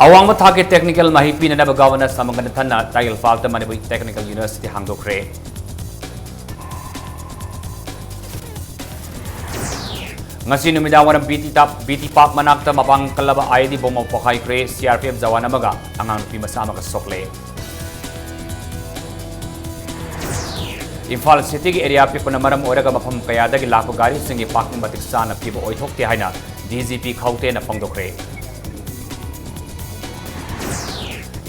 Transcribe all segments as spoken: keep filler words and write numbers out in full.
ꯑꯋꯥꯡꯕ ꯊꯥꯛꯀꯤ technical ꯃꯍꯩ ꯄꯤꯅꯅꯕ Governor ꯁꯃꯒꯅꯊꯟꯅ ꯇꯥꯏꯒꯜ ꯄꯥꯛꯇ ꯃꯅꯤꯄꯨꯔꯤ technical university ꯍꯥꯡꯗꯣꯛꯈ꯭ꯔꯦ꯫ ꯉꯁꯤ ꯅꯨꯃꯤꯗꯥꯡ ꯋꯥꯏꯔꯝ ꯕꯤ ꯇꯤ ꯇꯥꯞ, ꯕꯤ ꯇꯤ ꯄꯥꯛ ꯃꯅꯥꯛꯇ ꯃꯄꯥꯡ ꯀꯜꯂꯕ ꯑꯥꯏ ꯏ ꯗꯤ ꯕꯣꯝ ꯑꯃ ꯄꯣꯈꯥꯏꯈ꯭ꯔꯦ꯫ C R P F Jawan ꯑꯃꯒ ꯑꯉꯥꯡ ꯅꯨꯄꯤ ꯃꯆꯥ ꯑꯃꯒ ꯁꯣꯛꯂꯦ꯫ ꯏꯝꯐꯥꯜ ꯁꯤꯇꯤꯒꯤ ꯑꯦꯔꯤꯌꯥ ꯄꯤꯛꯄꯅ ꯃꯔꯝ ꯑꯣꯏꯔꯒ ꯃꯐꯝ ꯀꯌꯥꯗꯒꯤ ꯂꯥꯛꯄ ꯒꯥꯔꯤꯁꯤꯡꯒꯤ ꯄꯥꯔꯀꯤꯡ ꯃꯇꯤꯛ ꯆꯥꯅ ꯄꯤꯕ ꯑꯣꯏꯊꯣꯛꯇꯦ ꯍꯥꯏꯅ ꯗꯤ ꯖꯤ ꯄꯤ ꯈꯧꯇꯦꯅ ꯐꯣꯡꯗꯣꯛꯈ꯭ꯔꯦ꯫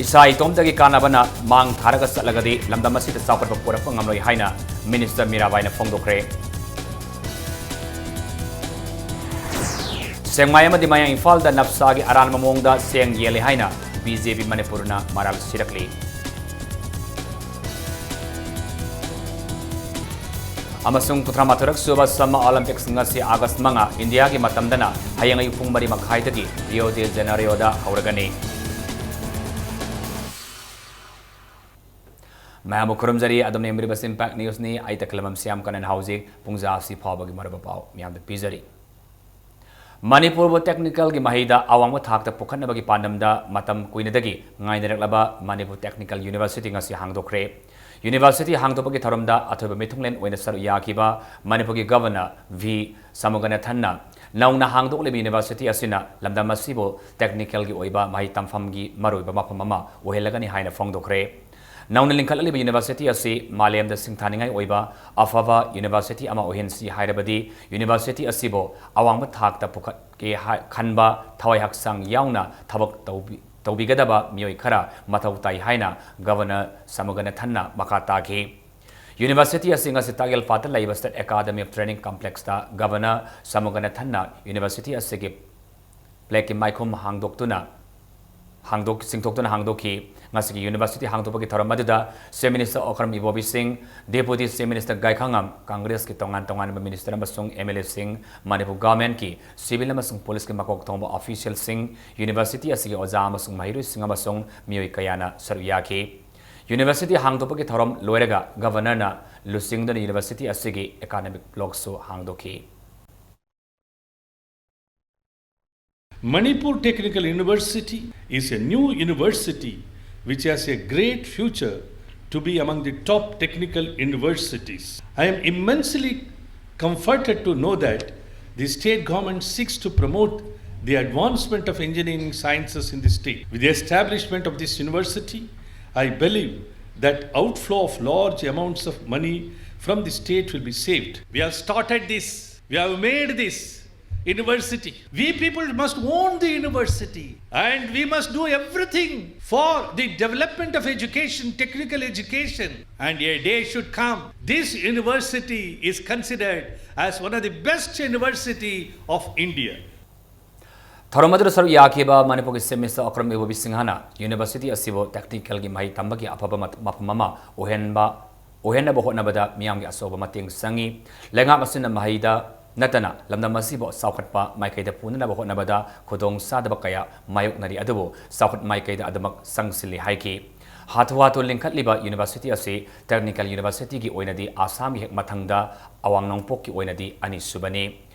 ꯏꯁꯥ ꯏꯇꯣꯝꯇꯒꯤ ꯀꯥꯟꯅꯕꯅ ꯃꯥꯡ ꯊꯥꯔꯒ ꯆꯠꯂꯒꯗꯤ ꯂꯝꯗꯝ ꯑꯁꯤꯗ ꯆꯥꯎꯈꯠꯄ ꯄꯨꯔꯛꯄ ꯉꯝꯂꯣꯏ ꯍꯥꯏꯅ ꯃꯤꯅꯤꯁꯇꯔ ꯃꯤꯔꯥꯕꯥꯏꯅ ꯐꯣꯡꯗꯣꯛꯈ꯭ꯔꯦ꯫ ꯁꯦꯛꯃꯥꯏ ꯑꯃꯗꯤ ꯃꯌꯥꯡ ꯏꯝꯐꯥꯜꯗ ꯅꯞꯁꯥꯒꯤ ꯑꯔꯥꯟꯕ ꯃꯑꯣꯡꯗ ꯆꯦꯡ ꯌꯦꯜꯂꯦ ꯍꯥꯏꯅ ꯕꯤ ꯖꯦ ꯄꯤ ꯃꯅꯤꯄꯨꯔꯅ ꯃꯔꯥꯜ ꯁꯤꯔꯛꯂꯤ꯫ ꯑꯃꯁꯨꯡ ꯀꯨꯟꯊ꯭ꯔꯥ ꯃꯥꯊꯣꯏꯔꯛ ꯁꯨꯕ Summer Olympics ꯉꯁꯤ August ꯃꯉꯥ, ꯏꯟꯗꯤꯌꯥꯒꯤ ꯃꯇꯝꯗꯅ ꯍꯌꯦꯡ ꯑꯌꯨꯛ ꯄꯨꯡ ꯃꯔꯤ ꯃꯈꯥꯏꯗꯒꯤ Rio de Janeiroꯗ ꯍꯧꯔꯒꯅꯤ꯫ ꯃꯌꯥꯝꯕꯨ ꯈꯨꯔꯨꯝꯖꯔꯤ, ꯑꯗꯣꯝꯅ ꯌꯦꯡꯕꯤꯔꯤꯕꯁꯤ Impact Newsꯅꯤ꯫ ꯑꯩ ꯇꯈꯦꯂꯝꯕꯝ ꯁ꯭ꯌꯥꯝ ꯀꯥꯅꯟ꯫ ꯍꯧꯖꯤꯛ ꯄꯨꯡꯖꯥ ꯑꯁꯤ ꯐꯥꯎꯕꯒꯤ ꯃꯔꯨꯑꯣꯏꯕ ꯄꯥꯎ ꯃꯤꯌꯥꯝꯗ ꯄꯤꯖꯔꯤ꯫ ꯃꯅꯤꯄꯨꯔꯕꯨ technicalꯒꯤ ꯃꯍꯩꯗ ꯑꯋꯥꯡꯕ ꯊꯥꯛꯇ ꯄꯨꯈꯠꯅꯕꯒꯤ ꯄꯥꯟꯗꯝꯗ ꯃꯇꯝ ꯀꯨꯏꯅꯗꯒꯤ ꯉꯥꯏꯅꯔꯛꯂꯕ ꯃꯅꯤꯄꯨꯔ Technical University ꯉꯁꯤ ꯍꯥꯡꯗꯣꯛꯈ꯭ꯔꯦ꯫ University ꯍꯥꯡꯗꯣꯛꯄꯒꯤ ꯊꯧꯔꯝꯗ ꯑꯊꯣꯏꯕ ꯃꯤꯊꯨꯡꯂꯦꯟ ꯑꯣꯏꯅ ꯁꯔꯨꯛ ꯌꯥꯈꯤꯕ ꯃꯅꯤꯄꯨꯔꯒꯤ Governor ꯚꯤ ꯁꯃꯨꯒꯅꯥꯊꯟꯅ ꯅꯧꯅ ꯍꯥꯡꯗꯣꯛꯂꯤꯕ university ꯑꯁꯤꯅ ꯂꯝꯗꯝ ꯑꯁꯤꯕꯨ technicalꯒꯤ ꯑꯣꯏꯕ ꯃꯍꯩ ꯇꯝꯐꯝꯒꯤ ꯃꯔꯨꯑꯣꯏꯕ ꯃꯐꯝ ꯑꯃ ꯑꯣꯏꯍꯜꯂꯒꯅꯤ ꯍꯥꯏꯅ ꯐꯣꯡꯗꯣꯛꯈ꯭ꯔꯦ꯫ ꯅꯧꯅ ꯂꯤꯡꯈꯠꯂꯛꯂꯤꯕ university ꯑꯁꯤ ꯃꯥꯂꯦꯝꯗ ꯁꯤꯡꯊꯥꯅꯤꯡꯉꯥꯏ ꯑꯣꯏꯕ ꯑꯐꯕ university ꯑꯃ ꯑꯣꯏꯍꯟꯁꯤ ꯍꯥꯏꯔꯕꯗꯤ university ꯑꯁꯤꯕꯨ ꯑꯋꯥꯡꯕ ꯊꯥꯛꯇ ꯄꯨꯈꯠꯀꯦ ꯍꯥꯏ-, ꯈꯟꯕ ꯊꯋꯥꯏ ꯍꯛꯆꯥꯡ ꯌꯥꯎꯅ ꯊꯕꯛ ꯇꯧꯕꯤ-, ꯇꯧꯕꯤꯒꯗꯕ ꯃꯤꯑꯣꯏ ꯈꯔ ꯃꯊꯧ ꯇꯥꯏ ꯍꯥꯏꯅ Governor ꯁꯃꯨꯒꯅꯥꯊꯟꯅ ꯃꯈꯥ ꯇꯥꯈꯤ꯫ University ꯑꯁꯤ ꯉꯁꯤ ꯇꯥꯛꯌꯦꯜꯄꯥꯠꯇ ꯂꯩꯕ State Academy of Training Complexꯇ Governor ꯁꯃꯨꯒꯅꯥꯊꯟꯅ university ꯑꯁꯤꯒꯤ plaqueꯀꯤ ꯃꯥꯏꯈꯨꯝ ꯍꯥꯡꯗꯣꯛꯇꯨꯅ, ꯍꯥꯡꯗꯣꯛ-, ꯆꯤꯡꯊꯣꯛꯇꯨꯅ ꯍꯥꯡꯗꯣꯛꯈꯤ꯫ ꯉꯁꯤꯒꯤ university ꯍꯥꯡꯗꯣꯛꯄꯒꯤ ꯊꯧꯔꯝ ꯑꯗꯨꯗ Chief Minister ꯑꯣꯀ꯭ꯔꯝ ꯏꯕꯣꯕꯤ ꯁꯤꯡ, Deputy Chief Minister ꯒꯥꯏꯈꯥꯉꯝ, Congressꯀꯤ ꯇꯣꯉꯥꯟ ꯇꯣꯉꯥꯟꯕ minister ꯑꯃꯁꯨꯡ M L Aꯁꯤꯡ, ꯃꯅꯤꯄꯨꯔ governmentꯀꯤ civil ꯑꯃꯁꯨꯡ policeꯀꯤ ꯃꯀꯣꯛ ꯊꯣꯡꯕ officialꯁꯤꯡ, university ꯑꯁꯤꯒꯤ ꯑꯣꯖꯥ ꯑꯃꯁꯨꯡ ꯃꯍꯩꯔꯣꯏꯁꯤꯡ ꯑꯃꯁꯨꯡ ꯃꯤꯑꯣꯏ ꯀꯌꯥꯅ ꯁꯔꯨꯛ ꯌꯥꯈꯤ꯫ University ꯍꯥꯡꯗꯣꯛꯄꯒꯤ ꯊꯧꯔꯝ ꯂꯣꯏꯔꯒ Governorꯅ ꯂꯨꯆꯤꯡꯗꯨꯅ university ꯑꯁꯤꯒꯤ academic blockꯁꯨ ꯍꯥꯡꯗꯣꯛꯈꯤ꯫ Manipur Technical University is a new university which has a great future to be among the top technical universities. I am immensely comforted to know that the state government seeks to promote the advancement of engineering sciences in the state. With the establishment of this university, I believe that outflow of large amounts of money from the state will be saved. We have started this, we have made this university. We people must own the university and we must do everything for the development of education, technical education. And a day should come, this university is considered as one of the best university of India. ꯊꯧꯔꯝ ꯑꯗꯨꯗ ꯁꯔꯨꯛ ꯌꯥꯈꯤꯕ ꯃꯅꯤꯄꯨꯔꯒꯤ chief minister Okram ꯏꯕꯣꯕꯤ ꯁꯤꯡꯍꯅ university ꯑꯁꯤꯕꯨ ꯇꯦꯛꯅꯤꯀꯦꯜꯒꯤ ꯃꯍꯩ ꯇꯝꯕꯒꯤ ꯑꯐꯕ ꯃꯐꯝ ꯑꯃ ꯑꯣꯏꯍꯟꯕ ꯑꯣꯏꯍꯟꯅꯕ ꯍꯣꯠꯅꯕꯗ ꯃꯤꯌꯥꯝꯒꯤ ꯑꯆꯧꯕ ꯃꯇꯦꯡ ꯆꯪꯏ꯫ ꯂꯩꯉꯥꯛ ꯑꯁꯤꯅ ꯃꯍꯩꯗ ꯅꯠꯇꯅ ꯂꯝꯗꯝ ꯑꯁꯤꯕꯨ ꯆꯥꯎꯈꯠꯄ ꯃꯥꯏꯀꯩꯗ ꯄꯨꯅꯅꯕ ꯍꯣꯠꯅꯕꯗ ꯈꯨꯗꯣꯡ ꯆꯥꯗꯕ ꯀꯌꯥ ꯃꯥꯌꯣꯛꯅꯔꯤ, ꯑꯗꯨꯕꯨ ꯆꯥꯎꯈꯠ ꯃꯥꯏꯀꯩꯗ ꯑꯗꯨꯃꯛ ꯆꯪꯁꯤꯜꯂꯤ ꯍꯥꯏꯈꯤ꯫ ꯍꯥꯊꯨ ꯍꯥꯊꯨ ꯂꯤꯡꯈꯠꯂꯤꯕ ꯌꯨꯅꯤꯚꯔꯁꯤꯇꯤ ꯑꯁꯤ ꯇꯦꯛꯅꯤꯀꯦꯜ ꯌꯨꯅꯤꯚꯔꯁꯤꯇꯤꯒꯤ ꯑꯣꯏꯅꯗꯤ ꯑꯁꯥꯝꯒꯤ ꯍꯦꯛ ꯃꯊꯪꯗ ꯑꯋꯥꯡ ꯅꯣꯡꯄꯣꯛꯀꯤ ꯑꯣꯏꯅꯗꯤ ꯑꯅꯤꯁꯨꯕꯅꯤ꯫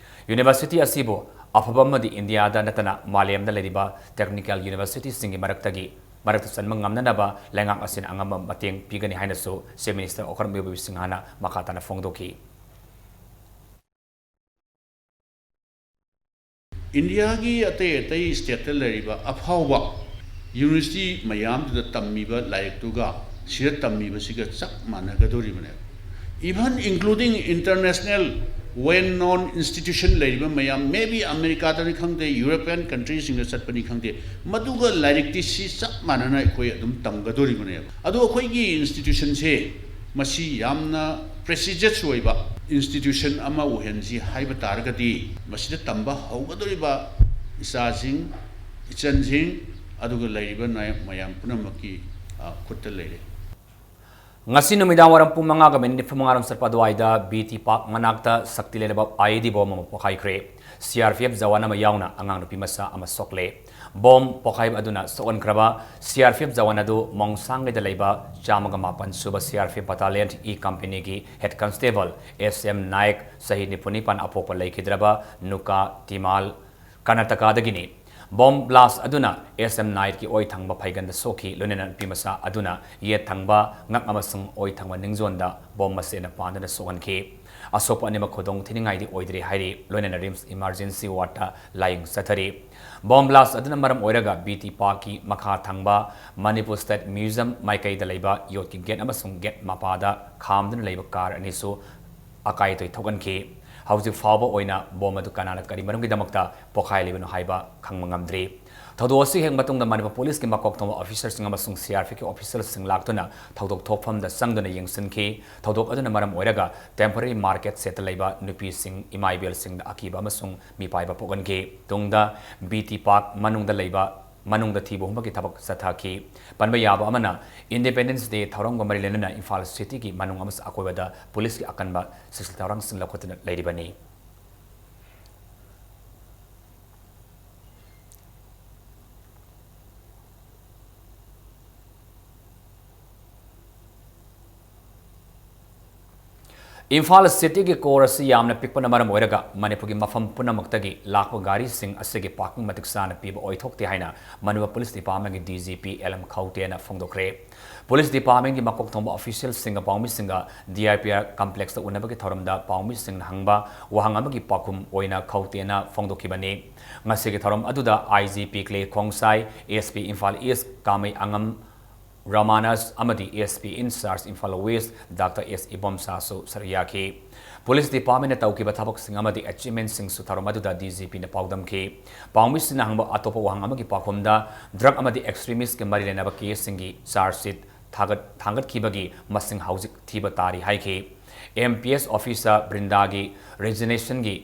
ꯌꯨꯅꯤꯚꯔꯁꯤꯇꯤ ꯑꯁꯤꯕꯨ ꯑꯐꯕ ꯑꯃꯗꯤ ꯏꯟꯗꯤꯌꯥꯗ ꯅꯠꯇꯅ ꯃꯥꯂꯦꯝꯗ ꯂꯩꯔꯤꯕ ꯇꯦꯛꯅꯤꯀꯦꯜ ꯌꯨꯅꯤꯚꯔꯁꯤꯇꯤꯁꯤꯡꯒꯤ ꯃꯔꯛꯇꯒꯤ ꯃꯔꯛꯇ ꯆꯟꯕ ꯉꯝꯅꯅꯕ ꯂꯩꯉꯥꯛ ꯑꯁꯤꯅ ꯑꯉꯝꯕ ꯃꯇꯦꯡ ꯄꯤꯒꯅꯤ ꯍꯥꯏꯅꯁꯨ ꯆꯤꯐ ꯃꯤꯅꯤꯁꯇꯔ ꯑꯣꯀ꯭ꯔꯝ ꯏꯕꯣꯕꯤ ꯁꯤꯡꯍꯅ ꯃꯈꯥ ꯇꯥꯅ ꯐꯣꯡꯗꯣꯛꯈꯤ꯫ ꯏꯟꯗꯤꯌꯥꯒꯤ ꯑꯇꯩ ꯑꯇꯩ ꯁ꯭ꯇꯦꯠꯇ ꯂꯩꯔꯤꯕ ꯑꯐꯥꯎꯕ ꯌꯨꯅꯤꯚꯔꯁꯤꯇꯤ ꯃꯌꯥꯝꯗꯨꯗ ꯇꯝꯃꯤꯕ ꯂꯥꯏꯔꯤꯛꯇꯨꯒ ꯁꯤꯗ ꯇꯝꯃꯤꯕꯁꯤꯒ ꯆꯞ ꯃꯥꯟꯅꯒꯗꯧꯔꯤꯕꯅꯦꯕ꯫ Even including international well known institution ꯂꯩꯔꯤꯕ ꯃꯌꯥꯝ, maybe ꯑꯃꯦꯔꯤꯀꯥꯗꯅꯤ ꯈꯪꯗꯦ, ꯌꯨꯔꯣꯄꯤꯌꯟ ꯀꯟꯇ꯭ꯔꯤꯁꯤꯡꯗ ꯆꯠꯄꯅꯤ ꯈꯪꯗꯦ, ꯃꯗꯨꯒ ꯂꯥꯏꯔꯤꯛꯇꯤ ꯁꯤ ꯆꯞ ꯃꯥꯟꯅꯅ ꯑꯩꯈꯣꯏ ꯑꯗꯨꯝ ꯇꯝꯒꯗꯧꯔꯤꯕꯅꯦꯕ꯫ ꯑꯗꯣ ꯑꯩꯈꯣꯏꯒꯤ ꯏꯟꯁꯇꯤꯇ꯭ꯌꯨꯁꯟꯁꯦ ꯃꯁꯤ ꯌꯥꯝꯅ ꯄ꯭ꯔꯦꯁꯤꯖꯁ ꯑꯣꯏꯕ ꯏꯟꯁꯇꯤꯇ꯭ꯌꯨꯁꯟ ꯑꯃ ꯑꯣꯏꯍꯟꯁꯤ ꯍꯥꯏꯕ ꯇꯥꯔꯒꯗꯤ, ꯃꯁꯤꯗ ꯇꯝꯕ ꯍꯧꯒꯗꯧꯔꯤꯕ ꯏꯆꯥꯁꯤꯡ, ꯏꯆꯟꯁꯤꯡ, ꯑꯗꯨꯒ ꯂꯩꯔꯤꯕ ꯅꯥꯌꯛ ꯃꯌꯥꯝ ꯄꯨꯝꯅꯃꯛꯀꯤ, ꯑ, ꯈꯨꯠꯇ ꯂꯩꯔꯦ꯫ ꯉꯁꯤ ꯅꯨꯃꯤꯗꯥꯡ ꯋꯥꯏꯔꯝ ꯄꯨꯡ ꯃꯉꯥꯒ ꯃꯤꯅꯤꯠ ꯅꯤꯐꯨ ꯃꯉꯥꯔꯣꯝ ꯆꯠꯄ ꯑꯗꯨꯋꯥꯏꯗ ꯕꯤ ꯇꯤ ꯄꯥꯛ ꯃꯅꯥꯛꯇ ꯁꯛꯇꯤ ꯂꯩꯔꯕ ꯑꯥꯏ ꯏ ꯗꯤ ꯕꯣꯝ ꯑꯃ ꯄꯣꯈꯥꯏꯈ꯭ꯔꯦ꯫ C R P F Jawan ꯑꯃ ꯌꯥꯎꯅ ꯑꯉꯥꯡ ꯅꯨꯄꯤ ꯃꯆꯥ ꯑꯃ ꯁꯣꯛꯂꯦ꯫ ꯕꯣꯝ ꯄꯣꯈꯥꯏꯕ ꯑꯗꯨꯅ ꯁꯣꯛꯍꯟꯈ꯭ꯔꯕ C R P F Jawan ꯑꯗꯨ ꯃꯣꯡꯁꯥꯡꯒꯩꯗ ꯂꯩꯕ ꯆꯥꯝꯃꯒ ꯃꯥꯄꯟ ꯁꯨꯕ C R P F ꯕꯇꯥꯂꯤꯌꯟ E ꯀꯝꯄꯦꯅꯤꯒꯤ ꯍꯦꯗ ꯀꯟꯁꯇꯦꯕꯜ ꯑꯦꯁ ꯑꯦꯝ ꯅꯥꯌꯛ, ꯆꯍꯤ ꯅꯤꯐꯨ ꯅꯤꯄꯥꯟ, ꯑꯄꯣꯛꯄ ꯂꯩꯈꯤꯗ꯭ꯔꯕ ꯅꯨꯀꯥ ꯇꯤꯃꯥꯜ ꯀꯔꯅꯥꯇꯀꯥꯗꯒꯤꯅꯤ꯫ ꯕꯣꯝ ꯕ꯭ꯂꯥꯁ ꯑꯗꯨꯅ ꯑꯦꯁ ꯑꯦꯝ ꯅꯥꯏꯠꯀꯤ ꯑꯣꯏ ꯊꯪꯕ ꯐꯩꯒꯟꯗ ꯁꯣꯛꯈꯤ, ꯂꯣꯏꯅꯅ ꯅꯨꯄꯤ ꯃꯆꯥ ꯑꯗꯨꯅ ꯌꯦꯠ ꯊꯪꯕ ꯉꯛ ꯑꯃꯁꯨꯡ ꯑꯣꯏ ꯊꯪꯕ ꯅꯤꯡꯖꯣꯟꯗ ꯕꯣꯝ ꯃꯆꯦꯠꯅ ꯄꯥꯟꯗꯨꯅ ꯁꯣꯛꯍꯟꯈꯤ꯫ ꯑꯁꯣꯛꯄ ꯑꯅꯤꯃꯛ ꯈꯨꯗꯣꯡ ꯊꯤꯅꯤꯡꯉꯥꯏꯗꯤ ꯑꯣꯏꯗ꯭ꯔꯤ ꯍꯥꯏꯔꯤ, ꯂꯣꯏꯅꯅ ꯔꯤꯝꯁ ꯏꯃꯥꯔꯖꯦꯟꯁꯤ ꯋꯥꯔꯗꯇ ꯂꯥꯌꯦꯡ ꯆꯠꯊꯔꯤ꯫ ꯕꯣꯝ ꯕ꯭ꯂꯥꯁ ꯑꯗꯨꯅ ꯃꯔꯝ ꯑꯣꯏꯔꯒ ꯕꯤ ꯇꯤ ꯄꯥꯔꯛꯀꯤ ꯃꯈꯥ ꯊꯪꯕ ꯃꯅꯤꯄꯨꯔ ꯁ꯭ꯇꯦꯠ ꯃ꯭ꯌꯨꯖꯤꯌꯝ ꯃꯥꯏꯀꯩꯗ ꯂꯩꯕ ꯌꯣꯠꯀꯤ ꯒꯦꯠ ꯑꯃꯁꯨꯡ ꯒꯦꯠ ꯃꯄꯥꯗ ꯈꯥꯝꯗꯨꯅ ꯂꯩꯕ ꯀꯥꯔ ꯑꯅꯤꯁꯨ ꯑꯀꯥꯏ ꯑꯇꯣꯏ ꯊꯣꯛꯍꯟꯈꯤ꯫ ꯍꯧꯖꯤꯛ ꯐꯥꯎꯕ ꯑꯣꯏꯅ ꯕꯣꯝ ꯑꯗꯨ ꯀꯅꯥꯅ ꯀꯔꯤ ꯃꯔꯝꯒꯤꯗꯃꯛꯇ ꯄꯣꯈꯥꯏꯂꯤꯕꯅꯣ ꯍꯥꯏꯕ ꯈꯪꯕ ꯉꯝꯗ꯭ꯔꯤ꯫ ꯊꯧꯗꯣꯛ ꯑꯁꯤ ꯍꯦꯛ ꯃꯇꯨꯡꯗ ꯃꯅꯤꯄꯨꯔ ꯄꯨꯂꯤꯁꯀꯤ ꯃꯀꯣꯛ ꯊꯣꯡꯕ ꯑꯣꯐꯤꯁꯔꯁꯤꯡ ꯑꯃꯁꯨꯡ ꯁꯤ ꯑꯥꯔ ꯄꯤ ꯑꯦꯐꯀꯤ ꯑꯣꯐꯤꯁꯔꯁꯤꯡ ꯂꯥꯛꯇꯨꯅ ꯊꯧꯗꯣꯛ ꯊꯣꯛꯐꯝꯗ ꯆꯪꯗꯨꯅ ꯌꯦꯡꯁꯤꯟꯈꯤ꯫ ꯊꯧꯗꯣꯛ ꯑꯗꯨꯅ ꯃꯔꯝ ꯑꯣꯏꯔꯒ ꯇꯦꯝꯄꯣꯔꯦꯔꯤ ꯃꯥꯔꯀꯦꯠ ꯁꯦꯠꯇ ꯂꯩꯕ ꯅꯨꯄꯤꯁꯤꯡ, ꯏꯃꯥ ꯏꯕꯦꯜꯁꯤꯡꯗ ꯑꯀꯤꯕ ꯑꯃꯁꯨꯡ ꯃꯤꯄꯥꯏꯕ ꯄꯣꯛꯍꯟꯈꯤ꯫ ꯇꯨꯡꯗ ꯕꯤ ꯇꯤ ꯄꯥꯔꯛ ꯃꯅꯨꯡꯗ ꯂꯩꯕ, ꯃꯅꯨꯡꯗ ꯊꯤꯕ ꯍꯨꯝꯕꯒꯤ ꯊꯕꯛ ꯆꯠꯊꯈꯤ꯫ ꯄꯟꯕ ꯌꯥꯕ ꯑꯃꯅ, ꯏꯟꯗꯤꯄꯦꯟꯗꯦꯟꯁ ꯗꯦ ꯊꯧꯔꯝꯒ ꯃꯔꯤ ꯂꯩꯅꯅ ꯏꯝꯐꯥꯜ ꯁꯤꯇꯤꯒꯤ ꯃꯅꯨꯡ ꯑꯃꯁꯨꯡ ꯑꯀꯣꯏꯕꯗ ꯄꯨꯂꯤꯁꯀꯤ ꯑꯀꯟꯕ ꯆꯦꯛꯁꯤꯜ ꯊꯧꯔꯥꯡꯁꯤꯡ ꯂꯧꯈꯠꯇꯨꯅ ꯂꯩꯔꯤꯕꯅꯤ꯫ ꯏꯝꯐꯥꯜ ꯁꯤꯇꯤꯒꯤ ꯀꯣꯔ ꯑꯁꯤ ꯌꯥꯝꯅ ꯄꯤꯛꯄꯅ ꯃꯔꯝ ꯑꯣꯏꯔꯒ ꯃꯅꯤꯄꯨꯔꯒꯤ ꯃꯐꯝ ꯄꯨꯝꯅꯃꯛꯇꯒꯤ ꯂꯥꯛꯄ ꯒꯥꯔꯤꯁꯤꯡ ꯑꯁꯤꯒꯤ ꯄꯥꯔꯀꯤꯡ ꯃꯇꯤꯛ ꯆꯥꯅ ꯄꯤꯕ ꯑꯣꯏꯊꯣꯛꯇꯦ ꯍꯥꯏꯅ ꯃꯅꯤꯄꯨꯔ ꯄꯨꯂꯤꯁ ꯗꯤꯄꯥꯔꯠꯃꯦꯟꯒꯤ D G P L M ꯈꯧꯇꯦꯅ ꯐꯣꯡꯗꯣꯛꯈ꯭ꯔꯦ꯫ ꯄꯨꯂꯤꯁ ꯗꯤꯄꯥꯔꯠꯃꯦꯟꯒꯤ ꯃꯀꯣꯛ ꯊꯣꯡꯕ ꯑꯣꯐꯤꯁꯤꯌꯦꯜꯁꯤꯡꯒ ꯄꯥꯎꯃꯤꯁꯤꯡꯒ ꯗꯤ ꯑꯥꯏ ꯄꯤ ꯑꯥꯔ ꯀꯝꯄ꯭ꯂꯦꯛꯁꯇ ꯎꯅꯕꯒꯤ ꯊꯧꯔꯝꯗ ꯄꯥꯎꯃꯤꯁꯤꯡꯅ ꯍꯪꯕ ꯋꯥꯍꯪ ꯑꯃꯒꯤ ꯄꯥꯎꯈꯨꯝ ꯑꯣꯏꯅ ꯈꯧꯇꯦꯅ ꯐꯣꯡꯗꯣꯛꯈꯤꯕꯅꯤ꯫ ꯉꯁꯤꯒꯤ ꯊꯧꯔꯝ ꯑꯗꯨꯗ I G P Clay Khongsai, S P Imphal East Kamei ꯑꯉꯝ ꯔꯃꯥꯅꯥꯁ ꯑꯃꯗꯤ S P in charge Imphal West doctor S ꯏꯕꯣꯝꯆꯥꯁꯨ ꯁꯔꯨꯛ ꯌꯥꯈꯤ꯫ ꯄꯨꯂꯤꯁ ꯗꯤꯄꯥꯔꯠꯃꯦꯟꯅ ꯇꯧꯈꯤꯕ ꯊꯕꯛꯁꯤꯡ ꯑꯃꯗꯤ ꯑꯦꯆꯤꯚꯃꯦꯟꯠꯁꯤꯡꯁꯨ ꯊꯧꯔꯝ ꯑꯗꯨꯗ ꯗꯤ ꯖꯤ ꯄꯤꯅ ꯄꯥꯎꯗꯝꯈꯤ꯫ ꯄꯥꯎꯃꯤꯁꯤꯡꯅ ꯍꯪꯕ ꯑꯇꯣꯞꯄ ꯋꯥꯍꯪ ꯑꯃꯒꯤ ꯄꯥꯎꯈꯨꯝꯗ, ꯗ꯭ꯔꯒ ꯑꯃꯗꯤ ꯑꯦꯛꯁꯇ꯭ꯔꯤꯃꯤꯁꯠꯀꯤ ꯃꯔꯤ ꯂꯩꯅꯕ ꯀꯦꯁꯁꯤꯡꯒꯤ ꯆꯥꯔꯖ ꯁꯤꯠ ꯊꯥꯒꯠ-, ꯊꯥꯡꯒꯠꯈꯤꯕꯒꯤ ꯃꯁꯤꯡ ꯍꯧꯖꯤꯛ ꯊꯤꯕ ꯇꯥꯔꯤ ꯍꯥꯏꯈꯤ꯫ ꯑꯦꯝ ꯄꯤ ꯑꯦꯁ ꯑꯣꯐꯤꯁꯇ ꯕ꯭ꯔꯤꯟꯗꯥꯒꯤ ꯔꯦꯖꯤꯒꯅꯦꯁꯟꯒꯤ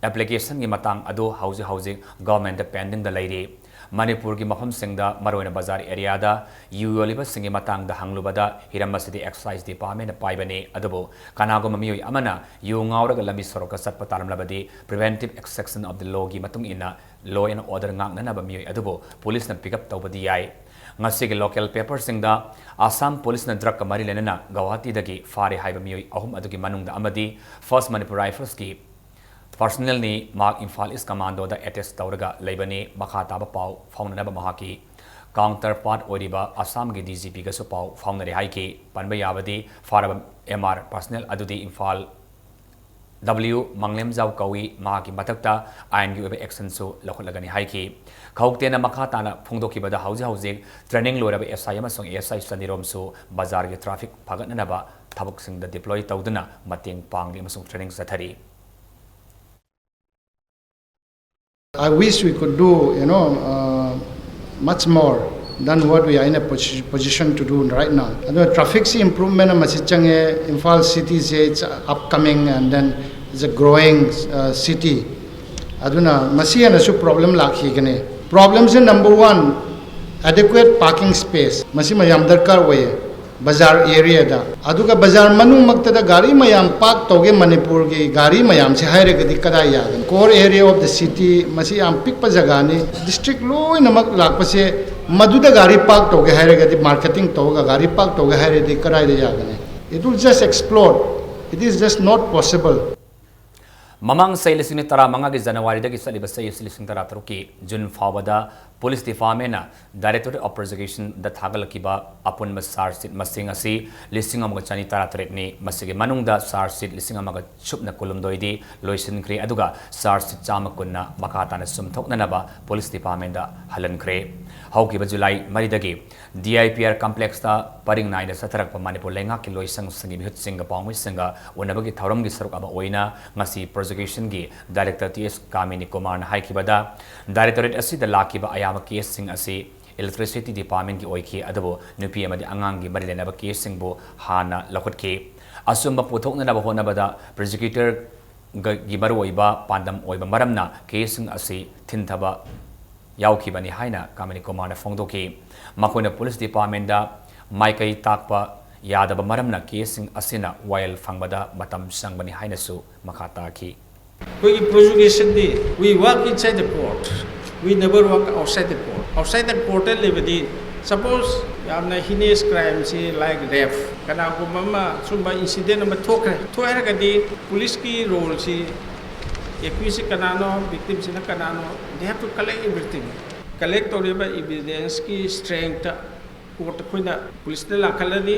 ꯑꯦꯄ꯭ꯂꯤꯀꯦꯁꯟꯒꯤ ꯃꯇꯥꯡ ꯑꯗꯨ ꯍꯧꯖꯤꯛ ꯍꯧꯖꯤꯛ ꯒꯚꯔꯟꯃꯦꯟꯠꯇ ꯄꯦꯟꯗꯤꯡꯗ ꯂꯩꯔꯤ꯫ ꯃꯅꯤꯄꯨꯔꯒꯤ ꯃꯐꯝꯁꯤꯡꯗ, ꯃꯔꯨꯑꯣꯏꯅ ꯕꯖꯥꯔ ꯑꯦꯔꯤꯌꯥꯗ ꯌꯨ ꯌꯣꯜꯂꯤꯕꯁꯤꯡꯒꯤ ꯃꯇꯥꯡꯗ ꯍꯪꯂꯨꯕꯗ, ꯍꯤꯔꯝ ꯑꯁꯤꯗꯤ ꯑꯦꯛꯁꯥꯏꯖ ꯗꯤꯄꯥꯔꯠꯃꯦꯟꯠꯅ ꯄꯥꯏꯕꯅꯤ, ꯑꯗꯨꯕꯨ ꯀꯅꯥꯒꯨꯝꯕ ꯃꯤꯑꯣꯏ ꯑꯃꯅ ꯌꯨ ꯉꯥꯎꯔꯒ ꯂꯝꯕꯤ ꯁꯣꯔꯣꯛꯇ ꯆꯠꯄ ꯇꯥꯔꯝꯂꯕꯗꯤ, ꯄ꯭ꯔꯤꯚꯦꯟꯇꯤꯚ ꯁꯦꯛꯁꯟ ꯑꯣꯐ ꯗ ꯂꯣꯒꯤ ꯃꯇꯨꯡ ꯏꯟꯅ law and order ꯉꯥꯛꯅꯅꯕ ꯃꯤꯑꯣꯏ ꯑꯗꯨꯕꯨ ꯄꯨꯂꯤꯁꯅ ꯄꯤꯛ ꯑꯞ ꯇꯧꯕꯗꯤ ꯌꯥꯏ꯫ ꯉꯁꯤꯒꯤ ꯂꯣꯀꯦꯜ ꯄꯦꯄꯔꯁꯤꯡꯗ, ꯑꯁꯥꯝ ꯄꯨꯂꯤꯁꯅ ꯗ꯭ꯔꯒꯀ ꯃꯔꯤ ꯂꯩꯅꯅ ꯒꯧꯍꯥꯇꯤꯗꯒꯤ ꯐꯥꯔꯦ ꯍꯥꯏꯕ ꯃꯤꯑꯣꯏ ꯑꯍꯨꯝ ꯑꯗꯨꯒꯤ ꯃꯅꯨꯡꯗ ꯑꯃꯗꯤ ꯐꯥꯔꯁꯠ ꯃꯅꯤꯄꯨꯔ ꯔꯥꯏꯐꯜꯁꯀꯤ ꯄꯔꯁꯅꯦꯜꯅꯤ꯫ ꯃꯍꯥꯛ ꯏꯝꯐꯥꯜ ꯏꯁ ꯀꯃꯥꯟꯗꯣꯗ ꯑꯦꯇꯦꯆ ꯇꯧꯔꯒ ꯂꯩꯕꯅꯤ꯫ ꯃꯈꯥ ꯇꯥꯕ ꯄꯥꯎ ꯐꯥꯎꯅꯅꯕ ꯃꯍꯥꯛꯀꯤ ꯀꯥꯎꯟꯇꯔ ꯄꯥꯔꯠ ꯑꯣꯏꯔꯤꯕ ꯑꯁꯥꯝꯒꯤ ꯗꯤ ꯖꯤ ꯄꯤꯒꯁꯨ ꯄꯥꯎ ꯐꯥꯎꯅꯔꯦ ꯍꯥꯏꯈꯤ꯫ ꯄꯟꯕ ꯌꯥꯕꯗꯤ, ꯐꯥꯔꯕ ꯑꯦꯝ ꯑꯥꯔ ꯄꯔꯁꯅꯦꯜ ꯑꯗꯨꯗꯤ ꯏꯝꯐꯥꯜ ꯗꯕ꯭ꯂꯤꯎ ꯃꯪꯂꯦꯝꯖꯥꯎ ꯀꯧꯏ꯫ ꯃꯍꯥꯛꯀꯤ ꯃꯊꯛꯇ ꯑꯥꯏꯟꯒꯤ ꯑꯣꯏꯕ ꯑꯦꯛꯁꯟꯁꯨ ꯂꯧꯈꯠꯂꯒꯅꯤ ꯍꯥꯏꯈꯤ꯫ ꯈꯧꯇꯦꯅ ꯃꯈꯥ ꯇꯥꯅ ꯐꯣꯡꯗꯣꯛꯈꯤꯕꯗ, ꯍꯧꯖꯤꯛ ꯍꯧꯖꯤꯛ ꯇ꯭ꯔꯦꯅꯤꯡ ꯂꯣꯏꯔꯕ ꯑꯦꯁ ꯑꯥꯏ ꯑꯃꯁꯨꯡ ꯑꯦ ꯑꯦꯁ ꯑꯥꯏ ꯆꯅꯤꯔꯣꯝꯁꯨ ꯕꯖꯥꯔꯒꯤ ꯇ꯭ꯔꯥꯐꯤꯛ ꯐꯒꯠꯅꯅꯕ ꯊꯕꯛꯁꯤꯡꯗ ꯗꯤꯄ꯭ꯂꯣꯏ ꯇꯧꯗꯨꯅ ꯃꯇꯦꯡ ꯄꯥꯡꯂꯤ ꯑꯃꯁꯨꯡ ꯇ꯭ꯔꯦꯅꯤꯡ ꯆꯠꯊꯔꯤ꯫ I wish we could do, you know, uh, much more than what we are in a posi- position to do right now. ꯑꯗꯨꯅ ꯇ꯭ꯔꯥꯐꯤꯛꯁꯤ ꯏꯝꯄ꯭ꯔꯨꯚꯃꯦꯟ ꯑꯃꯁꯤ ꯆꯪꯉꯦ꯫ Imphal ꯁꯤꯇꯤꯁꯦ, it's upcoming and then it's a growing, uh, city. ꯑꯗꯨꯅ ꯃꯁꯤ ꯍꯦꯟꯅꯁꯨ problem ꯂꯥꯛꯈꯤꯒꯅꯤ꯫ ꯄ꯭ꯔꯣꯕ꯭ꯂꯦꯝꯁꯦ, number one, adequate parking space, ꯃꯁꯤꯃ ꯌꯥꯝ ꯗꯔꯀꯥꯔ ꯑꯣꯏꯌꯦ ꯕꯖꯥꯔ ꯑꯦꯔꯤꯌꯥꯗ꯫ ꯑꯗꯨꯒ ꯕꯖꯥꯔ ꯃꯅꯨꯡꯃꯛꯇꯗ ꯒꯥꯔꯤ ꯃꯌꯥꯝ ꯄꯥꯔꯛ ꯇꯧꯒꯦ, ꯃꯅꯤꯄꯨꯔꯒꯤ ꯒꯥꯔꯤ ꯃꯌꯥꯝꯁꯦ ꯍꯥꯏꯔꯒꯗꯤ ꯀꯗꯥꯏ ꯌꯥꯒꯅꯤ? Core area of the city, ꯃꯁꯤ ꯌꯥꯝ ꯄꯤꯛꯄ ꯖꯒꯥꯅꯤ꯫ ꯗꯤꯁꯇ꯭ꯔꯤꯛ ꯂꯣꯏꯅꯃꯛ ꯂꯥꯛꯄꯁꯦ, ꯃꯗꯨꯗ ꯒꯥꯔꯤ ꯄꯥꯔꯛ ꯇꯧꯒꯦ ꯍꯥꯏꯔꯒꯗꯤ, ꯃꯥꯔꯀꯦꯇꯤꯡ ꯇꯧꯔꯒ ꯒꯥꯔꯤ ꯄꯥꯔꯛ ꯇꯧꯒꯦ ꯍꯥꯏꯔꯗꯤ ꯀꯗꯥꯏꯗ ꯌꯥꯒꯅꯤ? It will just explode. It is just not possible. ꯃꯃꯥꯡ ꯆꯍꯤ ꯂꯤꯁꯤꯡ ꯑꯅꯤ ꯇꯔꯥꯃꯉꯥꯒꯤ ꯖꯅꯋꯥꯔꯤꯗꯒꯤ ꯆꯠꯂꯤꯕ ꯆꯍꯤ ꯑꯁꯤ ꯂꯤꯁꯤꯡ ꯇꯔꯥꯇꯔꯨꯛꯀꯤ ꯖꯨꯟ ꯐꯥꯎꯕꯗ ꯄꯨꯂꯤꯁ ꯗꯤꯄꯥꯔꯠꯃꯦꯟꯅ ꯗꯥꯏꯔꯦꯛꯇꯣꯔꯦꯠ ꯑꯣꯐ ꯄ꯭ꯔꯣꯁꯤꯀ꯭ꯌꯨꯁꯟꯗ ꯊꯥꯒꯠꯂꯛꯈꯤꯕ ꯑꯄꯨꯟꯕ ꯆꯥꯔꯖ ꯁꯤꯠ ꯃꯁꯤꯡ ꯑꯁꯤ ꯂꯤꯁꯤꯡ ꯑꯃꯒ ꯆꯅꯤ ꯇꯔꯥꯇꯔꯦꯠꯅꯤ꯫ ꯃꯁꯤꯒꯤ ꯃꯅꯨꯡꯗ ꯆꯥꯔꯖ ꯁꯤꯠ ꯂꯤꯁꯤꯡ ꯑꯃꯒ ꯁꯨꯞꯅ ꯀꯨꯟꯍꯨꯝꯗꯣꯏꯗꯤ ꯂꯣꯏꯁꯤꯟꯈ꯭ꯔꯦ, ꯑꯗꯨꯒ ꯆꯥꯔꯖ ꯁꯤꯠ ꯆꯥꯝꯃ ꯀꯨꯟꯅ ꯃꯈꯥ ꯇꯥꯅ ꯆꯨꯝꯊꯣꯛꯅꯅꯕ ꯄꯨꯂꯤꯁ ꯗꯤꯄꯥꯔꯠꯃꯦꯟꯗ ꯍꯜꯍꯟꯈ꯭ꯔꯦ꯫ ꯍꯧꯈꯤꯕ ꯖꯨꯂꯥꯏ ꯃꯔꯤꯗꯒꯤ ꯗꯤ ꯑꯥꯏ ꯄꯤ ꯑꯥꯔ ꯀꯝꯄ꯭ꯂꯦꯛꯁꯇ ꯄꯔꯤꯡ ꯅꯥꯏꯅ ꯆꯠꯊꯔꯛꯄ ꯃꯅꯤꯄꯨꯔ ꯂꯩꯉꯥꯛꯀꯤ ꯂꯣꯏꯁꯪꯁꯤꯡꯒꯤ ꯃꯤꯍꯨꯠꯁꯤꯡꯒ ꯄꯥꯎꯃꯤꯁꯤꯡꯒ ꯎꯅꯕꯒꯤ ꯊꯧꯔꯝꯒꯤ ꯁꯔꯨꯛ ꯑꯃ ꯑꯣꯏꯅ ꯉꯁꯤ ꯄ꯭ꯔꯣꯁꯤꯀ꯭ꯌꯨꯁꯟꯒꯤ ꯗꯥꯏꯔꯦꯛꯇꯔ ꯇꯤ ꯑꯦꯁ ꯀꯥꯃꯤꯅꯤ ꯀꯨꯃꯥꯔꯅ ꯍꯥꯏꯈꯤꯕꯗ, ꯗꯥꯏꯔꯦꯛꯇꯣꯔꯦꯠ ꯑꯁꯤꯗ ꯂꯥꯛꯈꯤꯕ ꯑꯌꯥꯝꯕ ꯀꯦꯁꯁꯤꯡ ꯑꯁꯤ ꯏꯂꯦꯛꯇ꯭ꯔꯤꯁꯤꯇꯤ ꯗꯤꯄꯥꯔꯠꯃꯦꯟꯒꯤ ꯑꯣꯏꯈꯤ, ꯑꯗꯨꯕꯨ ꯅꯨꯄꯤ ꯑꯃꯗꯤ ꯑꯉꯥꯡꯒꯤ ꯃꯔꯤ ꯂꯩꯅꯕ ꯀꯦꯁꯁꯤꯡꯕꯨ ꯍꯥꯟꯅ ꯂꯧꯈꯠꯈꯤ꯫ ꯑꯆꯨꯝꯕ ꯄꯨꯊꯣꯛꯅꯅꯕ ꯍꯣꯠꯅꯕꯗ ꯄ꯭ꯔꯣꯁꯤꯀ꯭ꯌꯨꯇꯔꯒꯤ ꯃꯔꯨꯑꯣꯏꯕ ꯄꯥꯟꯗꯝ ꯑꯣꯏꯕ ꯃꯔꯝꯅ ꯀꯦꯁꯁꯤꯡ ꯑꯁꯤ ꯊꯤꯟꯊꯕ ꯌꯥꯎꯈꯤꯕꯅꯤ ꯍꯥꯏꯅ ꯀꯥꯃꯤꯅꯤ ꯀꯨꯃꯥꯔꯅ ꯐꯣꯡꯗꯣꯛꯈꯤ꯫ ꯃꯈꯣꯏꯅ ꯄꯨꯂꯤꯁ ꯗꯤꯄꯥꯔꯠꯃꯦꯟꯗ ꯃꯥꯏꯀꯩ ꯇꯥꯛꯄ ꯌꯥꯗꯕ ꯃꯔꯝꯅ ꯀꯦꯁꯁꯤꯡ ꯑꯁꯤꯅ ꯋꯥꯌꯦꯜ ꯐꯪꯕꯗ ꯃꯇꯝ ꯆꯪꯕꯅꯤ ꯍꯥꯏꯅꯁꯨ ꯃꯈꯥ ꯇꯥꯈꯤ꯫ ꯑꯩꯈꯣꯏꯒꯤ ꯄ꯭ꯔꯣꯁꯤꯀ꯭ꯌꯨꯁꯟꯗꯤ, we work inside the court, we never work outside the court. Outside the court ꯂꯩꯕꯗꯤ, ꯁꯄꯣꯁ ꯌꯥꯝꯅ heinous crime ꯁꯤ, like rape, ꯀꯅꯥꯒꯨꯝꯕ ꯑꯃ ꯁꯨꯝꯕ ꯏꯟꯁꯤꯗꯦꯟ ꯑꯃ ꯊꯣꯛꯈ꯭ꯔꯦ, ꯊꯣꯛꯍꯥꯏꯔꯒꯗꯤ ꯄꯨꯂꯤꯁꯀꯤ ꯔꯣꯜꯁꯤ ꯑꯦꯀ꯭ꯌꯨꯁꯁꯤ ꯀꯅꯥꯅꯣ, ꯚꯤꯛꯇꯤꯝꯁꯤꯅ ꯀꯅꯥꯅꯣ, they have to collect everything. Collect ꯇꯧꯔꯤꯕ ꯏꯚꯤꯗꯦꯟꯁꯀꯤ ꯁ꯭ꯇ꯭ꯔꯦꯡꯇ ꯀꯣꯔꯠꯇ ꯑꯩꯈꯣꯏꯅ ꯄꯨꯂꯤꯁꯇ ꯂꯥꯛꯍꯜꯂꯅꯤ꯫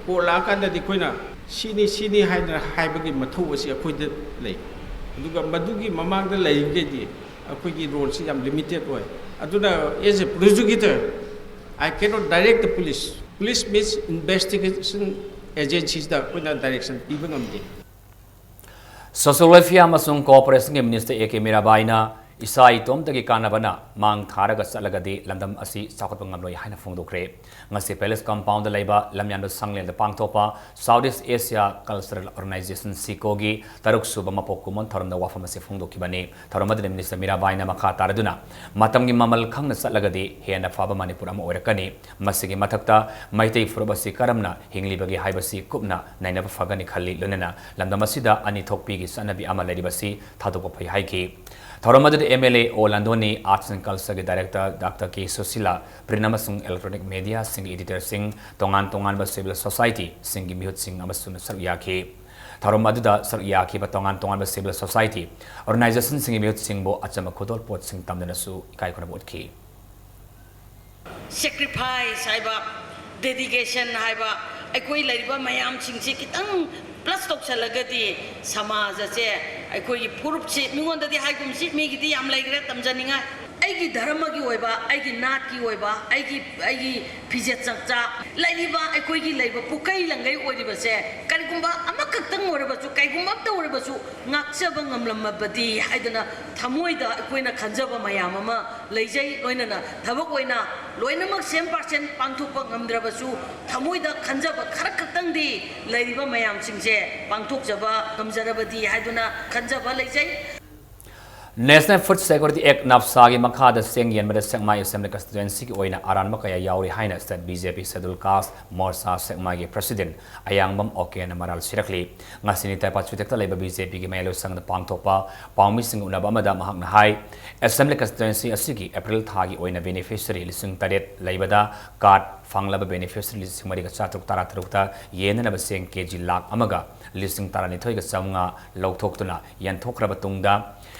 ꯀꯣꯔꯠ ꯂꯥꯛꯑꯀꯥꯟꯗꯗꯤ ꯑꯩꯈꯣꯏꯅ ꯁꯤꯅꯤ, ꯁꯤꯅꯤ ꯍꯥꯏꯗꯅ ꯍꯥꯏꯕꯒꯤ ꯃꯊꯧ ꯑꯁꯤ ꯑꯩꯈꯣꯏꯗ ꯂꯩ꯫ ꯑꯗꯨꯒ ꯃꯗꯨꯒꯤ ꯃꯃꯥꯡꯗ ꯂꯩꯔꯤꯈꯩꯗꯤ ꯑꯩꯈꯣꯏꯒꯤ ꯔꯣꯜꯁꯤ ꯌꯥꯝ ꯂꯤꯃꯤꯇꯦꯠ ꯑꯣꯏ꯫ ꯑꯗꯨꯅ, as a prosecutor, I cannot direct the police. Police means investigation agencies ꯗ ꯑꯩꯈꯣꯏꯅ ꯗꯥꯏꯔꯦꯛꯁꯟ ꯄꯤꯕ ꯉꯝꯗꯦ꯫ ꯁꯣꯁꯤꯌꯦꯜ ꯋꯦꯜꯐꯤꯌꯥꯔ ꯑꯃꯁꯨꯡ ꯀꯣꯑꯣꯄꯔꯦꯁꯟꯒꯤ ꯃꯤꯅꯤꯁꯇꯔ ꯑꯦ ꯀꯦ ꯃꯤꯔꯥꯕꯥꯏꯅ ꯏꯁꯥ ꯏꯇꯣꯝꯇꯒꯤ ꯀꯥꯟꯅꯕꯅ ꯃꯥꯡ ꯊꯥꯔꯒ ꯆꯠꯂꯒꯗꯤ ꯂꯝꯗꯝ ꯑꯁꯤ ꯆꯥꯎꯈꯠꯄ ꯉꯝꯂꯣꯏ ꯍꯥꯏꯅ ꯐꯣꯡꯗꯣꯛꯈ꯭ꯔꯦ꯫ ꯉꯁꯤ ꯄꯦꯂꯦꯁ ꯀꯝꯄꯥꯎꯟꯗ ꯂꯩꯕ ꯂꯝꯌꯥꯟꯕ ꯁꯪꯂꯦꯟꯗ ꯄꯥꯡꯊꯣꯛꯄ ꯁꯥꯎꯠ ꯏꯁ ꯑꯦꯁꯤꯌꯥ ꯀꯜꯆꯔꯦꯜ ꯑꯣꯔꯒꯅꯥꯏꯖꯦꯁꯟ, ꯁꯤꯀꯣꯒꯤ ꯇꯔꯨꯛ ꯁꯨꯕ ꯃꯄꯣꯛ ꯀꯨꯝꯑꯣꯟ ꯊꯧꯔꯝꯗ ꯋꯥꯐꯝ ꯑꯁꯤ ꯐꯣꯡꯗꯣꯛꯈꯤꯕꯅꯤ꯫ ꯊꯧꯔꯝ ꯑꯗꯨꯗ ꯃꯤꯅꯤꯁꯇꯔ ꯃꯤꯔꯥꯕꯥꯏꯅ ꯃꯈꯥ ꯇꯥꯔꯗꯨꯅ ꯃꯇꯝꯒꯤ ꯃꯃꯜ ꯈꯪꯅ ꯆꯠꯂꯒꯗꯤ ꯍꯦꯟꯅ ꯐꯕ ꯃꯅꯤꯄꯨꯔ ꯑꯃ ꯑꯣꯏꯔꯛꯀꯅꯤ꯫ ꯃꯁꯤꯒꯤ ꯃꯊꯛꯇ ꯃꯩꯇꯩ ꯐꯨꯔꯨꯞ ꯑꯁꯤ ꯀꯔꯝꯅ ꯍꯤꯡꯂꯤꯕꯒꯦ ꯍꯥꯏꯕꯁꯤ ꯀꯨꯞꯅ ꯅꯩꯅꯕ ꯐꯒꯅꯤ ꯈꯜꯂꯤ꯫ ꯂꯣꯏꯅꯅ ꯂꯝꯗꯝ ꯑꯁꯤꯗ ꯑꯅꯤ ꯊꯣꯛꯄꯤꯒꯤ ꯆꯠꯅꯕꯤ ꯑꯃ ꯂꯩꯔꯤꯕꯁꯤ ꯊꯥꯗꯣꯛꯄ ꯐꯩ ꯍꯥꯏꯈꯤ꯫ ꯊꯧꯔꯝ ꯑꯗꯨꯗ ꯑꯦꯝ ꯑꯦꯜ ꯑꯦ ꯑꯣ ꯂꯟꯗꯣꯅꯤ, ꯑꯥꯔꯠꯁ ꯑꯦꯟ ꯀꯜꯆꯔꯒꯤ ꯗꯥꯏꯔꯦꯛꯇꯔ ꯗꯥꯛꯇꯔ ꯀꯦ ꯁꯨꯁꯤꯂꯥ, ꯄ꯭ꯔꯤꯟ ꯑꯃꯁꯨꯡ ꯏꯂꯦꯛꯇ꯭ꯔꯣꯅꯤꯛ ꯃꯦꯗꯤꯌꯥꯁꯤꯡꯒꯤ ꯏꯗꯤꯇꯔꯁꯤꯡ, ꯇꯣꯉꯥꯟ ꯇꯣꯉꯥꯟꯕ ꯁꯤꯚꯤꯜ ꯁꯣꯁꯥꯏꯇꯤꯁꯤꯡꯒꯤ ꯃꯤꯍꯨꯠꯁꯤꯡ ꯑꯃꯁꯨ ꯁꯔꯨꯛ ꯌꯥꯈꯤ꯫ ꯊꯧꯔꯝ ꯑꯗꯨꯗ ꯁꯔꯨꯛ ꯌꯥꯈꯤꯕ ꯇꯣꯉꯥꯟ ꯇꯣꯉꯥꯟꯕ ꯁꯤꯚꯤꯜ ꯁꯣꯁꯥꯏꯇꯤ ꯑꯣꯔꯒꯅꯥꯏꯖꯦꯁꯟꯁꯤꯡꯒꯤ ꯃꯤꯍꯨꯠꯁꯤꯡꯕꯨ ꯑꯆꯝꯕ ꯈꯨꯗꯣꯜꯄꯣꯠꯁꯤꯡ ꯇꯝꯗꯨꯅꯁꯨ ꯏꯀꯥꯏ ꯈꯨꯝꯅꯕ ꯎꯠꯈꯤ꯫ ꯁꯦꯀ꯭ꯔꯤꯐꯥꯏꯁ ꯍꯥꯏꯕ, ꯗꯦꯗꯤꯀꯦꯁꯟ ꯍꯥꯏꯕ, ꯑꯩꯈꯣꯏ ꯂꯩꯔꯤꯕ ꯃꯌꯥꯝꯁꯤꯡꯁꯤ ꯈꯤꯇꯪ ꯄ꯭ꯂꯁ ꯇꯧꯁꯜꯂꯒꯗꯤ ꯁꯃꯥꯖ ꯑꯁꯦ, ꯑꯩꯈꯣꯏꯒꯤ ꯐꯨꯔꯨꯞꯁꯤ, ꯃꯤꯉꯣꯟꯗꯗꯤ ꯍꯥꯏꯒꯨꯝꯁꯤ, ꯃꯤꯒꯤꯗꯤ ꯌꯥꯝ ꯂꯩꯈ꯭ꯔꯦ ꯇꯝꯖꯅꯤꯡꯉꯥꯏ꯫ ꯑꯩꯒꯤ ꯙꯔꯃꯒꯤ ꯑꯣꯏꯕ, ꯑꯩꯒꯤ ꯅꯥꯠꯀꯤ ꯑꯣꯏꯕ, ꯑꯩꯒꯤ, ꯑꯩꯒꯤ ꯐꯤꯖꯦꯠ ꯆꯛꯆꯥ, ꯂꯩꯔꯤꯕ ꯑꯩꯈꯣꯏꯒꯤ ꯂꯩꯕ ꯄꯨꯀꯩ ꯂꯪꯒꯩ ꯑꯣꯏꯔꯤꯕꯁꯦ ꯀꯔꯤꯒꯨꯝꯕ ꯑꯃꯈꯛꯇꯪ ꯑꯣꯏꯔꯕꯁꯨ, ꯀꯩꯒꯨꯝꯕ ꯑꯝꯇ ꯑꯣꯏꯔꯕꯁꯨ ꯉꯥꯛꯆꯕ ꯉꯝꯂꯝꯃꯕꯗꯤ ꯍꯥꯏꯗꯅ ꯊꯃꯣꯏꯗ ꯑꯩꯈꯣꯏꯅ ꯈꯟꯖꯕ ꯃꯌꯥꯝ ꯑꯃ ꯂꯩꯖꯩ꯫ ꯂꯣꯏꯅꯅ ꯊꯕꯛ ꯑꯣꯏꯅ ꯂꯣꯏꯅꯃꯛ ꯁꯦꯝ ꯄꯥꯔꯁꯦꯟ ꯄꯥꯡꯊꯣꯛꯄ ꯉꯝꯗ꯭ꯔꯕꯁꯨ ꯊꯃꯣꯏꯗ ꯈꯟꯖꯕ ꯈꯔ ꯈꯛꯇꯪꯗꯤ ꯂꯩꯔꯤꯕ ꯃꯌꯥꯝꯁꯤꯡꯁꯦ ꯄꯥꯡꯊꯣꯛꯆꯕ ꯉꯝꯖꯔꯕꯗꯤ ꯍꯥꯏꯗꯨꯅ ꯈꯟꯖꯕ ꯂꯩꯖꯩ꯫ National Food Security Act, ꯅꯞꯁꯥꯒꯤ ꯃꯈꯥꯗ ꯆꯦꯡ ꯌꯦꯟꯕꯗ ꯁꯦꯛꯃꯥꯏ ꯑꯦꯁꯦꯝꯕ꯭ꯂꯤ ꯀꯟꯁꯇꯤꯇ꯭ꯋꯦꯟꯁꯤꯒꯤ ꯑꯣꯏꯅ ꯑꯔꯥꯟꯕ ꯀꯌꯥ ꯌꯥꯎꯔꯤ ꯍꯥꯏꯅ ꯁ꯭ꯇꯦꯠ ꯕꯤ ꯖꯦ ꯄꯤ ꯁꯦꯗꯨꯜ ꯀꯥꯁ ꯃꯣꯔꯆꯥ ꯁꯦꯛꯃꯥꯏꯒꯤ ꯄ꯭ꯔꯁꯤꯗꯦꯟꯠ ꯑꯌꯥꯡꯕꯝ ꯑꯣꯀꯦꯅ ꯃꯔꯥꯜ ꯁꯤꯔꯛꯂꯤ꯫ ꯉꯁꯤ ꯅꯤꯇꯥꯏ ꯄꯥꯆꯨꯇꯦꯛꯇ ꯂꯩꯕ ꯕꯤ ꯖꯦ ꯄꯤꯒꯤ ꯃꯌꯥꯏ ꯂꯣꯏꯁꯪꯗ ꯄꯥꯡꯊꯣꯛꯄ ꯄꯥꯎꯃꯤꯁꯤꯡꯒ ꯎꯅꯕ ꯑꯃꯗ ꯃꯍꯥꯛꯅ ꯍꯥꯏ, ꯑꯦꯁꯦꯝꯕ꯭ꯂꯤ ꯀꯟꯁꯇꯤꯇ꯭ꯋꯦꯟꯁꯤ ꯑꯁꯤꯒꯤ ꯑꯦꯄ꯭ꯔꯤꯜ ꯊꯥꯒꯤ ꯑꯣꯏꯅ ꯕꯦꯅꯤꯐꯤꯁꯔꯤ ꯂꯤꯁꯤꯡ ꯇꯔꯦꯠ ꯂꯩꯕꯗ ꯀꯥꯔꯗ ꯐꯪꯂꯕ ꯕꯦꯅꯤꯐꯤꯁꯔꯤ ꯂꯤꯁꯤꯡ ꯃꯔꯤꯒ ꯆꯥꯇ꯭ꯔꯨꯛ ꯇꯔꯥꯇꯔꯨꯛꯇ ꯌꯦꯟꯅꯅꯕ ꯆꯦꯡ ꯀꯦ ꯖꯤ ꯂꯥꯈ ꯑꯃꯒ ꯂꯤꯁꯤꯡ ꯇꯔꯥꯅꯤꯊꯣꯏꯒ ꯆꯥꯃꯉꯥ ꯂꯧꯊꯣꯛꯇꯨꯅ ꯌꯦꯟꯊꯣꯛꯈ꯭ꯔꯕ ꯇꯨꯡꯗ,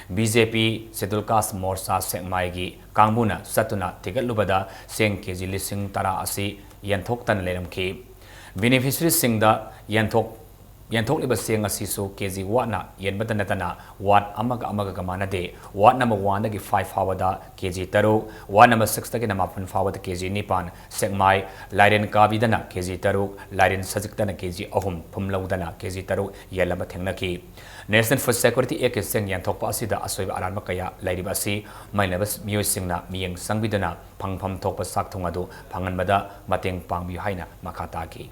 ꯕꯤ ꯖꯦ ꯄꯤ ꯁꯦꯗꯨꯜ ꯀꯥꯁ ꯃꯣꯔꯆꯥ ꯁꯦꯛꯃꯥꯏꯒꯤ ꯀꯥꯡꯕꯨꯅ ꯆꯠꯇꯨꯅ ꯊꯤꯒꯠꯂꯨꯕꯗ ꯆꯦꯡ ꯀꯦ ꯖꯤ ꯂꯤꯁꯤꯡ ꯇꯔꯥ ꯑꯁꯤ ꯌꯦꯟꯊꯣꯛꯇꯅ ꯂꯩꯔꯝꯈꯤ꯫ ꯕꯦꯅꯤꯐꯤꯁꯔꯤꯁꯤꯡꯗ ꯌꯦꯟꯊꯣꯛ-, ꯌꯦꯟꯊꯣꯛꯂꯤꯕ ꯆꯦꯡ ꯑꯁꯤꯁꯨ ꯀꯦ ꯖꯤ ꯋꯥꯠꯅ ꯌꯦꯟꯕꯇ ꯅꯠꯇꯅ ꯋꯥꯔꯗ ꯑꯃꯒ ꯑꯃꯒꯒ ꯃꯥꯟꯅꯗꯦ꯫ ꯋꯥꯔꯗ ꯅꯝꯕꯔ ꯋꯥꯟꯗꯒꯤ ꯐꯥꯏꯚ ꯐꯥꯎꯕꯗ ꯀꯦ ꯖꯤ ꯇꯔꯨꯛ, ꯋꯥꯔꯗ ꯅꯝꯕꯔ ꯁꯤꯛꯁꯇꯒꯤꯅ ꯃꯥꯄꯟ ꯐꯥꯎꯕꯗ ꯀꯦ ꯖꯤ ꯅꯤꯄꯥꯟ, ꯁꯦꯛꯃꯥꯏ ꯂꯥꯏꯔꯦꯟ ꯀꯥꯕꯤꯗꯅ ꯀꯦ ꯖꯤ ꯇꯔꯨꯛ, ꯂꯥꯏꯔꯦꯟ ꯁꯖꯤꯛꯇꯅ ꯀꯦ ꯖꯤ ꯑꯍꯨꯝ, ꯐꯨꯝꯂꯧꯗꯅ ꯀꯦ ꯖꯤ ꯇꯔꯨꯛ ꯌꯦꯜꯂꯝꯕ ꯊꯦꯡꯅꯈꯤ꯫ ꯅꯦꯁꯅꯦꯜ ꯐꯨꯗ ꯁꯦꯀ꯭ꯌꯨꯔꯤꯇꯤ ꯑꯦꯛꯀꯤ ꯆꯦꯡ ꯌꯦꯟꯊꯣꯛꯄ ꯑꯁꯤꯗ ꯑꯁꯣꯏꯕ ꯑꯔꯥꯟꯕ ꯀꯌꯥ ꯂꯩꯔꯤꯕ ꯑꯁꯤ ꯃꯩꯂꯩꯅꯕ ꯃꯤꯑꯣꯏꯁꯤꯡꯅ ꯃꯤꯠꯌꯦꯡ ꯆꯪꯕꯤꯗꯨꯅ ꯐꯪꯐꯝ ꯊꯣꯛꯄ ꯆꯥꯛ ꯊꯣꯡ ꯑꯗꯨ ꯐꯪꯍꯟꯕꯗ ꯃꯇꯦꯡ ꯄꯥꯡꯕꯤꯌꯨ ꯍꯥꯏꯅ ꯃꯈꯥ ꯇꯥꯈꯤ꯫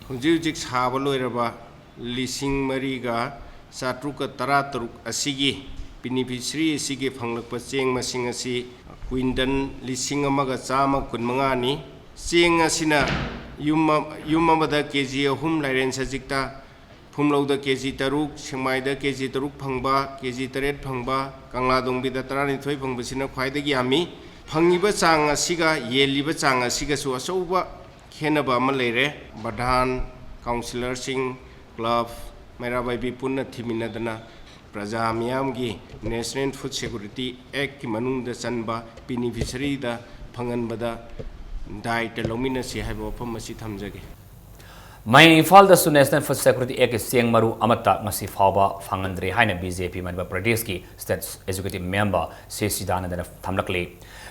ꯍꯧꯖꯤꯛ ꯍꯧꯖꯤꯛ ꯁꯥꯕ ꯂꯣꯏꯔꯕ ꯂꯤꯁꯤꯡ ꯃꯔꯤꯒ ꯆꯥꯇ꯭ꯔꯨꯛꯀ ꯇꯔꯥꯇꯔꯨꯛ ꯑꯁꯤꯒꯤ ꯕꯦꯅꯤꯐꯤꯁꯔꯤ ꯑꯁꯤꯒꯤ ꯐꯪꯂꯛꯄ ꯆꯦꯡ ꯃꯁꯤꯡ ꯑꯁꯤ ꯀ꯭ꯋꯤꯟꯇꯜ ꯂꯤꯁꯤꯡ ꯑꯃꯒ ꯆꯥꯝꯃ ꯀꯨꯟꯃꯉꯥꯅꯤ꯫ ꯆꯦꯡ ꯑꯁꯤꯅ ꯌꯨꯝ ꯑ-, ꯌꯨꯝ ꯑꯃꯗ ꯀꯦ ꯖꯤ ꯑꯍꯨꯝ ꯂꯥꯏꯔꯦꯟ ꯁꯖꯤꯛꯇ, ꯐꯨꯝꯂꯧꯗ ꯀꯦ ꯖꯤ ꯇꯔꯨꯛ, ꯁꯦꯛꯃꯥꯏꯗ ꯀꯦ ꯖꯤ ꯇꯔꯨꯛ ꯐꯪꯕ, ꯀꯦ ꯖꯤ ꯇꯔꯦꯠ ꯐꯪꯕ, ꯀꯪꯂꯥꯗꯣꯡꯕꯤꯗ ꯇꯔꯥꯅꯤꯊꯣꯏ ꯐꯪꯕꯁꯤꯅ ꯈ꯭ꯋꯥꯏꯗꯒꯤ ꯌꯥꯝꯃꯤ꯫ ꯐꯪꯉꯤꯕ ꯆꯥꯡ ꯑꯁꯤꯒ ꯌꯦꯜꯂꯤꯕ ꯆꯥꯡ ꯑꯁꯤꯒꯁꯨ ꯑꯆꯧꯕ ꯈꯦꯟꯅꯕ ꯑꯃ ꯂꯩꯔꯦ꯫ ꯄ꯭ꯔꯙꯥꯟ, ꯀꯥꯎꯟꯁꯤꯂꯔꯁꯤꯡ, ꯀ꯭ꯂꯕ, ꯃꯩꯔꯥ ꯄꯥꯏꯕꯤ ꯄꯨꯟꯅ ꯊꯤꯃꯤꯟꯅꯗꯅ ꯄ꯭ꯔꯖꯥ ꯃꯤꯌꯥꯝꯒꯤ ꯅꯦꯁꯅꯦꯜ ꯐꯨꯗ ꯁꯦꯀ꯭ꯌꯨꯔꯤꯇꯤ ꯑꯦꯛꯀꯤ ꯃꯅꯨꯡꯗ ꯆꯟꯕ ꯕꯦꯅꯤꯐꯤꯁꯔꯤꯗ ꯐꯪꯍꯟꯕꯗ ꯗꯥꯏꯇ ꯂꯧꯃꯤꯟꯅꯁꯤ ꯍꯥꯏꯕ ꯋꯥꯐꯝ ꯑꯁꯤ ꯊꯝꯖꯒꯦ꯫ ꯃꯌꯥꯡ ꯏꯝꯐꯥꯜꯗꯁꯨ ꯅꯦꯁꯅꯦꯜ ꯐꯨꯗ ꯁꯦꯀ꯭ꯌꯨꯔꯤꯇꯤ ꯑꯦꯛꯀꯤ ꯆꯦꯡ ꯃꯔꯨ ꯑꯃꯠꯇ ꯉꯁꯤ ꯐꯥꯎꯕ ꯐꯪꯍꯟꯗ꯭ꯔꯤ ꯍꯥꯏꯅ ꯕꯤ ꯖꯦ ꯄꯤ ꯃꯅꯤꯄꯨꯔ ꯄ꯭ꯔꯗꯦꯁꯀꯤ ꯁ꯭ꯇꯦꯠ ꯑꯦꯛꯖꯤꯀ꯭ꯌꯨꯇꯤꯚ ꯃꯦꯝꯕꯔ ꯁꯤ ꯁꯤꯗꯥꯅꯟꯗꯅ ꯊꯝꯂꯛꯂꯤ꯫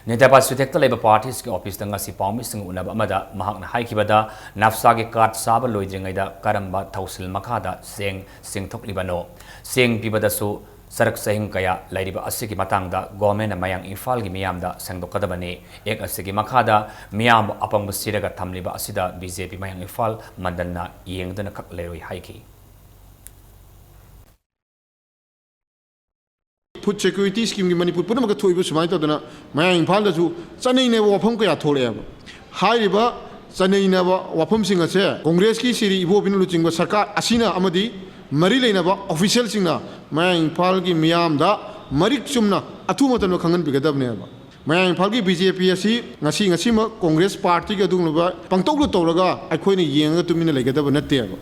ꯅꯤꯇꯥꯄꯥ ꯁꯨꯊꯦꯛꯇ ꯂꯩꯕ ꯄꯥꯔꯇꯤꯁꯀꯤ ꯑꯣꯐꯤꯁꯇ ꯉꯁꯤ ꯄꯥꯎꯃꯤꯁꯤꯡ ꯎꯅꯕ ꯑꯃꯗ ꯃꯍꯥꯛꯅ ꯍꯥꯏꯈꯤꯕꯗ, ꯅꯥꯞꯁꯥꯒꯤ ꯀꯥꯔꯗ ꯆꯥꯕ ꯂꯣꯏꯗ꯭ꯔꯤꯉꯩꯗ ꯀꯔꯝꯕ ꯊꯧꯁꯤꯜ ꯃꯈꯥꯗ ꯆꯦꯡ ꯆꯤꯡꯊꯣꯛꯂꯤꯕꯅꯣ? ꯆꯦꯡ ꯄꯤꯕꯗꯁꯨ ꯆꯔꯛ ꯆꯍꯤꯡ ꯀꯌꯥ ꯂꯩꯔꯤꯕ ꯑꯁꯤꯒꯤ ꯃꯇꯥꯡꯗ ꯒꯣꯔꯃꯦꯟꯅ ꯃꯌꯥꯡ ꯏꯝꯐꯥꯜꯒꯤ ꯃꯤꯌꯥꯝꯗ ꯁꯦꯡꯗꯣꯛꯀꯗꯕꯅꯤ꯫ ꯑꯦꯛ ꯑꯁꯤꯒꯤ ꯃꯈꯥꯗ ꯃꯤꯌꯥꯝꯕꯨ ꯑꯄꯪꯕ ꯁꯤꯔꯒ ꯊꯝꯂꯤꯕ ꯑꯁꯤꯗ ꯕꯤ ꯖꯦ ꯄꯤ ꯃꯌꯥꯡ ꯏꯝꯐꯥꯜ ꯃꯟꯗꯜꯅ ꯌꯦꯡꯗꯨꯅ ꯈꯛ ꯂꯩꯔꯣꯏ ꯍꯥꯏꯈꯤ꯫ ꯐꯨꯗ ꯁꯦꯀ꯭ꯌꯨꯔꯤꯇꯤ ꯁ꯭ꯀꯤꯝꯒꯤ ꯃꯅꯤꯄꯨꯔ ꯄꯨꯝꯅꯃꯛꯇ ꯊꯣꯛꯏꯕ ꯁꯨꯃꯥꯏꯅ ꯇꯧꯗꯅ ꯃꯌꯥꯡ ꯏꯝꯐꯥꯜꯗꯁꯨ ꯆꯠꯅꯩꯅꯕ ꯋꯥꯐꯝ ꯀꯌꯥ ꯊꯣꯛꯂꯛꯑꯦꯕ꯫ ꯍꯥꯏꯔꯤꯕ ꯆꯠꯅꯩꯅꯕ ꯋꯥꯐꯝꯁꯤꯡ ꯑꯁꯦ ꯀꯣꯡꯒ꯭ꯔꯦꯁꯀꯤ ꯁꯤꯔꯤ ꯏꯕꯣꯕꯤꯅ ꯂꯨꯆꯤꯡꯕ ꯁꯔꯀꯥꯔ ꯑꯁꯤꯅ ꯑꯃꯗꯤ ꯃꯔꯤ ꯂꯩꯅꯕ ꯑꯣꯐꯤꯁꯤꯌꯦꯜꯁꯤꯡꯅ ꯃꯌꯥꯡ ꯏꯝꯐꯥꯜꯒꯤ ꯃꯤꯌꯥꯝꯗ ꯃꯔꯤꯛ ꯆꯨꯝꯅ ꯑꯊꯨꯕ ꯃꯇꯝꯗ ꯈꯪꯍꯟꯕꯤꯒꯗꯕꯅꯦꯕ꯫ ꯃꯌꯥꯡ ꯏꯝꯐꯥꯜꯒꯤ ꯕꯤ ꯖꯦ ꯄꯤ ꯑꯁꯤ ꯉꯁꯤ, ꯉꯁꯤꯃꯛ ꯀꯣꯡꯒ꯭ꯔꯦꯁ ꯄꯥꯔꯇꯤꯒꯤ ꯑꯗꯨꯒꯨꯝꯂꯕ ꯄꯪꯇꯧꯗ ꯇꯧꯔꯒ ꯑꯩꯈꯣꯏꯅ ꯌꯦꯡꯉꯒ ꯇꯨꯃꯤꯟꯅ ꯂꯩꯒꯗꯕ ꯅꯠꯇꯦꯕ꯫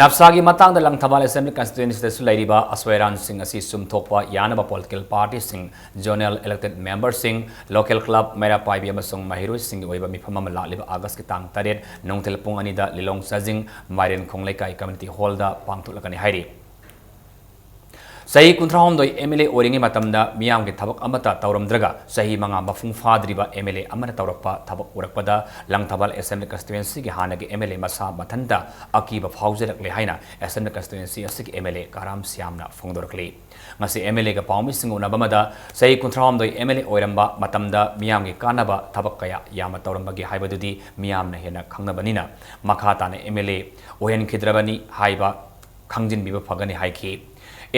ꯅꯞꯁꯥꯒꯤ ꯃꯇꯥꯡꯗ ꯂꯪꯊꯕꯥꯜ ꯑꯦꯁꯦꯝꯕ꯭ꯂꯤ ꯀꯟꯁꯇꯤꯇ꯭ꯋꯦꯟꯁꯤꯗꯁꯨ ꯂꯩꯔꯤꯕ ꯑꯁꯣꯏ ꯑꯔꯥꯟꯁꯤꯡ ꯑꯁꯤ ꯆꯨꯝꯊꯣꯛꯄ ꯌꯥꯅꯕ ꯄꯣꯂꯤꯇꯤꯀꯦꯜ ꯄꯥꯔꯇꯤꯁꯤꯡ, ꯖꯣꯅꯦꯜ ꯏꯂꯦꯛꯇꯦꯗ ꯃꯦꯝꯕꯔꯁꯤꯡ, ꯂꯣꯀꯦꯜ ꯀ꯭ꯂꯕ, ꯃꯩꯔꯥ ꯄꯥꯏꯕꯤ ꯑꯃꯁꯨꯡ ꯃꯍꯩꯔꯣꯏꯁꯤꯡꯒꯤ ꯑꯣꯏꯕ ꯃꯤꯐꯝ ꯑꯃ ꯂꯥꯛꯂꯤꯕ ꯑꯥꯒꯁꯀꯤ ꯇꯥꯡ ꯇꯔꯦꯠ ꯅꯨꯡꯊꯤꯜ ꯄꯨꯡ ꯑꯅꯤꯗ ꯂꯤꯂꯣꯡ ꯆꯥꯖꯤꯡ ꯃꯥꯏꯔꯦꯟꯈꯣꯡ ꯂꯩꯀꯥꯏ ꯀꯝꯃ꯭ꯌꯨꯅꯤꯇꯤ ꯍꯣꯜꯗ ꯄꯥꯡꯊꯣꯛꯂꯛꯀꯅꯤ ꯍꯥꯏꯔꯤ꯫ ꯆꯍꯤ ꯀꯨꯟꯊ꯭ꯔꯥꯍꯨꯝꯗꯣꯏ ꯑꯦꯝ ꯑꯦꯜ ꯑꯦ ꯑꯣꯏꯔꯤꯉꯩ ꯃꯇꯝꯗ ꯃꯤꯌꯥꯝꯒꯤ ꯊꯕꯛ ꯑꯃꯠꯇ ꯇꯧꯔꯝꯗ꯭ꯔꯒ ꯆꯍꯤ ꯃꯉꯥ ꯃꯄꯨꯡ ꯐꯥꯗ꯭ꯔꯤꯕ ꯑꯦꯝ ꯑꯦꯜ ꯑꯦ ꯑꯃꯅ ꯇꯧꯔꯛꯄ ꯊꯕꯛ ꯎꯔꯛꯄꯗ ꯂꯪꯊꯕꯥꯜ ꯑꯦꯁꯦꯝꯕ꯭ꯂꯤ ꯀꯟꯁꯇꯤꯇ꯭ꯋꯦꯟꯁꯤꯒꯤ ꯍꯥꯟꯅꯒꯤ ꯑꯦꯝ ꯑꯦꯜ ꯑꯦ ꯃꯁꯥ ꯃꯊꯟꯇ ꯑꯀꯤꯕ ꯐꯥꯎꯖꯔꯛꯂꯦ ꯍꯥꯏꯅ ꯑꯦꯁꯦꯝꯕ꯭ꯂꯤ ꯀꯟꯁꯇꯤꯇ꯭ꯋꯦꯟꯁꯤ ꯑꯁꯤꯒꯤ ꯑꯦꯝ ꯑꯦꯜ ꯑꯦ ꯀꯥꯔꯥꯝ ꯁ꯭ꯌꯥꯝꯅ ꯐꯣꯡꯗꯣꯔꯛꯂꯤ꯫ ꯉꯁꯤ ꯑꯦꯝ ꯑꯦꯜ ꯑꯦꯒ ꯄꯥꯎꯃꯤꯁꯤꯡꯒ ꯎꯅꯕ ꯑꯃꯗ ꯆꯍꯤ ꯀꯨꯟꯊ꯭ꯔꯥꯍꯨꯝꯗꯣꯏ ꯑꯦꯝ ꯑꯦꯜ ꯑꯦ ꯑꯣꯏꯔꯝꯕ ꯃꯇꯝꯗ ꯃꯤꯌꯥꯝꯒꯤ ꯀꯥꯟꯅꯕ ꯊꯕꯛ ꯀꯌꯥ ꯌꯥꯝꯅ ꯇꯧꯔꯝꯕꯒꯦ ꯍꯥꯏꯕꯗꯨꯗꯤ ꯃꯤꯌꯥꯝꯅ ꯍꯦꯟꯅ ꯈꯪꯅꯕꯅꯤꯅ ꯃꯈꯥ ꯇꯥꯅ ꯑꯦꯝ ꯑꯦꯜ ꯑꯦ ꯑꯣꯏꯍꯟꯈꯤꯗ꯭ꯔꯕꯅꯤ ꯍꯥꯏꯕ ꯈꯪꯖꯤꯟꯕꯤꯕ ꯐꯒꯅꯤ ꯍꯥꯏꯈꯤ꯫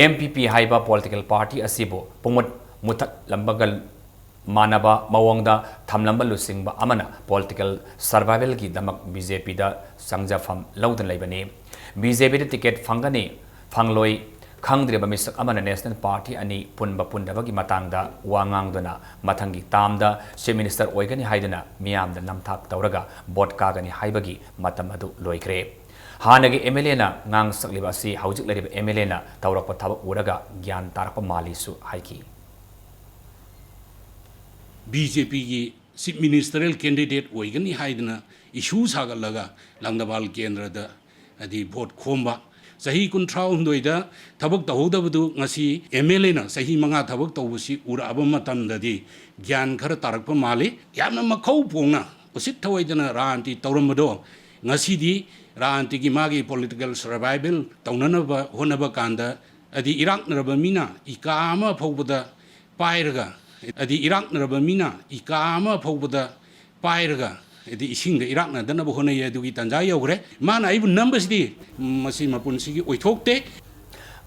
ꯑꯦꯝ ꯄꯤ ꯄꯤ ꯍꯥꯏꯕ ꯄꯣꯂꯤꯇꯤꯀꯦꯜ ꯄꯥꯔꯇꯤ ꯑꯁꯤꯕꯨ ꯄꯨꯡꯃꯨꯠ ꯃꯨꯊꯠꯂꯝꯕꯒ ꯃꯥꯟꯅꯕ ꯃꯑꯣꯡꯗ ꯊꯝꯂꯝꯕ ꯂꯨꯆꯤꯡꯕ ꯑꯃꯅ ꯄꯣꯂꯤꯇꯤꯀꯦꯜ ꯁꯔꯚꯥꯏꯚꯦꯜꯒꯤꯗꯃꯛ ꯕꯤ ꯖꯦ ꯄꯤꯗ ꯆꯪꯖꯐꯝ ꯂꯧꯗꯨꯅ ꯂꯩꯕꯅꯤ꯫ ꯕꯤ ꯖꯦ ꯄꯤꯗ ꯇꯤꯀꯦꯠ ꯐꯪꯒꯅꯤ ꯐꯪꯂꯣꯏ ꯈꯪꯗ꯭ꯔꯤꯕ ꯃꯤꯁꯛ ꯑꯃꯅ ꯅꯦꯁꯅꯦꯜ ꯄꯥꯔꯇꯤ ꯑꯅꯤ ꯄꯨꯟꯕ ꯄꯨꯟꯗꯕꯒꯤ ꯃꯇꯥꯡꯗ ꯋꯥ ꯉꯥꯡꯗꯨꯅ ꯃꯊꯪꯒꯤ ꯇꯥꯝꯗ ꯆꯤꯐ ꯃꯤꯅꯤꯁꯇꯔ ꯑꯣꯏꯒꯅꯤ ꯍꯥꯏꯗꯨꯅ ꯃꯤꯌꯥꯝꯗ ꯅꯝꯊꯥꯛ ꯇꯧꯔꯒ ꯚꯣꯠ ꯀꯥꯒꯅꯤ ꯍꯥꯏꯕꯒꯤ ꯃꯇꯝ ꯑꯗꯨ ꯂꯣꯏꯈ꯭ꯔꯦ꯫ ꯍꯥꯟꯅꯒꯤ ꯑꯦꯝ ꯑꯦꯜ ꯑꯦꯅ ꯉꯥꯡ ꯁꯛꯂꯤꯕ ꯑꯁꯤ ꯍꯧꯖꯤꯛ ꯂꯩꯔꯤꯕ ꯑꯦꯝ ꯑꯦꯜ ꯑꯦꯅ ꯇꯧꯔꯛꯄ ꯊꯕꯛ ꯎꯔꯒ ꯒ꯭ꯌꯥꯟ ꯇꯥꯔꯛꯄ ꯃꯥꯜꯂꯤꯁꯨ ꯍꯥꯏꯈꯤ꯫ ꯕꯤ ꯖꯦ ꯄꯤꯒꯤ ꯆꯤꯐ ꯃꯤꯅꯤꯁꯇꯔꯦꯜ ꯀꯦꯟꯗꯤꯗꯦꯠ ꯑꯣꯏꯒꯅꯤ ꯍꯥꯏꯗꯅ ꯏꯁꯨ ꯁꯥꯒꯠꯂꯒ ꯂꯪꯗꯕꯥꯜ ꯀꯦꯟꯗ꯭ꯔꯗ ꯍꯥꯏꯗꯤ ꯚꯣꯠ ꯈꯣꯝꯕ, ꯆꯍꯤ ꯀꯨꯟꯊ꯭ꯔꯥꯍꯨꯝꯗꯣꯏꯗ ꯊꯕꯛ ꯇꯧꯍꯧꯗꯕꯗꯨ ꯉꯁꯤ ꯑꯦꯝ ꯑꯦꯜ ꯑꯦꯅ ꯆꯍꯤ ꯃꯉꯥ ꯊꯕꯛ ꯇꯧꯕꯁꯤ ꯎꯔꯛꯑꯕ ꯃꯇꯝꯗꯗꯤ ꯒ꯭ꯌꯥꯟ ꯈꯔ ꯇꯥꯔꯛꯄ ꯃꯥꯜꯂꯤ꯫ ꯌꯥꯝꯅ ꯃꯈꯧ ꯄꯣꯡꯅ ꯎꯁꯤꯠ ꯊꯑꯣꯏꯗꯅ ꯔꯥꯖꯅꯤꯇꯤ ꯇꯧꯔꯝꯕꯗꯣ ꯉꯁꯤꯗꯤ ꯔꯥꯖꯅꯤꯇꯤꯒꯤ ꯃꯥꯒꯤ ꯄꯣꯂꯤꯇꯤꯀꯦꯜ ꯁꯔꯚꯥꯏꯚꯦꯜ ꯇꯧꯅꯅꯕ ꯍꯣꯠꯅꯕ ꯀꯥꯟꯗ ꯍꯥꯏꯗꯤ ꯏꯔꯥꯛꯅꯔꯕ ꯃꯤꯅ ꯏꯀꯥ ꯑꯃ ꯐꯥꯎꯕꯗ ꯄꯥꯏꯔꯒ ꯍꯥꯏꯗꯤ ꯏꯔꯥꯛꯅꯔꯕ ꯃꯤꯅ ꯏꯀꯥ ꯑꯃ ꯐꯥꯎꯕꯗ ꯄꯥꯏꯔꯒ ꯍꯥꯏꯗꯤ ꯏꯁꯤꯡꯗ ꯏꯔꯥꯛꯅꯗꯅꯕ ꯍꯣꯠꯅꯩ꯫ ꯑꯗꯨꯒꯤ ꯇꯥꯟꯖꯥ ꯌꯧꯈ꯭ꯔꯦ꯫ ꯃꯥꯅ ꯑꯩꯕꯨ ꯅꯝꯕꯁꯤꯗꯤ ꯃꯁꯤ ꯃꯄꯨꯟꯁꯤꯒꯤ ꯑꯣꯏꯊꯣꯛꯇꯦ꯫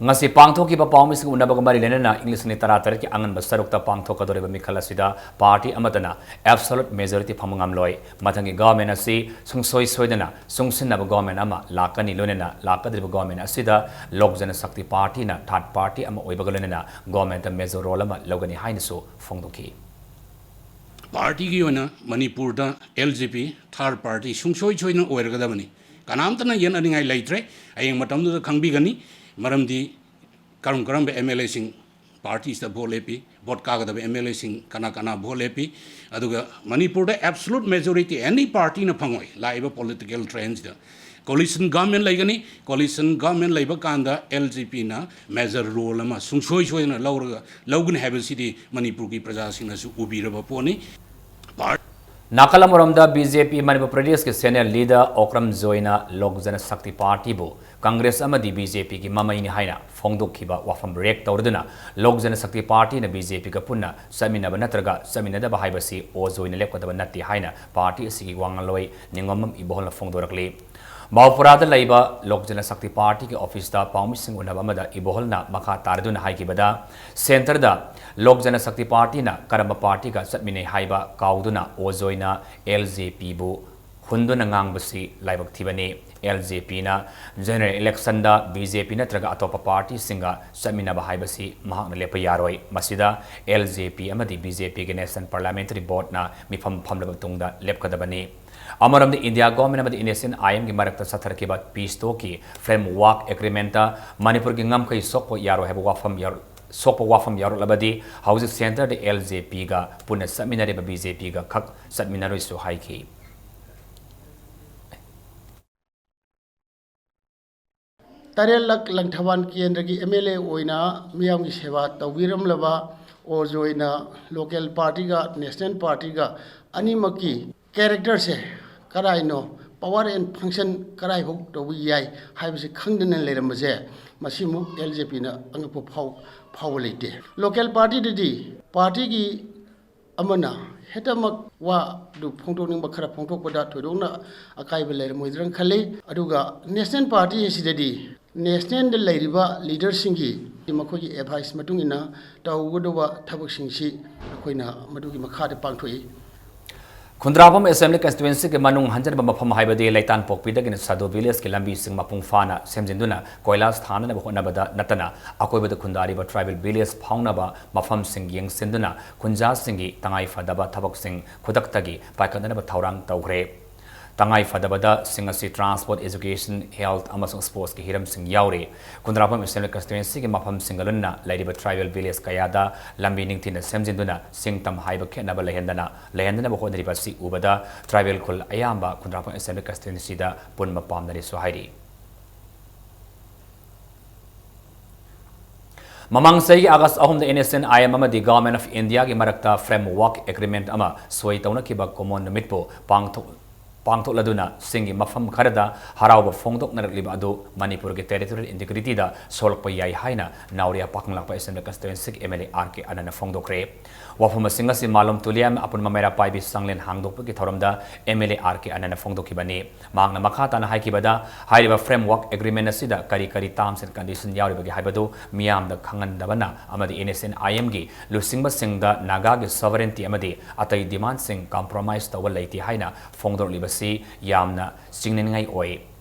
ꯉꯁꯤ ꯄꯥꯡꯊꯣꯛꯈꯤꯕ ꯄꯥꯎꯃꯤꯁꯤꯡ ꯎꯅꯕꯒ ꯃꯔꯤ ꯂꯩꯅꯅ ꯏꯪ ꯂꯤꯁꯤꯡ ꯑꯅꯤ ꯇꯔꯥꯇꯔꯦꯠꯀꯤ ꯑꯉꯟꯕ ꯁꯔꯨꯛꯇ ꯄꯥꯡꯊꯣꯛꯀꯗꯧꯔꯤꯕ ꯃꯤꯈꯜ ꯑꯁꯤꯗ ꯄꯥꯔꯇꯤ ꯑꯃꯠꯇꯅ ꯑꯦꯕꯁꯣꯂꯨꯠ ꯃꯦꯖꯣꯔꯤꯇꯤ ꯐꯪꯕ ꯉꯝꯂꯣꯏ꯫ ꯃꯊꯪꯒꯤ ꯒꯚꯔꯟꯃꯦꯟꯠ ꯑꯁꯤ ꯁꯨꯡꯁꯣꯏ ꯁꯣꯏꯗꯅ ꯆꯨꯡꯁꯤꯟꯅꯕ ꯒꯚꯔꯟꯃꯦꯟꯠ ꯑꯃ ꯂꯥꯛꯀꯅꯤ꯫ ꯂꯣꯏꯅꯅ ꯂꯥꯛꯀꯗꯧꯔꯤꯕ ꯒꯚꯔꯟꯃꯦꯟꯠ ꯑꯁꯤꯗ ꯂꯣꯛ ꯖꯅꯁꯛꯇꯤ ꯄꯥꯔꯇꯤꯅ ꯊꯥꯔꯗ ꯄꯥꯔꯇꯤ ꯑꯃ ꯑꯣꯏꯕꯒ ꯂꯣꯏꯅꯅ ꯒꯚꯔꯟꯃꯦꯟꯠꯇ ꯃꯦꯖꯣꯔ ꯔꯣꯜ ꯑꯃ ꯂꯧꯒꯅꯤ ꯍꯥꯏꯅꯁꯨ ꯐꯣꯡꯗꯣꯛꯈꯤ꯫ ꯄꯥꯔꯇꯤꯒꯤ ꯑꯣꯏꯅ ꯃꯅꯤꯄꯨꯔꯗ ꯑꯦꯜ ꯖꯦ ꯄꯤ ꯊꯥꯔꯠ ꯄꯥꯔꯇꯤ ꯁꯨꯡꯁꯣꯏ ꯁꯣꯏꯗꯅ ꯑꯣꯏꯔꯒꯗꯕꯅꯤ꯫ ꯀꯅꯥꯝꯇꯅ ꯌꯦꯠꯅꯅꯤꯡꯉꯥꯏ ꯂꯩꯇ꯭ꯔꯦ꯫ ꯍꯌꯦꯡ ꯃꯇꯝꯗꯨꯗ ꯈꯪꯕꯤꯒꯅꯤ꯫ ꯃꯔꯝꯗꯤ ꯀꯔꯝ ꯀꯔꯝꯕ ꯑꯦꯝ ꯑꯦꯜ ꯑꯦꯁꯤꯡ ꯄꯥꯔꯇꯤꯁꯤꯗ ꯚꯣꯠ ꯂꯦꯞꯄꯤ, ꯚꯣꯠ ꯀꯥꯒꯗꯕ ꯑꯦꯝ ꯑꯦꯜ ꯑꯦꯁꯤꯡ ꯀꯅꯥ ꯀꯅꯥ ꯚꯣꯠ ꯂꯦꯞꯄꯤ, ꯑꯗꯨꯒ ꯃꯅꯤꯄꯨꯔꯗ absolute majority any party ꯅ ꯐꯪꯉꯣꯏ꯫ ꯂꯥꯛꯏꯕ ꯄꯣꯂꯤꯇꯤꯀꯦꯜ ꯇ꯭ꯔꯦꯟꯁꯤꯗ coalition government ꯂꯩꯒꯅꯤ꯫ Coalition government ꯂꯩꯕ ꯀꯥꯟꯗ ꯑꯦꯜ ꯖꯦ ꯄꯤꯅ major role ꯑꯃ ꯁꯨꯡꯁꯣꯏ ꯁꯣꯏꯗꯅ ꯂꯧꯔꯒ ꯂꯧꯒꯅꯤ ꯍꯥꯏꯕꯁꯤꯗꯤ ꯃꯅꯤꯄꯨꯔꯒꯤ ꯄ꯭ꯔꯖꯥꯁꯤꯡꯅꯁꯨ ꯎꯕꯤꯔꯕ ꯄꯣꯠꯅꯤ꯫ ꯄꯥꯔ- ꯅꯥꯀꯜ ꯑꯃꯔꯣꯝꯗ, ꯕꯤ ꯖꯦ ꯄꯤ ꯃꯅꯤꯄꯨꯔ ꯄ꯭ꯔꯗꯦꯁꯀꯤ senior leader ꯑꯣꯀ꯭ꯔꯝ ꯖꯣꯏꯅ ꯂꯣꯛ ꯖꯅꯁꯛꯇꯤ ꯄꯥꯔꯇꯤꯕꯨ ꯀꯪꯒ꯭ꯔꯦꯁ ꯑꯃꯗꯤ ꯕꯤ ꯖꯦ ꯄꯤꯒꯤ ꯃꯃꯩꯅꯤ ꯍꯥꯏꯅ ꯐꯣꯡꯗꯣꯛꯈꯤꯕ ꯋꯥꯐꯝ react ꯇꯧꯔꯗꯨꯅ, ꯂꯣꯛ ꯖꯅꯁꯛꯇꯤ ꯄꯥꯔꯇꯤꯅ ꯕꯤ ꯖꯦ ꯄꯤꯒ ꯄꯨꯟꯅ ꯆꯠꯃꯤꯟꯅꯕ ꯅꯠꯇ꯭ꯔꯒ ꯆꯠꯃꯤꯟꯅꯗꯕ ꯍꯥꯏꯕꯁꯤ ꯑꯣ ꯖꯣꯏꯅ ꯂꯦꯞꯀꯗꯕ ꯅꯠꯇꯦ ꯍꯥꯏꯅ ꯄꯥꯔꯇꯤ ꯑꯁꯤꯒꯤ ꯋꯥ ꯉꯥꯡꯂꯣꯏ ꯅꯤꯉꯣꯝꯕꯝ ꯏꯕꯣꯍꯜꯅ ꯐꯣꯡꯗꯣꯔꯛꯂꯤ꯫ ꯃꯥꯎꯄꯨꯔꯥꯗ ꯂꯩꯕ ꯂꯣꯛ ꯖꯅꯁꯛꯇꯤ ꯄꯥꯔꯇꯤꯒꯤ ꯑꯣꯐꯤꯁꯇ ꯄꯥꯎꯃꯤꯁꯤꯡ ꯎꯅꯕ ꯑꯃꯗ ꯏꯕꯣꯍꯜꯅ ꯃꯈꯥ ꯇꯥꯔꯗꯨꯅ ꯍꯥꯏꯈꯤꯕꯗ, ꯁꯦꯟꯇꯔꯗ ꯂꯣꯛ ꯖꯅꯁꯛꯇꯤ ꯄꯥꯔꯇꯤꯅ ꯀꯔꯝꯕ ꯄꯥꯔꯇꯤꯒ ꯆꯠꯃꯤꯟꯅꯩ ꯍꯥꯏꯕ ꯀꯥꯎꯗꯨꯅ ꯑꯣ ꯖꯣꯏꯅ ꯑꯦꯜ ꯖꯦ ꯄꯤꯕꯨ ꯍꯨꯟꯗꯨꯅ ꯉꯥꯡꯕꯁꯤ ꯂꯥꯏꯕꯛ ꯊꯤꯕꯅꯤ꯫ ꯑꯦꯜ ꯖꯦ ꯄꯤꯅ general election ꯗ ꯕꯤ ꯖꯦ ꯄꯤ ꯅꯠꯇ꯭ꯔꯒ ꯑꯇꯣꯞꯄ ꯄꯥꯔꯇꯤꯁꯤꯡꯒ ꯆꯠꯃꯤꯟꯅꯕ ꯍꯥꯏꯕꯁꯤ ꯃꯍꯥꯛꯅ ꯂꯦꯞꯄ ꯌꯥꯔꯣꯏ꯫ ꯃꯁꯤꯗ ꯑꯦꯜ ꯖꯦ ꯄꯤ ꯑꯃꯗꯤ ꯕꯤ ꯖꯦ ꯄꯤꯒꯤ National Parliamentary Board ꯅ ꯃꯤꯐꯝ ꯐꯝꯂꯕ ꯃꯇꯨꯡꯗ ꯂꯦꯞꯀꯗꯕꯅꯤ꯫ ꯑꯃꯔꯣꯝꯗ, ꯏꯟꯗꯤꯌꯥ ꯒꯣꯚꯔꯟꯃꯦꯟꯠ ꯑꯃꯗꯤ ꯏꯟꯗꯤꯌꯟ ꯑꯥꯏ ꯑꯦꯝꯒꯤ ꯃꯔꯛꯇ ꯆꯠꯊꯔꯛꯈꯤꯕ peace talk ꯀꯤ framework agreement ꯇ ꯃꯅꯤꯄꯨꯔꯒꯤ ꯉꯝꯈꯩ ꯁꯣꯛꯄ ꯌꯥꯔꯣꯏ ꯍꯥꯏꯕ ꯋꯥꯐꯝ ꯌꯥꯎꯔ-, ꯁꯣꯛꯄ ꯋꯥꯐꯝ ꯌꯥꯎꯔꯛꯂꯕꯗꯤ, ꯍꯧꯖꯤꯛ ꯁꯦꯟꯇꯔꯗ ꯑꯦꯜ ꯖꯦ ꯄꯤꯒ ꯄꯨꯟꯅ ꯆꯠꯃꯤꯟꯅꯔꯤꯕ ꯕꯤ ꯖꯦ ꯄꯤꯒ ꯈꯛ ꯆꯠꯃꯤꯟꯅꯔꯣꯏꯁꯨ ꯍꯥꯏꯈꯤ꯫ ꯇꯔꯦꯠꯂꯛ ꯂꯪꯊꯕꯥꯜ ꯀꯦꯟꯗ꯭ꯔꯒꯤ ꯑꯦꯝ ꯑꯦꯜ ꯑꯦ ꯑꯣꯏꯅ ꯃꯤꯌꯥꯝꯒꯤ ꯁꯦꯕꯥ ꯇꯧꯕꯤꯔꯝꯂꯕ ꯑꯣ ꯖꯣꯏꯅ local party ꯒ national party ꯒ ꯑꯅꯤꯃꯛꯀꯤ character say ꯀꯔꯥꯏꯅꯣ, power and function ꯀꯔꯥꯏꯐꯥꯎ ꯇꯧꯕ ꯌꯥꯏ ꯍꯥꯏꯕꯁꯤ ꯈꯪꯗꯅ ꯂꯩꯔꯝꯕꯁꯦ, ꯃꯁꯤꯃꯨꯛ ꯑꯦꯜ ꯖꯦ ꯄꯤꯅ ꯑꯉꯛꯄ ꯐꯥꯎ-, ꯐꯥꯎꯕ ꯂꯩꯇꯦ꯫ Local party ꯗꯗꯤ party ꯒꯤ ꯑꯃꯅ ꯍꯦꯛꯇꯃꯛ ꯋꯥꯗꯨ ꯐꯣꯡꯗꯣꯛꯅꯤꯡꯕ ꯈꯔ ꯐꯣꯡꯗꯣꯛꯄꯗ ꯊꯣꯏꯗꯣꯛꯅ ꯑꯀꯥꯏꯕ ꯂꯩꯔꯝꯃꯣꯏꯗ꯭ꯔꯅ ꯈꯜꯂꯤ꯫ ꯑꯗꯨꯒ national party ꯑꯁꯤꯗꯗꯤ national ꯗ ꯂꯩꯔꯤꯕ leader ꯁꯤꯡꯒꯤ ꯃꯈꯣꯏꯒꯤ advice ꯃꯇꯨꯡ ꯏꯟꯅ ꯇꯧꯒꯗꯧꯕ ꯊꯕꯛꯁꯤꯡꯁꯤ ꯑꯩꯈꯣꯏꯅ ꯃꯗꯨꯒꯤ ꯃꯈꯥꯗ ꯄꯥꯡꯊꯣꯛꯏ꯫ ꯈꯨꯟꯗ꯭ꯔꯥꯛꯄꯝ Assembly Constituencyꯒꯤ ꯃꯅꯨꯡ ꯍꯟꯖꯤꯟꯕ ꯃꯐꯝ ꯍꯥꯏꯕꯗꯤ ꯂꯩꯇꯥꯟꯄꯣꯛꯄꯤꯗꯒꯤꯅ ꯁꯥꯗꯨ villageꯀꯤ ꯂꯝꯕꯤꯁꯤꯡ ꯃꯄꯨꯡ ꯐꯥꯅ ꯁꯦꯝꯖꯤꯟꯗꯨꯅ ꯀꯣꯏꯂꯥꯁ ꯊꯥꯅꯅꯕ ꯍꯣꯠꯅꯕꯗ ꯅꯠꯇꯅ ꯑꯀꯣꯏꯕꯗ ꯈꯨꯟꯗꯥꯔꯤꯕ tribal village ꯐꯥꯎꯅꯕ ꯃꯐꯝꯁꯤꯡ ꯌꯦꯡꯁꯤꯟꯗꯨꯅ ꯈꯨꯟꯖꯥꯁꯤꯡꯒꯤ ꯇꯉꯥꯏ ꯐꯗꯕ ꯊꯕꯛꯁꯤꯡ ꯈꯨꯗꯛꯇꯒꯤ ꯄꯥꯏꯈꯠꯅꯅꯕ ꯊꯧꯔꯥꯡ ꯇꯧꯈ꯭ꯔꯦ꯫ ꯇꯉꯥꯏ ꯐꯗꯕꯗ ꯁꯤꯡ ꯑꯁꯤ transport, education, health ꯑꯃꯁꯨꯡ sportsꯀꯤ ꯍꯤꯔꯝꯁꯤꯡ ꯌꯥꯎꯔꯤ꯫ ꯈꯨꯟꯗ꯭ꯔꯥꯛꯄꯝ Assembly Constituencyꯒꯤ ꯃꯐꯝꯁꯤꯡꯒ ꯂꯣꯏꯅꯅ ꯂꯩꯔꯤꯕ tribal village ꯀꯌꯥꯗ ꯂꯝꯕꯤ ꯅꯤꯡꯊꯤꯅ ꯁꯦꯝꯖꯤꯟꯗꯨꯅ ꯁꯤꯡ ꯇꯝ ꯍꯥꯏꯕ ꯈꯦꯠꯅꯕ ꯂꯩꯍꯟꯗꯅ ꯂꯩꯍꯟꯗꯅꯕ ꯍꯣꯠꯅꯔꯤꯕ ꯑꯁꯤ ꯎꯕꯗ tribal ꯈꯨꯜ ꯑꯌꯥꯝꯕ ꯈꯨꯟꯗ꯭ꯔꯥꯛꯄꯝ Assembly Constituencyꯗ ꯄꯨꯟꯕ ꯄꯥꯝꯅꯔꯤꯁꯨ ꯍꯥꯏꯔꯤ꯫ ꯃꯃꯥꯡ ꯆꯍꯤꯒꯤ August ꯑꯍꯨꯝꯗ NSCN-IM ꯑꯃꯗꯤ Government of Indiaꯒꯤ ꯃꯔꯛꯇ Framework Agreement ꯑꯃ ꯁꯣꯏ ꯇꯧꯅꯈꯤꯕ ꯀꯨꯝꯑꯣꯟ ꯅꯨꯃꯤꯠꯄꯨ ꯄꯥꯡꯊꯣꯛ-, ꯄꯥꯡꯊꯣꯛꯂꯗꯨꯅ ꯁꯤꯡꯒꯤ ꯃꯐꯝ ꯈꯔꯗ ꯍꯔꯥꯎꯕ ꯐꯣꯡꯗꯣꯛꯅꯔꯛꯂꯤꯕ ꯑꯗꯨ ꯃꯅꯤꯄꯨꯔꯒꯤ territorial integrityꯗ ꯁꯣꯛꯂꯛꯄ ꯌꯥꯏ ꯍꯥꯏꯅ ꯅꯥꯎꯔꯤꯌꯥ ꯄꯥꯈꯪꯂꯥꯛꯄ Assembly Constituencyꯒꯤ MLA R K ꯑꯅꯟꯅ ꯐꯣꯡꯗꯣꯛꯈ꯭ꯔꯦ꯫ ꯋꯥꯐꯝ ꯑꯁꯤꯡ ꯑꯁꯤ ꯃꯥꯂꯣꯝ ꯇꯨꯂꯤꯌꯥꯝ ꯑꯄꯨꯟꯕ ꯃꯩꯔꯥ ꯄꯥꯏꯕꯤ ꯆꯥꯡꯂꯦꯟ ꯍꯥꯡꯗꯣꯛꯄꯒꯤ ꯊꯧꯔꯝꯗ MLA R K ꯑꯅꯟꯅ ꯐꯣꯡꯗꯣꯛꯈꯤꯕꯅꯤ꯫ ꯃꯍꯥꯛꯅ ꯃꯈꯥ ꯇꯥꯅ ꯍꯥꯏꯈꯤꯕꯗ, ꯍꯥꯏꯔꯤꯕ Framework Agreement ꯑꯁꯤꯗ ꯀꯔꯤ ꯀꯔꯤ terms and condition ꯌꯥꯎꯔꯤꯕꯒꯦ ꯍꯥꯏꯕꯗꯨ ꯃꯤꯌꯥꯝꯗ ꯈꯪꯍꯟꯗꯕꯅ ꯑꯃꯗꯤ NSCN-IMꯒꯤ ꯂꯨꯆꯤꯡꯕꯁꯤꯡꯗ ꯅꯥꯒꯥꯒꯤ sovereignty ꯑꯃꯗꯤ ꯑꯇꯩ demandꯁꯤꯡ compromise ꯇꯧꯕ ꯂꯩꯇꯦ ꯍꯥꯏꯅ ꯐꯣꯡꯗꯣꯔꯛꯂꯤꯕꯁꯤ ꯌꯥꯝꯅ ꯆꯤꯡꯅꯅꯤꯡꯉꯥꯏ ꯑꯣꯏ꯫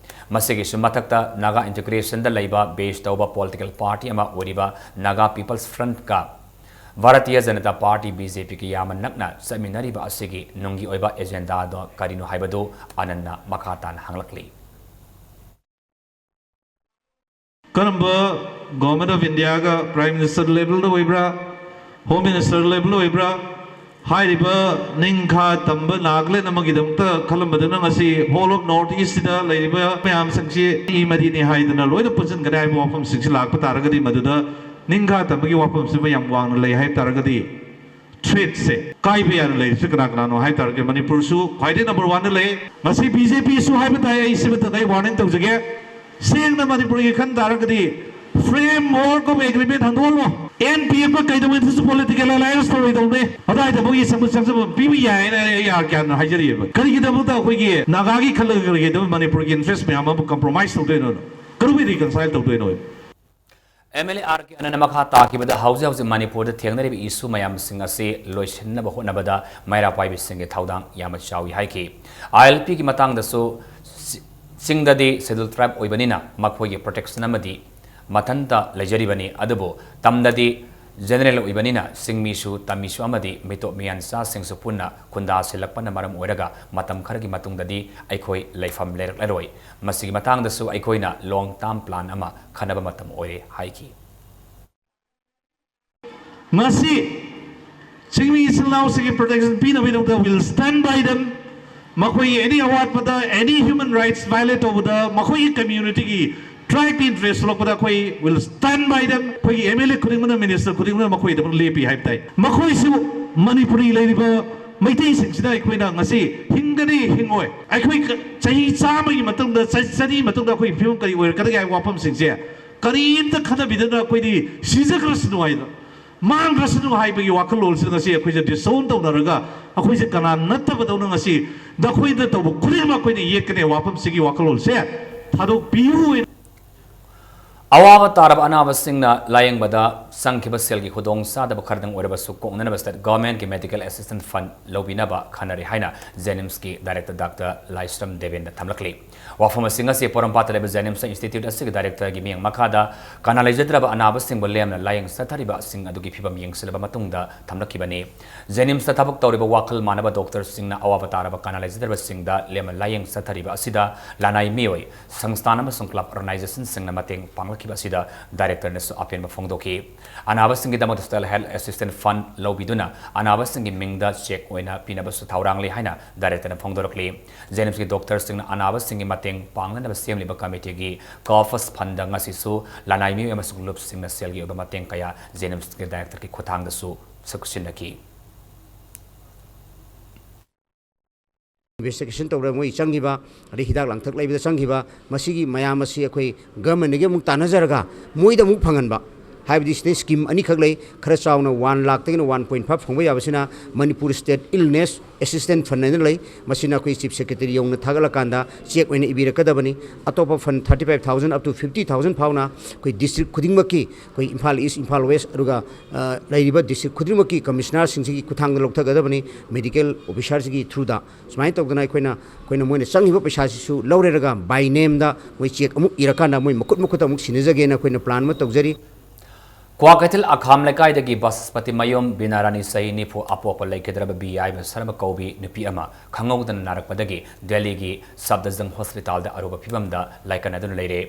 ꯃꯁꯤꯒꯤꯁꯨ ꯃꯊꯛꯇ ꯅꯥꯒꯥ integrationꯗ ꯂꯩꯕ base ꯇꯧꯕ political party ꯑꯃ ꯑꯣꯏꯔꯤꯕ Naga People's Frontꯀ Bharatiya Janata party, BJPꯒ ꯌꯥꯝꯅ ꯅꯛꯅ ꯆꯠꯃꯤꯟꯅꯔꯤꯕ ꯑꯁꯤꯒꯤ ꯅꯨꯡꯒꯤ ꯑꯣꯏꯕ agendaꯗꯣ ꯀꯔꯤꯅꯣ ꯍꯥꯏꯕꯗꯨ ꯑꯅꯟꯅ ꯃꯈꯥ ꯇꯥꯅ ꯍꯪꯂꯛꯂꯤ꯫ ꯀꯔꯝꯕ Government of Indiaꯒ Prime Minister levelꯗ ꯑꯣꯏꯕ꯭ꯔꯥ, Home Minister level ꯑꯣꯏꯕ꯭ꯔꯥ, ꯍꯥꯏꯔꯤꯕ ꯅꯤꯡꯈꯥ ꯇꯝꯕ ꯅꯥꯒꯥꯂꯦꯟ ꯑꯃꯒꯤꯗꯃꯛꯇ ꯈꯜꯂꯝꯕꯗꯨꯅ ꯉꯁꯤ whole of North Eastꯁꯤꯗ ꯂꯩꯔꯤꯕ ꯃꯌꯥꯝꯁꯤꯡꯁꯤ ꯏ ꯃꯔꯤꯅꯤ ꯍꯥꯏꯗꯅ ꯂꯣꯏꯅ ꯄꯨꯟꯁꯤꯟꯒꯅꯤ ꯍꯥꯏꯕ ꯋꯥꯐꯝꯁꯤꯡꯁꯤ ꯂꯥꯛꯄ ꯇꯥꯔꯒꯗꯤ, ꯃꯗꯨꯗ ꯅꯤꯡꯈꯥ ꯇꯝꯕꯒꯤ ꯋꯥꯐꯝꯁꯤꯃ ꯌꯥꯝ ꯋꯥꯡꯅ ꯂꯩ ꯍꯥꯏꯕ ꯇꯥꯔꯒꯗꯤ, threatꯁꯦ, ꯀꯥꯏꯕ ꯌꯥꯅ ꯂꯩꯔꯤꯁꯦ ꯀꯅꯥ ꯀꯅꯥꯅꯣ ꯍꯥꯏ ꯇꯥꯔꯒꯗꯤ, ꯃꯅꯤꯄꯨꯔꯁꯨ ꯈ꯭ꯋꯥꯏꯗꯒꯤ number oneꯗ ꯂꯩ꯫ ꯉꯁꯤ BJPꯁꯨ ꯍꯥꯏꯕ ꯇꯥꯏ, ꯑꯩ ꯁꯤꯃꯇꯪꯗ ꯑꯩ warning ꯇꯧꯖꯒꯦ꯫ ꯁꯦꯡꯅ ꯃꯅꯤꯄꯨꯔꯒꯤ ꯈꯟ ꯇꯥꯔꯒꯗꯤ, Framework of Agreement ꯍꯟꯗꯣꯛꯍꯜꯂꯣ꯫ NPFꯀ ꯀꯩꯗꯧꯉꯩꯗꯁꯨ political alliance ꯇꯧꯔꯣꯏꯗꯧꯅꯦ꯫ ꯑꯗꯥꯏꯗ ꯃꯣꯏꯒꯤ ꯁꯪꯕ ꯆꯪꯖꯕ ꯄꯤꯕ ꯌꯥꯏꯅ ꯑꯩ ꯑꯥꯔ ꯀꯦꯅ ꯍꯥꯏꯖꯔꯤꯑꯕ꯫ ꯀꯔꯤꯒꯤꯗꯃꯛꯇ ꯑꯩꯈꯣꯏꯒꯤ ꯅꯥꯒꯥꯒꯤ ꯈꯜꯂꯒ ꯀꯔꯤꯒꯤꯗꯃꯛ ꯃꯅꯤꯄꯨꯔꯒꯤ interest ꯃꯌꯥꯝ ꯑꯃ compromise ꯇꯧꯗꯣꯏꯅꯣ? ꯀꯔꯝꯕ reconcile ꯇꯧꯗꯣꯏꯅꯣ? ꯑꯦꯝ ꯑꯦꯜ ꯑꯦ ꯑꯥꯔ ꯀꯦ ꯑꯅꯟꯅ ꯃꯈꯥ ꯇꯥꯈꯤꯕꯗ ꯍꯧꯖꯤꯛ ꯍꯧꯖꯤꯛ ꯃꯅꯤꯄꯨꯔꯗ ꯊꯦꯡꯅꯔꯤꯕ ꯏꯁꯨ ꯃꯌꯥꯝꯁꯤꯡ ꯑꯁꯤ ꯂꯣꯏꯁꯤꯟꯅꯕ ꯍꯣꯠꯅꯕꯗ ꯃꯩꯔꯥ ꯄꯥꯏꯕꯤꯁꯤꯡꯒꯤ ꯊꯧꯗꯥꯡ ꯌꯥꯝꯅ ꯆꯥꯎꯏ ꯍꯥꯏꯈꯤ꯫ ꯑꯥꯏ ꯑꯦꯜ ꯄꯤꯒꯤ ꯃꯇꯥꯡꯗꯁꯨ ꯆꯤꯡꯗꯗꯤ ꯁꯦꯗꯨꯜ ꯇ꯭ꯔꯥꯏꯕ ꯑꯣꯏꯕꯅꯤꯅ ꯃꯈꯣꯏꯒꯤ ꯄ꯭ꯔꯣꯇꯦꯛꯁꯟ ꯑꯃꯗꯤ ꯃꯊꯟꯇ ꯂꯩꯖꯔꯤꯕꯅꯤ, ꯑꯗꯨꯕꯨ ꯇꯝꯗꯗꯤ ꯖꯦꯅꯔꯦꯜ ꯑꯣꯏꯕꯅꯤꯅ ꯆꯤꯡꯃꯤꯁꯨ ꯇꯝꯃꯤꯁꯨ ꯑꯃꯗꯤ ꯃꯤꯇꯣꯞ ꯃꯤꯌꯥꯟꯆꯥꯁꯤꯡꯁꯨ ꯄꯨꯟꯅ ꯈꯨꯟꯗꯥꯁꯤꯜꯂꯛꯄꯅ ꯃꯔꯝ ꯑꯣꯏꯔꯒ ꯃꯇꯝ ꯈꯔꯒꯤ ꯃꯇꯨꯡꯗꯗꯤ ꯑꯩꯈꯣꯏ ꯂꯩꯐꯝ ꯂꯩꯔꯛꯂꯔꯣꯏ꯫ ꯃꯁꯤꯒꯤ ꯃꯇꯥꯡꯗꯁꯨ ꯑꯩꯈꯣꯏꯅ ꯂꯣꯡ ꯇꯥꯔꯝ ꯄ꯭ꯂꯥꯟ ꯑꯃ ꯈꯟꯅꯕ ꯃꯇꯝ ꯑꯣꯏꯔꯦ ꯍꯥꯏꯈꯤ꯫ ꯉꯁꯤ ꯆꯤꯡꯃꯤ ꯏꯆꯤꯜ ꯏꯅꯥꯎꯁꯤꯡꯒꯤ protection ꯄꯤꯅꯕꯒꯤꯗꯃꯛꯇ will stand by them꯫ ꯃꯈꯣꯏꯒꯤ ꯑꯦꯅꯤ ꯑꯋꯥꯠꯄꯗ, ꯑꯦꯅꯤ ꯍ꯭ꯌꯨꯃꯦꯟ ꯔꯥꯏꯠꯁ ꯚꯥꯏꯑꯣꯂꯦꯠ ꯇꯧꯕꯗ, ꯃꯈꯣꯏꯒꯤ ꯀꯝꯃ꯭ꯌꯨꯅꯤꯇꯤꯒꯤ ꯇ꯭ꯔꯥꯏꯕꯀꯤ ꯏꯟꯇꯔꯦꯁ ꯊꯣꯛꯂꯛꯄꯗ ꯑꯩꯈꯣꯏ will stand by them꯫ ꯑꯩꯈꯣꯏꯒꯤ ꯑꯦꯝ ꯑꯦꯜ ꯑꯦ ꯈꯨꯗꯤꯡꯃꯛꯅ, ꯃꯤꯅꯤꯁꯇꯔ ꯈꯨꯗꯤꯡꯃꯛꯅ ꯃꯈꯣꯏꯒꯤꯗꯃꯛ ꯂꯦꯞꯄꯤ ꯍꯥꯏꯕ ꯇꯥꯏ꯫ ꯃꯈꯣꯏꯁꯨ ꯃꯅꯤꯄꯨꯔꯤ ꯂꯩꯔꯤꯕ ꯃꯩꯇꯩꯁꯤꯡꯁꯤꯅ ꯑꯩꯈꯣꯏꯅ ꯉꯁꯤ ꯍꯤꯡꯒꯅꯤ ꯍꯤꯡꯉꯣꯏ, ꯑꯩꯈꯣꯏ ꯆꯍꯤ ꯆꯥꯝꯃꯒꯤ ꯃꯇꯨꯡꯗ, ꯆꯍꯤ ꯆꯅꯤ ꯃꯇꯨꯡꯗ ꯑꯩꯈꯣꯏꯒꯤ ꯐꯤꯕꯝ ꯀꯔꯤ ꯑꯣꯏꯔꯛꯀꯗꯒꯦ ꯍꯥꯏꯕ ꯋꯥꯐꯝꯁꯤꯡꯁꯦ ꯀꯔꯤꯝꯇ ꯈꯟꯅꯕꯤꯗꯅ ꯑꯩꯈꯣꯏꯗꯤ ꯁꯤꯖꯈ꯭ꯔꯁꯅꯨ ꯍꯥꯏꯅ, ꯃꯥꯡꯈ꯭ꯔꯁꯅꯨ ꯍꯥꯏꯕꯒꯤ ꯋꯥꯈꯜꯂꯣꯟꯁꯤꯗ ꯉꯁꯤ ꯑꯩꯈꯣꯏꯁꯦ ꯗꯤꯁꯑꯣꯟ ꯇꯧꯅꯔꯒ ꯑꯩꯈꯣꯏꯁꯦ ꯀꯅꯥ ꯅꯠꯇꯕꯗꯧꯅ ꯉꯁꯤ ꯅꯈꯣꯏꯗ ꯇꯧꯕ ꯈꯨꯗꯤꯡꯃꯛ ꯑꯩꯈꯣꯏꯅ ꯌꯦꯠꯀꯅꯤ꯫ ꯋꯥꯐꯝꯁꯤꯒꯤ ꯋꯥꯈꯜꯂꯣꯟꯁꯦ ꯊꯥꯗꯣꯛꯄꯤꯌꯨ꯫ ꯑꯋꯥꯕ ꯇꯥꯔꯕ ꯑꯅꯥꯕꯁꯤꯡꯅ ꯂꯥꯌꯦꯡꯕꯗ ꯆꯪꯈꯤꯕ ꯁꯦꯜꯒꯤ ꯈꯨꯗꯣꯡꯆꯥꯗꯕ ꯈꯔꯗꯪ ꯑꯣꯏꯔꯕꯁꯨ ꯀꯣꯛꯅꯅꯕ ꯁ꯭ꯇꯦꯠ ꯒꯚꯔꯟꯃꯦꯟꯠꯀꯤ ꯃꯦꯗꯤꯀꯦꯜ ꯑꯦꯁꯤꯁꯇꯦꯟꯁ ꯐꯟꯗ ꯂꯧꯕꯤꯅꯕ ꯈꯟꯅꯔꯤ ꯍꯥꯏꯅ ꯖꯦꯅꯤꯝꯁꯀꯤ ꯗꯥꯏꯔꯦꯛꯇꯔ ꯗꯥꯛꯇꯔ ꯂꯥꯏꯁ꯭ꯔꯝ ꯗꯦꯕꯦꯟꯗ ꯊꯝꯂꯛꯂꯤ꯫ ꯋꯥꯐꯝ ꯑꯁꯤꯡ ꯑꯁꯤ ꯄꯣꯔꯣꯝꯄꯥꯠꯇ ꯂꯩꯕ ꯖꯦꯅꯤꯝꯁ ꯏꯟꯁꯇꯤꯇ꯭ꯌꯨꯠ ꯑꯁꯤꯒꯤ ꯗꯥꯏꯔꯦꯛꯇꯔꯒꯤ ꯃꯤꯠꯌꯦꯡ ꯃꯈꯥꯗ ꯀꯅꯥ ꯂꯩꯖꯗ꯭ꯔꯕ ꯑꯅꯥꯕꯁꯤꯡꯕꯨ ꯂꯦꯝꯅ ꯂꯥꯌꯦꯡ ꯆꯠꯊꯔꯤꯕꯁꯤꯡ ꯑꯗꯨꯒꯤ ꯐꯤꯕꯝ ꯌꯦꯡꯁꯤꯜꯂꯕ ꯃꯇꯨꯡꯗ ꯊꯝꯂꯛꯈꯤꯕꯅꯤ꯫ ꯖꯦꯅꯤꯝꯁꯇ ꯊꯕꯛ ꯇꯧꯔꯤꯕ ꯋꯥꯈꯜ ꯃꯥꯟꯅꯕ ꯗꯣꯛꯇꯔꯁꯤꯡꯅ ꯑꯋꯥꯕ ꯇꯥꯔꯕ ꯀꯅꯥ ꯂꯩꯖꯗ꯭ꯔꯕꯁꯤꯡꯗ ꯂꯦꯝꯅ ꯂꯥꯌꯦꯡ ꯆꯠꯊꯔꯤꯕ ꯑꯁꯤꯗ ꯂꯅꯥꯏ ꯃꯤꯑꯣꯏ, ꯁꯪꯁꯊꯥꯟ ꯑꯃꯁꯨꯡ ꯀ꯭ꯂꯕ ꯑꯣꯔꯒꯅꯥꯏꯖꯦꯁꯟꯁꯤꯡꯅ ꯃꯇꯦꯡ ꯄꯥꯡꯂꯛꯈꯤꯕ ꯑꯁꯤꯗ ꯗꯥꯏꯔꯦꯛꯇꯔꯅꯁꯨ ꯑꯄꯦꯟꯕ ꯐꯣꯡꯗꯣꯛꯈꯤ꯫ ꯑꯅꯥꯕꯁꯤꯡꯒꯤꯗꯃꯛꯇ ꯁ꯭ꯇꯦꯠ ꯍꯦꯜꯊ ꯑꯦꯁꯤꯁꯇꯦꯟꯁ ꯐꯟꯗ ꯂꯧꯕꯤꯗꯨꯅ ꯑꯅꯥꯕꯁꯤꯡꯒꯤ ꯃꯤꯡꯗ ꯆꯦꯛ ꯑꯣꯏꯅ ꯄꯤꯅꯕꯁꯨ ꯊꯧꯔꯥꯡꯂꯤ ꯍꯥꯏꯅ ꯗꯥꯏꯔꯦꯛꯇꯔꯅ ꯐꯣꯡꯗꯣꯔꯛꯂꯤ꯫ ꯖꯦꯅꯤꯝꯁꯀꯤ ꯗꯣꯛꯇꯔꯁꯤꯡꯅ ꯑꯅꯥꯕꯁꯤꯡꯒꯤ ꯃꯇꯦꯡ ꯄꯥꯡꯅꯅꯕ ꯁꯦꯝꯂꯤꯕ ꯀꯃꯤꯇꯤꯒꯤ ꯀꯣꯔꯄꯁ ꯐꯟꯗ ꯉꯁꯤꯁꯨ ꯂꯅꯥꯏ ꯃꯤꯑꯣꯏ ꯑꯃꯁꯨꯡ ꯂꯨꯞꯁꯤꯡꯅ ꯁꯦꯜꯒꯤ ꯑꯣꯏꯕ ꯃꯇꯦꯡ ꯀꯌꯥ ꯖꯦꯅꯤꯝꯁꯀꯤ ꯗꯥꯏꯔꯦꯛꯇꯔꯒꯤ ꯈꯨꯠꯊꯥꯡꯗꯁꯨ ꯁꯛꯆꯤꯟꯅꯈꯤ꯫ ꯏꯟꯚꯦꯁꯇꯤꯒꯦꯁꯟ ꯇꯧꯔ ꯃꯣꯏ ꯆꯪꯈꯤꯕ, ꯑꯗꯩ ꯍꯤꯗꯥꯛ ꯂꯥꯡꯊꯛ ꯂꯩꯕꯗ ꯆꯪꯈꯤꯕ, ꯃꯁꯤꯒꯤ ꯃꯌꯥꯝ ꯑꯁꯤ ꯑꯩꯈꯣꯏ ꯒꯚꯔꯟꯃꯦꯟꯠꯇꯒꯤ ꯑꯃꯨꯛ ꯇꯥꯟꯅꯖꯔꯒ ꯃꯣꯏꯗ ꯑꯃꯨꯛ ꯐꯪꯍꯟꯕ, ꯍꯥꯏꯕꯗꯤ ꯁꯤꯗꯩ ꯁ꯭ꯀꯤꯝ ꯑꯅꯤꯈꯛ ꯂꯩ꯫ ꯈꯔ ꯆꯥꯎꯅ ꯋꯥꯟ ꯂꯥꯛꯇꯒꯤꯅ ꯋꯥꯟ ꯄꯣꯏꯟ ꯐꯥꯏꯚ ꯐꯪꯕ ꯌꯥꯕꯁꯤꯅ ꯃꯅꯤꯄꯨꯔ ꯁ꯭ꯇꯦꯠ ꯏꯜꯅꯦꯁ ꯑꯦꯁꯤꯁꯇꯦꯟ ꯐꯟ ꯍꯥꯏꯅ ꯂꯩ꯫ ꯃꯁꯤꯅ ꯑꯩꯈꯣꯏ ꯆꯤꯐ ꯁꯦꯀ꯭ꯔꯦꯇꯔꯤ ꯌꯧꯅ ꯊꯥꯒꯠꯂꯀꯥꯟꯗ ꯆꯦꯛ ꯑꯣꯏꯅ ꯏꯕꯤꯔꯛꯀꯗꯕꯅꯤ꯫ ꯑꯇꯣꯞꯄ ꯐꯟ thirty five thousand up to fifty thousand ꯐꯥꯎꯅ ꯑꯩꯈꯣꯏ ꯗꯤꯁꯇ꯭ꯔꯤꯛ ꯈꯨꯗꯤꯡꯃꯛꯀꯤ, ꯑꯩꯈꯣꯏ ꯏꯝꯐꯥꯜ ꯏꯁ, ꯏꯝꯐꯥꯜ ꯋꯦꯁ, ꯑꯗꯨꯒ, ꯑ, ꯂꯩꯔꯤꯕ ꯗꯤꯁꯇ꯭ꯔꯤꯛ ꯈꯨꯗꯤꯡꯃꯛꯀꯤ ꯀꯃꯤꯁꯅꯔꯁꯤꯡꯁꯤꯒꯤ ꯈꯨꯠꯊꯥꯡꯗ ꯂꯧꯊꯒꯗꯕꯅꯤ꯫ ꯃꯦꯗꯤꯀꯦꯜ ꯑꯣꯐꯤꯁꯥꯔꯁꯤꯒꯤ ꯊ꯭ꯔꯨꯗ ꯁꯨꯃꯥꯏꯅ ꯇꯧꯗꯅ ꯑꯩꯈꯣꯏꯅ, ꯑꯩꯈꯣꯏꯅ ꯃꯣꯏꯅ ꯆꯪꯉꯤꯕ ꯄꯩꯁꯥꯁꯤꯁꯨ ꯂꯧꯔꯦꯔꯒ by nameꯗ ꯃꯣꯏ ꯆꯦꯛ ꯑꯃꯨꯛ ꯏꯔꯀꯥꯟꯗ ꯃꯣꯏ ꯃꯈꯨꯠ ꯃꯈꯨꯠꯇ ꯑꯃꯨꯛ ꯁꯤꯟꯅꯖꯒꯦꯅ ꯑꯩꯈꯣꯏꯅ ꯄ꯭ꯂꯥꯟ ꯑꯃ ꯇꯧꯖꯔꯤ꯫ ꯀ꯭ꯋꯥꯀꯩꯊꯦꯜ ꯑꯈꯥꯝ ꯂꯩꯀꯥꯏꯗꯒꯤ ꯕꯁꯄꯇꯤ ꯃꯌꯨꯝ ꯕꯤꯅꯥꯔꯥꯅꯤ, ꯆꯍꯤ ꯅꯤꯐꯨ, ꯑꯄꯣꯛꯄ ꯂꯩꯈꯤꯗ꯭ꯔꯕ ꯕꯤ ꯍꯥꯏꯕ ꯁꯔꯃ ꯀꯧꯕꯤ ꯅꯨꯄꯤ ꯑꯃ ꯈꯪꯍꯧꯗꯅ ꯅꯥꯔꯛꯄꯗꯒꯤ ꯗꯦꯜꯂꯤꯒꯤ ꯁꯕꯗꯖꯪ ꯍꯣꯁꯄꯤꯇꯥꯜꯗ ꯑꯔꯨꯕ ꯐꯤꯕꯝꯗ ꯂꯥꯏꯀꯠꯅꯗꯨꯅ ꯂꯩꯔꯦ꯫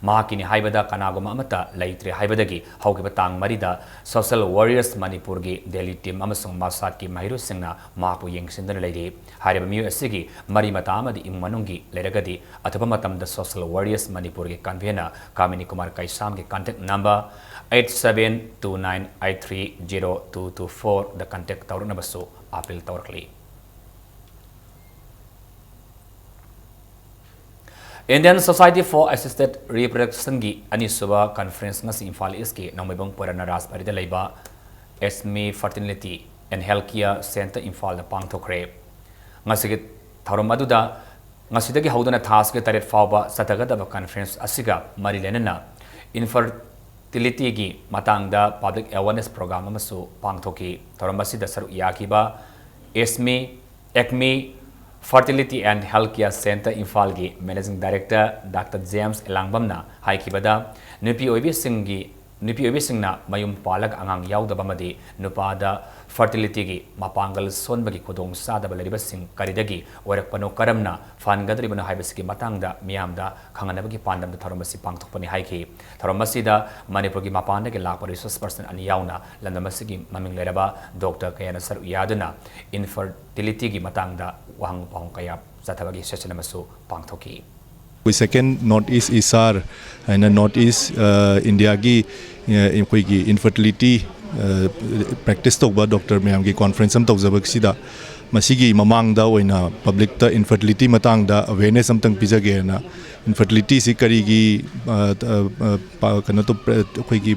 ꯃꯍꯥꯛꯀꯤꯅꯤ ꯍꯥꯏꯕꯗ ꯀꯅꯥꯒꯨꯝꯕ ꯑꯃꯠꯇ ꯂꯩꯇ꯭ꯔꯦ ꯍꯥꯏꯕꯗꯒꯤ ꯍꯧꯈꯤꯕ ꯇꯥꯡ ꯃꯔꯤꯗ ꯁꯣꯁꯦꯜ ꯋꯥꯔꯤꯌꯔꯁ ꯃꯅꯤꯄꯨꯔꯒꯤ ꯗꯦꯜꯂꯤ ꯇꯤꯝ ꯑꯃꯁꯨꯡ ꯃꯁꯥꯠꯀꯤ ꯃꯍꯩꯔꯣꯏꯁꯤꯡꯅ ꯃꯍꯥꯛꯄꯨ ꯌꯦꯡꯁꯤꯟꯗꯨꯅ ꯂꯩꯔꯤ꯫ ꯍꯥꯏꯔꯤꯕ ꯃꯤꯑꯣꯏ ꯑꯁꯤꯒꯤ ꯃꯔꯤ ꯃꯇꯥ ꯑꯃꯗꯤ ꯏꯃꯨꯡ ꯃꯅꯨꯡꯒꯤ ꯂꯩꯔꯒꯗꯤ ꯑꯊꯨꯕ ꯃꯇꯝꯗ ꯁꯣꯁꯦꯜ ꯋꯥꯔꯤꯌꯔꯁ ꯃꯅꯤꯄꯨꯔꯒꯤ ꯀꯟꯚꯦꯅꯔ ꯀꯥꯃꯤꯅꯤ ꯀꯨꯃꯥꯔ ꯀꯩꯁꯥꯝꯒꯤ contact number eight seven two nine eight three zero two two fourꯗ ꯀꯟꯇꯦꯛ ꯇꯧꯔꯛꯅꯕꯁꯨ ꯑꯥꯄꯤꯜ ꯇꯧꯔꯛꯂꯤ꯫ Indian Society for Assisted Reproductionꯒꯤ ꯑꯅꯤꯁꯨꯕ ꯀꯟꯐꯔꯦꯟꯁ ꯉꯁꯤ ꯏꯝꯐꯥꯜ ꯏꯁꯀꯤ ꯅꯣꯡꯃꯩꯕꯨꯡ ꯄꯣꯏꯔꯅ ꯔꯥꯖꯕꯥꯔꯤꯗ ꯂꯩꯕ ꯑꯦꯁꯃꯤ Fertility and Health Care Center ꯏꯝꯐꯥꯜꯗ ꯄꯥꯡꯊꯣꯛꯈ꯭ꯔꯦ꯫ ꯉꯁꯤꯒꯤ ꯊꯧꯔꯝ ꯑꯗꯨꯗ ꯉꯁꯤꯗꯒꯤ ꯍꯧꯗꯨꯅ ꯊꯥ ꯑꯁꯤꯒꯤ ꯇꯔꯦꯠ ꯐꯥꯎꯕ ꯆꯠꯊꯒꯗꯕ ꯀꯟꯐꯔꯦꯟꯁ ꯑꯁꯤꯒ ꯃꯔꯤ ꯂꯩꯅꯅ infertilityꯒꯤ ꯃꯇꯥꯡꯗ public awareness program ꯑꯃꯁꯨ ꯄꯥꯡꯊꯣꯛꯈꯤ꯫ ꯊꯧꯔꯝ ꯑꯁꯤꯗ ꯁꯔꯨꯛ ꯌꯥꯈꯤꯕ ꯑꯦꯁꯃꯤ, ꯑꯦꯛꯃꯤ Fertility and Health Care Center ꯏꯝꯐꯥꯜꯒꯤ Managing Director Doctor James ꯏꯂꯥꯡꯕꯝꯅ ꯍꯥꯏꯈꯤꯕꯗ, ꯅꯨꯄꯤ ꯑꯣꯏꯕꯤꯁꯤꯡꯒꯤ, ꯅꯨꯄꯤ ꯑꯣꯏꯕꯤꯁꯤꯡꯅ ꯃꯌꯨꯝ ꯄꯥꯜꯂꯒ ꯑꯉꯥꯡ ꯌꯥꯎꯗꯕ ꯑꯃꯗꯤ ꯅꯨꯄꯥꯗ fertilityꯒꯤ ꯃꯄꯥꯡꯒꯜ ꯁꯣꯟꯕꯒꯤ ꯈꯨꯗꯣꯡꯆꯥꯗꯕ ꯂꯩꯔꯤꯕꯁꯤꯡ ꯀꯔꯤꯗꯒꯤ ꯑꯣꯏꯔꯛꯄꯅꯣ, ꯀꯔꯝꯅ ꯐꯍꯟꯒꯗꯧꯔꯤꯕꯅꯣ ꯍꯥꯏꯕꯁꯤꯒꯤ ꯃꯇꯥꯡꯗ ꯃꯤꯌꯥꯝꯗ ꯈꯪꯍꯟꯅꯕꯒꯤ ꯄꯥꯟꯗꯝꯗ ꯊꯧꯔꯝ ꯑꯁꯤ ꯄꯥꯡꯊꯣꯛꯄꯅꯤ ꯍꯥꯏꯈꯤ꯫ ꯊꯧꯔꯝ ꯑꯁꯤꯗ ꯃꯅꯤꯄꯨꯔꯒꯤ ꯃꯄꯥꯟꯗꯒꯤ ꯂꯥꯛꯄ resource person ꯑꯅꯤ ꯌꯥꯎꯅ ꯂꯝꯗꯝ ꯑꯁꯤꯒꯤ ꯃꯃꯤꯡ ꯂꯩꯔꯕ ꯗꯣꯛꯇꯔ ꯀꯌꯥꯅ ꯁꯔꯨꯛ ꯌꯥꯗꯨꯅ infertilityꯒꯤ ꯃꯇꯥꯡꯗ ꯋꯥꯍꯪ ꯄꯥꯎꯍꯪ ꯀꯌꯥ ꯆꯠꯊꯕꯒꯤ session ꯑꯃꯁꯨ ꯄꯥꯡꯊꯣꯛꯈꯤ꯫ ꯑꯩꯈꯣꯏ second North East ISAR ꯍꯥꯏꯅ North East, ꯑ, ꯏꯟꯗꯤꯌꯥꯒꯤ, ꯑ, ꯑꯩꯈꯣꯏꯒꯤ infertility, ꯑ, practice ꯇꯧꯕ ꯗꯣꯛꯇꯔ ꯃꯌꯥꯝꯒꯤ conference ꯑꯃ ꯇꯧꯖꯕꯁꯤꯗ, ꯃꯁꯤꯒꯤ ꯃꯃꯥꯡꯗ ꯑꯣꯏꯅ publicꯇ infertility ꯃꯇꯥꯡꯗ awareness ꯑꯝꯇꯪ ꯄꯤꯖꯒꯦꯅ, infertilityꯁꯤ ꯀꯔꯤꯒꯤ, ꯑ, ꯑ, ꯑ, ꯄ-, ꯀꯩꯅꯣ ꯇꯧ-, ꯑꯩꯈꯣꯏꯒꯤ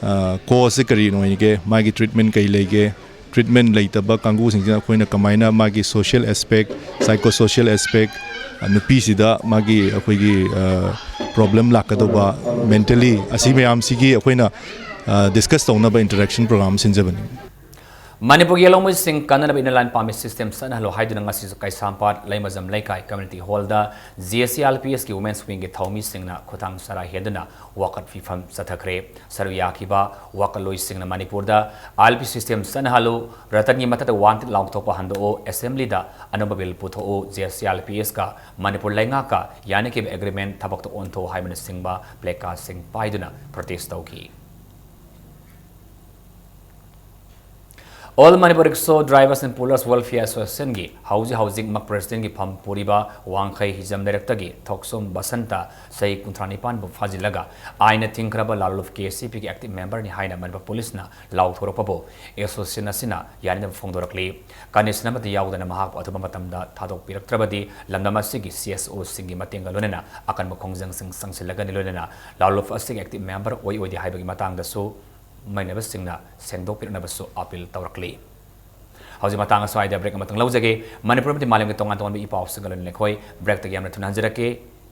ꯀꯣꯁꯁꯦ ꯀꯔꯤꯅꯣ ꯑꯣꯏꯒꯦ, ꯃꯥꯒꯤ ꯇ꯭ꯔꯤꯠꯃꯦꯟ ꯀꯩ ꯂꯩꯒꯦ, ꯇ꯭ꯔꯤꯠꯃꯦꯟ ꯂꯩꯇꯕ ꯀꯥꯡꯕꯨꯁꯤꯡꯁꯤꯅ ꯑꯩꯈꯣꯏꯅ ꯀꯃꯥꯏꯅ ꯃꯥꯒꯤ ꯁꯣꯁꯤꯌꯦꯜ ꯑꯦꯁꯄꯦꯛ, ꯁꯥꯏꯀꯣ ꯁꯣꯁꯤꯌꯦꯜ ꯑꯦꯁꯄꯦꯛ, ꯅꯨꯄꯤꯁꯤꯗ ꯃꯥꯒꯤ ꯑꯩꯈꯣꯏꯒꯤ ꯄ꯭ꯔꯣꯕ꯭ꯂꯦꯝ ꯂꯥꯛꯀꯗꯧꯕ ꯃꯦꯟꯇꯦꯜꯂꯤ, ꯑꯁꯤ ꯃꯌꯥꯝꯁꯤꯒꯤ ꯑꯩꯈꯣꯏꯅ ꯗꯤꯁꯀꯁ ꯇꯧꯅꯕ ꯏꯟꯇꯔꯦꯛꯁꯟ ꯄ꯭ꯔꯣꯒ꯭ꯔꯥꯝ ꯁꯤꯟꯖꯕꯅꯤ꯫ ꯃꯅꯤꯄꯨꯔꯒꯤ ꯂꯧꯃꯤꯁꯤꯡ ꯀꯟꯅꯅꯕ inner line permit system ꯆꯠꯅꯍꯜꯂꯨ ꯍꯥꯏꯗꯨꯅ ꯉꯁꯤꯁꯨ ꯀꯩꯁꯥꯝꯄꯥꯠ ꯂꯩꯃꯖꯝ ꯂꯩꯀꯥꯏ community hall ꯗ J C R P S ꯀꯤ Women's Wing ꯒꯤ ꯊꯧꯃꯤꯁꯤꯡꯅ ꯈꯨꯠꯊꯥꯡ ꯆꯔꯥ ꯍꯦꯟꯗꯨꯅ ꯋꯥꯀꯠ ꯐꯤꯐꯝ ꯆꯠꯊꯈ꯭ꯔꯦ꯫ ꯁꯔꯨꯛ ꯌꯥꯈꯤꯕ ꯋꯥꯀꯠꯂꯣꯏꯁꯤꯡꯅ ꯃꯅꯤꯄꯨꯔꯗ I L P system ꯆꯠꯅꯍꯜꯂꯨ, ꯔꯇꯟꯒꯤ ꯃꯊꯛꯇ ꯋꯥꯟꯇꯦꯗ ꯂꯥꯎꯊꯣꯛꯄ ꯍꯟꯗꯣꯛꯎ, assembly ꯗ ꯑꯅꯧꯕ bill ꯄꯨꯊꯣꯛꯎ, J C R P S ꯀ ꯃꯅꯤꯄꯨꯔ ꯂꯩꯉꯥꯛꯀ ꯌꯥꯅꯈꯤꯕ agreement ꯊꯕꯛꯇ ꯑꯣꯟꯊꯣꯛꯎ ꯍꯥꯏꯕꯅꯆꯤꯡꯕ placard ꯁꯤꯡ ꯄꯥꯏꯗꯨꯅ protest ꯇꯧꯈꯤ꯫ All Manipur Rickshaw Drivers and Pullers Welfare Association ꯒꯤ ꯍꯧꯖꯤꯛ ꯍꯧꯖꯤꯛꯃꯛ president ꯀꯤ ꯐꯝ ꯄꯨꯔꯤꯕ ꯋꯥꯡꯈꯩ ꯍꯤꯖꯝ ꯂꯩꯔꯛꯇꯒꯤ ꯊꯣꯛꯆꯣꯝ ꯕꯁꯟꯇ ꯆꯍꯤ ꯀꯨꯟꯊ꯭ꯔꯥ ꯅꯤꯄꯥꯟꯕꯨ ꯐꯥꯖꯤꯜꯂꯒ ꯑꯥꯏꯟꯅ ꯊꯤꯡꯈ꯭ꯔꯕ ꯂꯥꯂꯨꯞ K C P ꯒꯤ active member ꯅꯤ ꯍꯥꯏꯅ ꯃꯅꯤꯄꯨꯔ ꯄꯨꯂꯤꯁꯅ ꯂꯥꯎꯊꯣꯔꯛꯄꯕꯨ association ꯑꯁꯤꯅ ꯌꯥꯅꯤꯡꯗꯕ ꯐꯣꯡꯗꯣꯔꯛꯂꯤ꯫ Condition ꯑꯃꯠꯇ ꯌꯥꯎꯗꯅ ꯃꯍꯥꯛꯄꯨ ꯑꯊꯨꯕ ꯃꯇꯝꯗ ꯊꯥꯗꯣꯛꯄꯤꯔꯛꯇ꯭ꯔꯕꯗꯤ ꯂꯝꯗꯝ ꯑꯁꯤꯒꯤ C S O ꯁꯤꯡꯒꯤ ꯃꯇꯦꯡꯒ ꯂꯣꯏꯅꯅ ꯑꯀꯟꯕ ꯈꯣꯡꯖꯪꯁꯤꯡ ꯆꯪꯁꯤꯜꯂꯒꯅꯤ, ꯂꯣꯏꯅꯅ ꯂꯥꯂꯨꯞ ꯑꯁꯤꯒꯤ active member ꯑꯣꯏ ꯑꯣꯏꯗꯦ ꯍꯥꯏꯕꯒꯤ ꯃꯇꯥꯡꯗꯁꯨ ꯃꯩꯅꯕꯁꯤꯡꯅ ꯁꯦꯡꯗꯣꯛꯄꯤꯔꯛꯅꯕꯁꯨ appeal ꯇꯧꯔꯛꯂꯤ꯫ ꯍꯧꯖꯤꯛ ꯃꯇꯥꯡ ꯑꯁ꯭ꯋꯥꯏꯗ break ꯑꯃꯇꯪ ꯂꯧꯖꯒꯦ꯫ ꯃꯅꯤꯄꯨꯔ ꯑꯃꯗꯤ ꯃꯥꯂꯦꯝꯒꯤ ꯇꯣꯉꯥꯟ ꯇꯣꯉꯥꯟꯕ ꯏ ꯄꯥꯎꯁꯤꯡꯒ ꯂꯣꯏꯅꯅ ꯑꯩꯈꯣꯏ break ꯇꯒꯤ ꯌꯥꯝꯅ ꯊꯨꯅ ꯍꯟꯖꯔꯛꯀꯦ꯫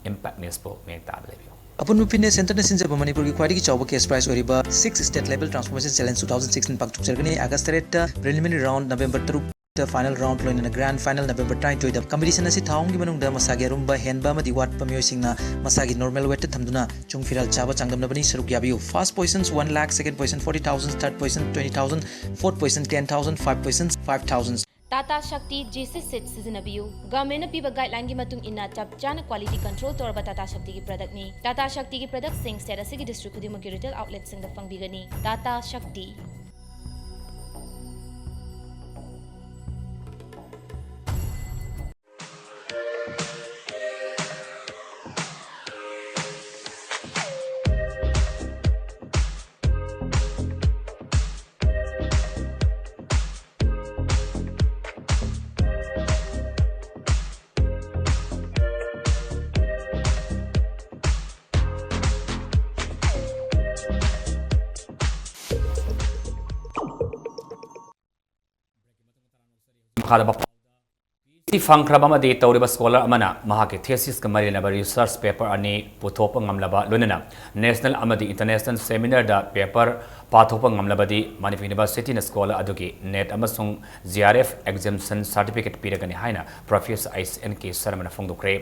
Impact News ꯄꯨ ꯃꯤꯠꯌꯦꯡ ꯇꯥꯕ ꯂꯩꯕꯤꯌꯨ꯫ ꯑꯄꯨꯟꯕ fitness centre ꯅ ꯁꯤꯟꯖꯕ ꯃꯅꯤꯄꯨꯔꯒꯤ ꯈ꯭ꯋꯥꯏꯗꯒꯤ ꯆꯥꯎꯕ cash prize ꯑꯣꯏꯔꯤꯕ six state level transformation challenge two thousand sixteen ꯄꯥꯡꯊꯣꯛꯆꯔꯒꯅꯤ꯫ August ꯇꯔꯦꯠꯇ preliminary round, November ꯇꯔꯨꯛꯇ final round, ꯂꯣꯏꯅꯅ grand final November ꯇꯔꯥꯅꯤꯊꯣꯏꯗ꯫ Competition ꯑꯁꯤ ꯊꯥ ꯑꯍꯨꯝꯒꯤ ꯃꯅꯨꯡꯗ ꯃꯁꯥꯒꯤ ꯑꯔꯨꯝꯕ, ꯍꯦꯟꯕ ꯑꯃꯗꯤ ꯋꯥꯠꯄ ꯃꯤꯑꯣꯏꯁꯤꯡꯅ ꯃꯁꯥꯒꯤ normal weight ꯊꯝꯗꯨꯅ ꯆꯨꯡ ꯐꯤꯔꯥꯜ ꯆꯥꯕ ꯆꯥꯡꯗꯝꯅꯕꯅꯤ꯫ ꯁꯔꯨꯛ ꯌꯥꯕꯤꯌꯨ꯫ First position one lakh, second position forty thousand, third position twenty thousand, fourth position ten thousand, five position five thousand꯫ Tata Shakti G C seed ꯁꯤꯖꯤꯟꯅꯕꯤꯌꯨ꯫ Government ꯅ ꯄꯤꯕ guideline ꯒꯤ ꯃꯇꯨꯡ ꯏꯟꯅ ꯆꯞ ꯆꯥꯅ quality control ꯇꯧꯔꯕ Tata Shakti ꯒꯤ product ꯅꯤ꯫ Tata Shakti ꯒꯤ product ꯁꯤꯡ state ꯑꯁꯤꯒꯤ district ꯈꯨꯗꯤꯡꯃꯛꯀꯤ retail outlet ꯁꯤꯡꯗ ꯐꯪꯕꯤꯒꯅꯤ꯫ Tata Shakti꯫ ꯃꯈꯥꯗ ꯄꯥꯎ꯫ ꯁꯤ ꯐꯪꯈ꯭ꯔꯕ ꯑꯃꯗꯤ ꯇꯧꯔꯤꯕ ꯁ꯭ꯀꯣꯂꯔ ꯑꯃꯅ ꯃꯍꯥꯛꯀꯤ ꯊꯦꯁꯤꯁꯀ ꯃꯔꯤ ꯂꯩꯅꯕ ꯔꯤꯁꯔꯆ ꯄꯦꯄꯔ ꯑꯅꯤ ꯄꯨꯊꯣꯛꯄ ꯉꯝꯂꯕ, ꯂꯣꯏꯅꯅ ꯅꯦꯁꯅꯦꯜ ꯑꯃꯗꯤ ꯏꯟꯇꯔꯅꯦꯁꯅꯦꯜ ꯁꯦꯃꯤꯅꯥꯔꯗ ꯄꯦꯄꯔ ꯄꯥꯊꯣꯛꯄ ꯉꯝꯂꯕꯗꯤ ꯃꯅꯤꯄꯨꯔ ꯌꯨꯅꯤꯚꯔꯁꯤꯇꯤꯅ ꯁ꯭ꯀꯣꯂꯔ ꯑꯗꯨꯒꯤ ꯅꯦꯠ ꯑꯃꯁꯨꯡ J R F examination certificate ꯄꯤꯔꯒꯅꯤ ꯍꯥꯏꯅ ꯄ꯭ꯔꯣꯐꯦꯁꯔ ꯑꯩꯆ ꯑꯦꯟ ꯀꯦ ꯁꯔꯃꯅ ꯐꯣꯡꯗꯣꯛꯈ꯭ꯔꯦ꯫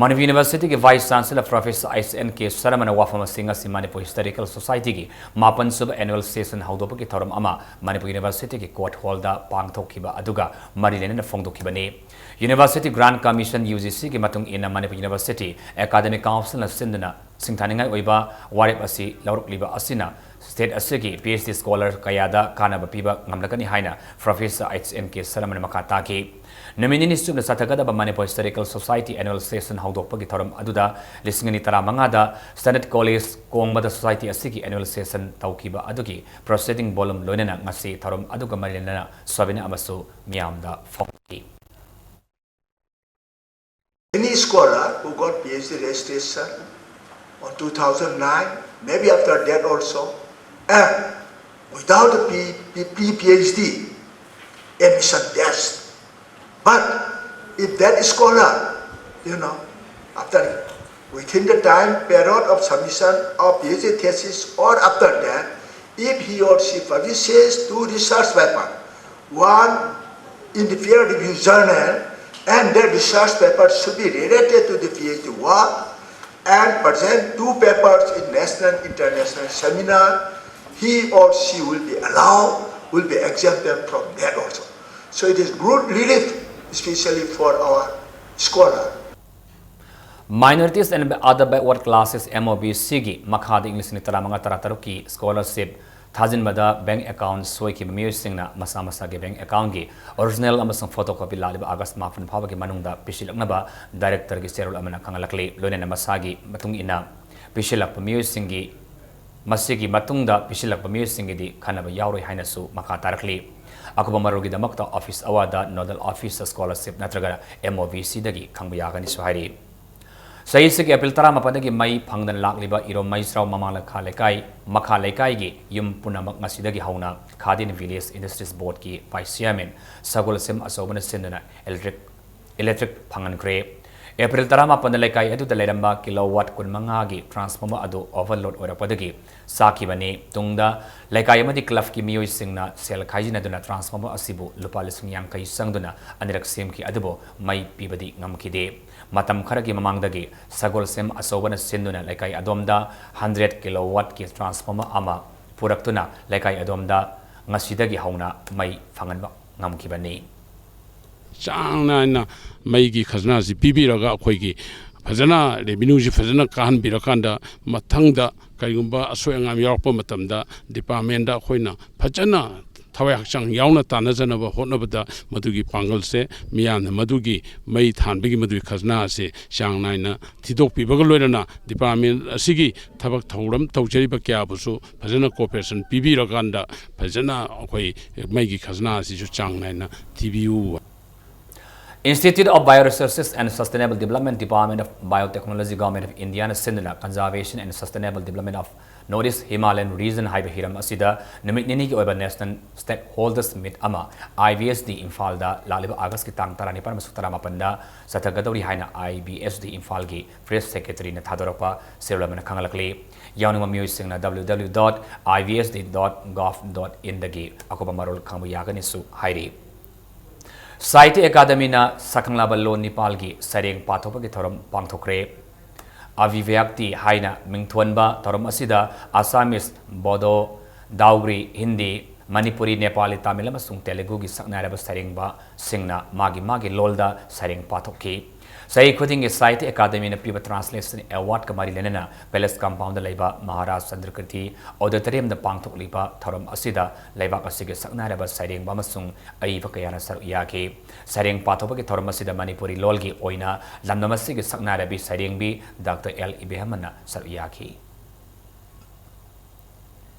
ꯃꯅꯤꯄꯨꯔ ꯌꯨꯅꯤꯚꯔꯁꯤꯇꯤꯒꯤ vice chancellor professor H N K ꯁꯔꯃꯅ ꯋꯥꯐꯝ ꯑꯁꯤ ꯉꯁꯤ ꯃꯅꯤꯄꯨꯔ ꯍꯤꯁꯇꯣꯔꯤꯀꯦꯜ ꯁꯣꯁꯥꯏꯇꯤꯒꯤ ꯃꯥꯄꯟ ꯁꯨꯕ ꯑꯦꯅꯨꯋꯦꯜ ꯁꯦꯁꯟ ꯍꯧꯗꯣꯛꯄꯒꯤ ꯊꯧꯔꯝ ꯑꯃ ꯃꯅꯤꯄꯨꯔ ꯌꯨꯅꯤꯚꯔꯁꯤꯇꯤꯒꯤ ꯀꯣꯔꯠ ꯍꯣꯜꯗ ꯄꯥꯡꯊꯣꯛꯈꯤꯕ ꯑꯗꯨꯒ ꯃꯔꯤ ꯂꯩꯅꯅ ꯐꯣꯡꯗꯣꯛꯈꯤꯕꯅꯤ꯫ ꯌꯨꯅꯤꯚꯔꯁꯤꯇꯤ ꯒ꯭ꯔꯥꯟ ꯀꯃꯤꯁꯟ, ꯌꯨ ꯖꯤ ꯁꯤꯒꯤ ꯃꯇꯨꯡ ꯏꯟꯅ, ꯃꯅꯤꯄꯨꯔ ꯌꯨꯅꯤꯚꯔꯁꯤꯇꯤ ꯑꯦꯀꯥꯗꯃꯤꯛ ꯀꯥꯎꯟꯁꯤꯜꯅ ꯁꯤꯟꯗꯨꯅ ꯁꯤꯡꯊꯥꯅꯤꯡꯉꯥꯏ ꯑꯣꯏꯕ ꯋꯥꯔꯦꯞ ꯑꯁꯤ ꯂꯧꯔꯛꯂꯤꯕ ꯑꯁꯤꯅ ꯁ꯭ꯇꯦꯠ ꯑꯁꯤꯒꯤ ꯄꯤ ꯑꯩꯆ ꯗꯤ ꯁ꯭ꯀꯣꯂꯔ ꯀꯌꯥꯗ ꯀꯥꯟꯅꯕ ꯄꯤꯕ ꯉꯝꯂꯛꯀꯅꯤ ꯍꯥꯏꯅ ꯄ꯭ꯔꯣꯐꯦꯁꯔ ꯑꯩꯆ ꯑꯦꯟ ꯀꯦ ꯁꯔꯃꯅ ꯃꯈꯥ ꯇꯥꯈꯤ꯫ ꯅꯨꯃꯤꯠ ꯅꯤꯅꯤ ꯆꯨꯞꯅ ꯆꯠꯊꯒꯗꯕ Manipur historical society annual session ꯍꯧꯗꯣꯛꯄꯒꯤ ꯊꯧꯔꯝ ꯑꯗꯨꯗ ꯂꯤꯁꯤꯡ ꯑꯅꯤ ꯇꯔꯥꯃꯉꯥꯗ ꯁꯦꯅꯦꯠ ꯀꯣꯂꯦꯖ ꯀꯣꯡꯕꯗ ꯁꯣꯁꯥꯏꯇꯤ ꯑꯁꯤꯒꯤ ꯑꯦꯅꯨꯋꯦꯜ ꯁꯦꯁꯟ ꯇꯧꯈꯤꯕ ꯑꯗꯨꯒꯤ ꯄ꯭ꯔꯣꯁꯤꯗꯤꯡ ꯚꯣꯂꯨꯝ, ꯂꯣꯏꯅꯅ ꯉꯁꯤ ꯊꯧꯔꯝ ꯑꯗꯨꯒ ꯃꯔꯤ ꯂꯩꯅꯅ ꯁꯣꯕꯤꯅ ꯑꯃꯁꯨ ꯃꯤꯌꯥꯝꯗ ꯐꯣꯡꯈꯤ꯫ Any scholar who got P H D registration on two thousand nine, maybe after that also, and without a P- P- P- P H D admission test. But if that scholar, you know, after, within the time period of submission of P H D thesis or after that, if he or she publishes two research paper, one in the peer review journal, and that research paper should be related to the P H D work, and present two papers in national international seminar, he or she will be allowed, will be exempted from that also. So it is good relief, especially for our scholar. Minorities and Other Backward Classes, M O B Cꯒꯤ ꯃꯈꯥꯗ ꯏꯪ ꯂꯤꯁꯤꯡ ꯇꯔꯥꯃꯉꯥ ꯇꯔꯥꯇꯔꯨꯛꯀꯤ scholarship ꯊꯥꯖꯤꯟꯕꯗ bank account ꯁꯣꯏꯈꯤꯕ ꯃꯤꯑꯣꯏꯁꯤꯡꯅ ꯃꯁꯥ ꯃꯁꯥꯒꯤ bank ꯑꯦꯀꯥꯎꯟꯒꯤ original ꯑꯃꯁꯨꯡ photo copy ꯂꯥꯛꯂꯤꯕ ꯑꯥꯒꯁ ꯃꯥꯄꯟ ꯐꯥꯎꯕꯒꯤ ꯃꯅꯨꯡꯗ ꯄꯤꯁꯤꯜꯂꯛꯅꯕ ꯗꯥꯏꯔꯦꯛꯇꯔꯒꯤ ꯆꯦꯔꯣꯜ ꯑꯃꯅ ꯈꯪꯍꯜꯂꯛꯂꯤ꯫ ꯂꯣꯏꯅꯅ ꯃꯁꯥꯒꯤ ꯃꯇꯨꯡ ꯏꯟꯅ ꯄꯤꯁꯤꯜꯂꯛꯄ ꯃꯤꯑꯣꯏꯁꯤꯡꯒꯤ ꯃꯁꯤꯒꯤ ꯃꯇꯨꯡꯗ ꯄꯤꯁꯤꯜꯂꯛꯄ ꯃꯤꯑꯣꯏꯁꯤꯡꯒꯤꯗꯤ ꯈꯟꯅꯕ ꯌꯥꯎꯔꯣꯏ ꯍꯥꯏꯅꯁꯨ ꯃꯈꯥ ꯇꯥꯔꯛꯂꯤ꯫ ꯑꯀꯨꯞꯄ ꯃꯔꯣꯜꯒꯤꯗꯃꯛꯇ ꯑꯣꯐꯤꯁ ꯑꯋꯥꯗ ꯅꯣꯗꯜ ꯑꯣꯐꯤꯁꯔ ꯁ꯭ꯀꯣꯂꯔꯁꯤꯞ ꯅꯠꯇ꯭ꯔꯒ M O B Cꯗꯒꯤ ꯈꯪꯕ ꯌꯥꯒꯅꯤꯁꯨ ꯍꯥꯏꯔꯤ꯫ ꯆꯍꯤꯁꯤꯒꯤ ꯑꯦꯄ꯭ꯔꯤꯜ ꯇꯔꯥꯃꯥꯄꯟꯗꯒꯤ ꯃꯩ ꯐꯪꯗꯅ ꯂꯥꯛꯂꯤꯕ ꯏꯔꯣꯝ ꯃꯩꯁ꯭ꯔꯥꯎ ꯃꯃꯥꯡ ꯂꯩꯈꯥ ꯂꯩꯀꯥꯏ, ꯃꯈꯥ ꯂꯩꯀꯥꯏꯒꯤ ꯌꯨꯝ ꯄꯨꯝꯅꯃꯛ ꯉꯁꯤꯗꯒꯤ ꯍꯧꯅ ꯈꯥꯗꯤꯟ ꯚꯤꯂꯦꯖ ꯏꯟꯗꯁꯇ꯭ꯔꯤꯁ ꯕꯣꯔꯗꯀꯤ ꯚꯥꯏꯁ ꯆꯤꯌꯥꯔꯃꯦꯟ ꯁꯒꯣꯜꯁꯦꯝ ꯑꯆꯧꯕꯅ ꯁꯤꯟꯗꯨꯅ ꯏꯂꯦꯛꯇ꯭ꯔꯤꯛ, ꯏꯂꯦꯛꯇ꯭ꯔꯤꯛ ꯐꯪꯍꯟꯈ꯭ꯔꯦ꯫ ꯑꯦꯄ꯭ꯔꯤꯜ ꯇꯔꯥꯃꯥꯄꯟꯗ ꯂꯩꯀꯥꯏ ꯑꯗꯨꯗ ꯂꯩꯔꯝꯕ ꯀꯤꯂꯣ ꯋꯥꯠ ꯀꯨꯟꯃꯉꯥꯒꯤ ꯇ꯭ꯔꯥꯟꯁꯐꯣꯔꯃꯔ ꯑꯗꯨ ꯑꯣꯚꯔꯂꯣꯗ ꯑꯣꯏꯔꯛꯄꯗꯒꯤ ꯆꯥꯛꯈꯤꯕꯅꯤ꯫ ꯇꯨꯡꯗ ꯂꯩꯀꯥꯏ ꯑꯃꯗꯤ ꯀ꯭ꯂꯕꯀꯤ ꯃꯤꯑꯣꯏꯁꯤꯡꯅ ꯁꯦꯜ ꯈꯥꯏꯖꯤꯟꯅꯗꯨꯅ ꯇ꯭ꯔꯥꯟꯁꯐꯣꯔꯃꯔ ꯑꯁꯤꯕꯨ ꯂꯨꯄꯥ ꯂꯤꯁꯤꯡ ꯌꯥꯡꯈꯩ ꯆꯪꯗꯨꯅ ꯑꯅꯤꯔꯛ ꯁꯦꯝꯈꯤ, ꯑꯗꯨꯕꯨ ꯃꯩ ꯄꯤꯕꯗꯤ ꯉꯝꯈꯤꯗꯦ꯫ ꯃꯇꯝ ꯈꯔꯒꯤ ꯃꯃꯥꯡꯗꯒꯤ ꯁꯒꯣꯜꯁꯦꯝ ꯑꯆꯧꯕꯅ ꯁꯤꯟꯗꯨꯅ ꯂꯩꯀꯥꯏ ꯑꯗꯣꯝꯗ ꯍꯟꯗ꯭ꯔꯦꯠ ꯀꯤꯂꯣ ꯋꯥꯠꯀꯤ ꯇ꯭ꯔꯥꯟꯁꯐꯣꯔꯃꯔ ꯑꯃ ꯄꯨꯔꯛꯇꯨꯅ ꯂꯩꯀꯥꯏ ꯑꯗꯣꯝꯗ ꯉꯁꯤꯗꯒꯤ ꯍꯧꯅ ꯃꯩ ꯐꯪꯍꯟꯕ ꯉꯝꯈꯤꯕꯅꯤ꯫ ꯆꯥꯡ ꯅꯥꯏꯅ ꯃꯩꯒꯤ ꯈꯖꯅꯥꯁꯤ ꯄꯤꯕꯤꯔꯒ ꯑꯩꯈꯣꯏꯒꯤ ꯐꯖꯅ ꯔꯦꯚꯤꯅ꯭ꯌꯨꯁꯤ ꯐꯖꯅ ꯀꯥꯍꯟꯕꯤꯔꯀꯥꯟꯗ ꯃꯊꯪꯗ ꯀꯔꯤꯒꯨꯝꯕ ꯑꯁꯣꯏ ꯑꯉꯥꯝ ꯌꯥꯎꯔꯛꯄ ꯃꯇꯝꯗ ꯗꯤꯄꯥꯔꯠꯃꯦꯟꯗ ꯑꯩꯈꯣꯏꯅ ꯐꯖꯅ ꯊꯋꯥꯏ ꯍꯛꯆꯥꯡ ꯌꯥꯎꯅ ꯇꯥꯟꯅꯖꯅꯕ ꯍꯣꯠꯅꯕꯗ ꯃꯗꯨꯒꯤ ꯄꯥꯡꯒꯜꯁꯦ, ꯃꯤꯌꯥꯝꯅ ꯃꯗꯨꯒꯤ ꯃꯩ ꯊꯥꯟꯕꯒꯤ ꯃꯗꯨꯒꯤ ꯈꯖꯅꯥ ꯑꯁꯤ ꯆꯥꯡ ꯅꯥꯏꯅ ꯊꯤꯗꯣꯛꯄꯤꯕꯒ ꯂꯣꯏꯅꯅ ꯗꯤꯄꯥꯔꯠꯃꯦꯟ ꯑꯁꯤꯒꯤ ꯊꯕꯛ ꯊꯧꯔꯝ ꯇꯧꯖꯔꯤꯕ ꯀꯌꯥꯕꯨꯁꯨ ꯐꯖꯅ ꯀꯣꯑꯣꯄꯔꯦꯁꯟ ꯄꯤꯕꯤꯔꯀꯥꯟꯗ ꯐꯖꯅ ꯑꯩꯈꯣꯏ ꯃꯩꯒꯤ ꯈꯖꯅꯥ ꯑꯁꯤꯁꯨ ꯆꯥꯡ ꯅꯥꯏꯅ ꯊꯤꯕꯤꯌꯨ꯫ Institute of Bioresources and Sustainable Development, Department of Biotechnology, Government of Indiaꯅ ꯁꯤꯟꯗꯨꯅ Conservation and Sustainable Development of North East Himalayan Region ꯍꯥꯏꯕ ꯍꯤꯔꯝ ꯑꯁꯤꯗ ꯅꯨꯃꯤꯠ ꯅꯤꯅꯤꯒꯤ ꯑꯣꯏꯕ National Stakeholders Meet ꯑꯃ IBSD ꯏꯝꯐꯥꯜꯗ ꯂꯥꯛꯂꯤꯕ ꯑꯥꯒꯁꯀꯤ ꯇꯥꯡ ꯇꯔꯥꯅꯤꯄꯥꯟ ꯑꯃꯁꯨꯡ ꯇꯔꯥꯃꯥꯄꯟꯗ ꯆꯠꯊꯒꯗꯧꯔꯤ ꯍꯥꯏꯅ IBSD ꯏꯝꯐꯥꯜꯒꯤ ꯄ꯭ꯔꯦꯁ ꯁꯦꯀ꯭ꯔꯦꯇꯔꯤꯅ ꯊꯥꯗꯣꯔꯛꯄ ꯁꯦꯔꯦꯜ ꯑꯃꯅ ꯈꯪꯍꯜꯂꯛꯂꯤ꯫ ꯌꯥꯎꯅꯤꯡꯕ ꯃꯤꯑꯣꯏꯁꯤꯡꯅ W W W dot I B S D dot gov dot inꯗꯒꯤ ꯑꯀꯨꯞꯄ ꯃꯔꯣꯜ ꯈꯪꯕ ꯌꯥꯒꯅꯤꯁꯨ ꯍꯥꯏꯔꯤ꯫ ꯁꯥꯍꯤꯇ꯭ꯌ ꯑꯦꯀꯥꯗꯃꯤꯅ ꯁꯛꯈꯪꯂꯕ ꯂꯣꯟ ꯅꯤꯄꯥꯜꯒꯤ ꯁꯩꯔꯦꯡ ꯄꯥꯊꯣꯛꯄꯒꯤ ꯊꯧꯔꯝ ꯄꯥꯡꯊꯣꯛꯈ꯭ꯔꯦ꯫ ꯑꯚꯤꯚ꯭ꯌꯛꯇꯤ ꯍꯥꯏꯅ ꯃꯤꯡꯊꯣꯟꯕ ꯊꯧꯔꯝ ꯑꯁꯤꯗ ꯑꯁꯥꯃꯤꯁ, ꯕꯣꯗꯣ, ꯗꯥꯎꯒ꯭ꯔꯤ, ꯍꯤꯟꯗꯤ, ꯃꯅꯤꯄꯨꯔꯤ, ꯅꯦꯄꯥꯂꯤ, ꯇꯥꯃꯤꯜ ꯑꯃꯁꯨꯡ ꯇꯦꯂꯨꯒꯨꯒꯤ ꯁꯛꯅꯥꯏꯔꯕ ꯁꯩꯔꯦꯡꯕꯁꯤꯡꯅ ꯃꯥꯒꯤ ꯃꯥꯒꯤ ꯂꯣꯜꯗ ꯁꯩꯔꯦꯡ ꯄꯥꯊꯣꯛꯈꯤ꯫ ꯆꯍꯤ ꯈꯨꯗꯤꯡꯒꯤ ꯁꯥꯍꯤꯇ꯭ꯌ ꯑꯦꯀꯥꯗꯃꯤꯅ ꯄꯤꯕ ꯇ꯭ꯔꯥꯟꯁꯂꯦꯁꯟ ꯑꯦꯋꯥꯔꯗꯀ ꯃꯔꯤ ꯂꯩꯅꯅ ꯄꯦꯂꯦꯁ ꯀꯝꯄꯥꯎꯟꯗ ꯂꯩꯕ ꯃꯍꯥꯔꯥꯖ ꯆꯟꯗ꯭ꯔꯀꯤꯔꯇꯤ ꯑꯣꯗꯤꯇꯣꯔꯤꯌꯝꯗ ꯄꯥꯡꯊꯣꯛꯂꯤꯕ ꯊꯧꯔꯝ ꯑꯁꯤꯗ ꯂꯩꯕꯥꯛ ꯑꯁꯤꯒꯤ ꯁꯛꯅꯥꯏꯔꯕ ꯁꯩꯔꯦꯡꯕ ꯑꯃꯁꯨꯡ ꯑꯏꯕ ꯀꯌꯥꯅ ꯁꯔꯨꯛ ꯌꯥꯈꯤ꯫ ꯁꯩꯔꯦꯡ ꯄꯥꯊꯣꯛꯄꯒꯤ ꯊꯧꯔꯝ ꯑꯁꯤꯗ ꯃꯅꯤꯄꯨꯔꯤ ꯂꯣꯜꯒꯤ ꯑꯣꯏꯅ ꯂꯝꯗꯝ ꯑꯁꯤꯒꯤ ꯁꯛꯅꯥꯏꯔꯕꯤ ꯁꯩꯔꯦꯡꯕꯤ ꯗꯥꯛꯇꯔ ꯑꯦꯜ ꯏꯕꯦꯝꯍꯟꯅ ꯁꯔꯨꯛ ꯌꯥꯈꯤ꯫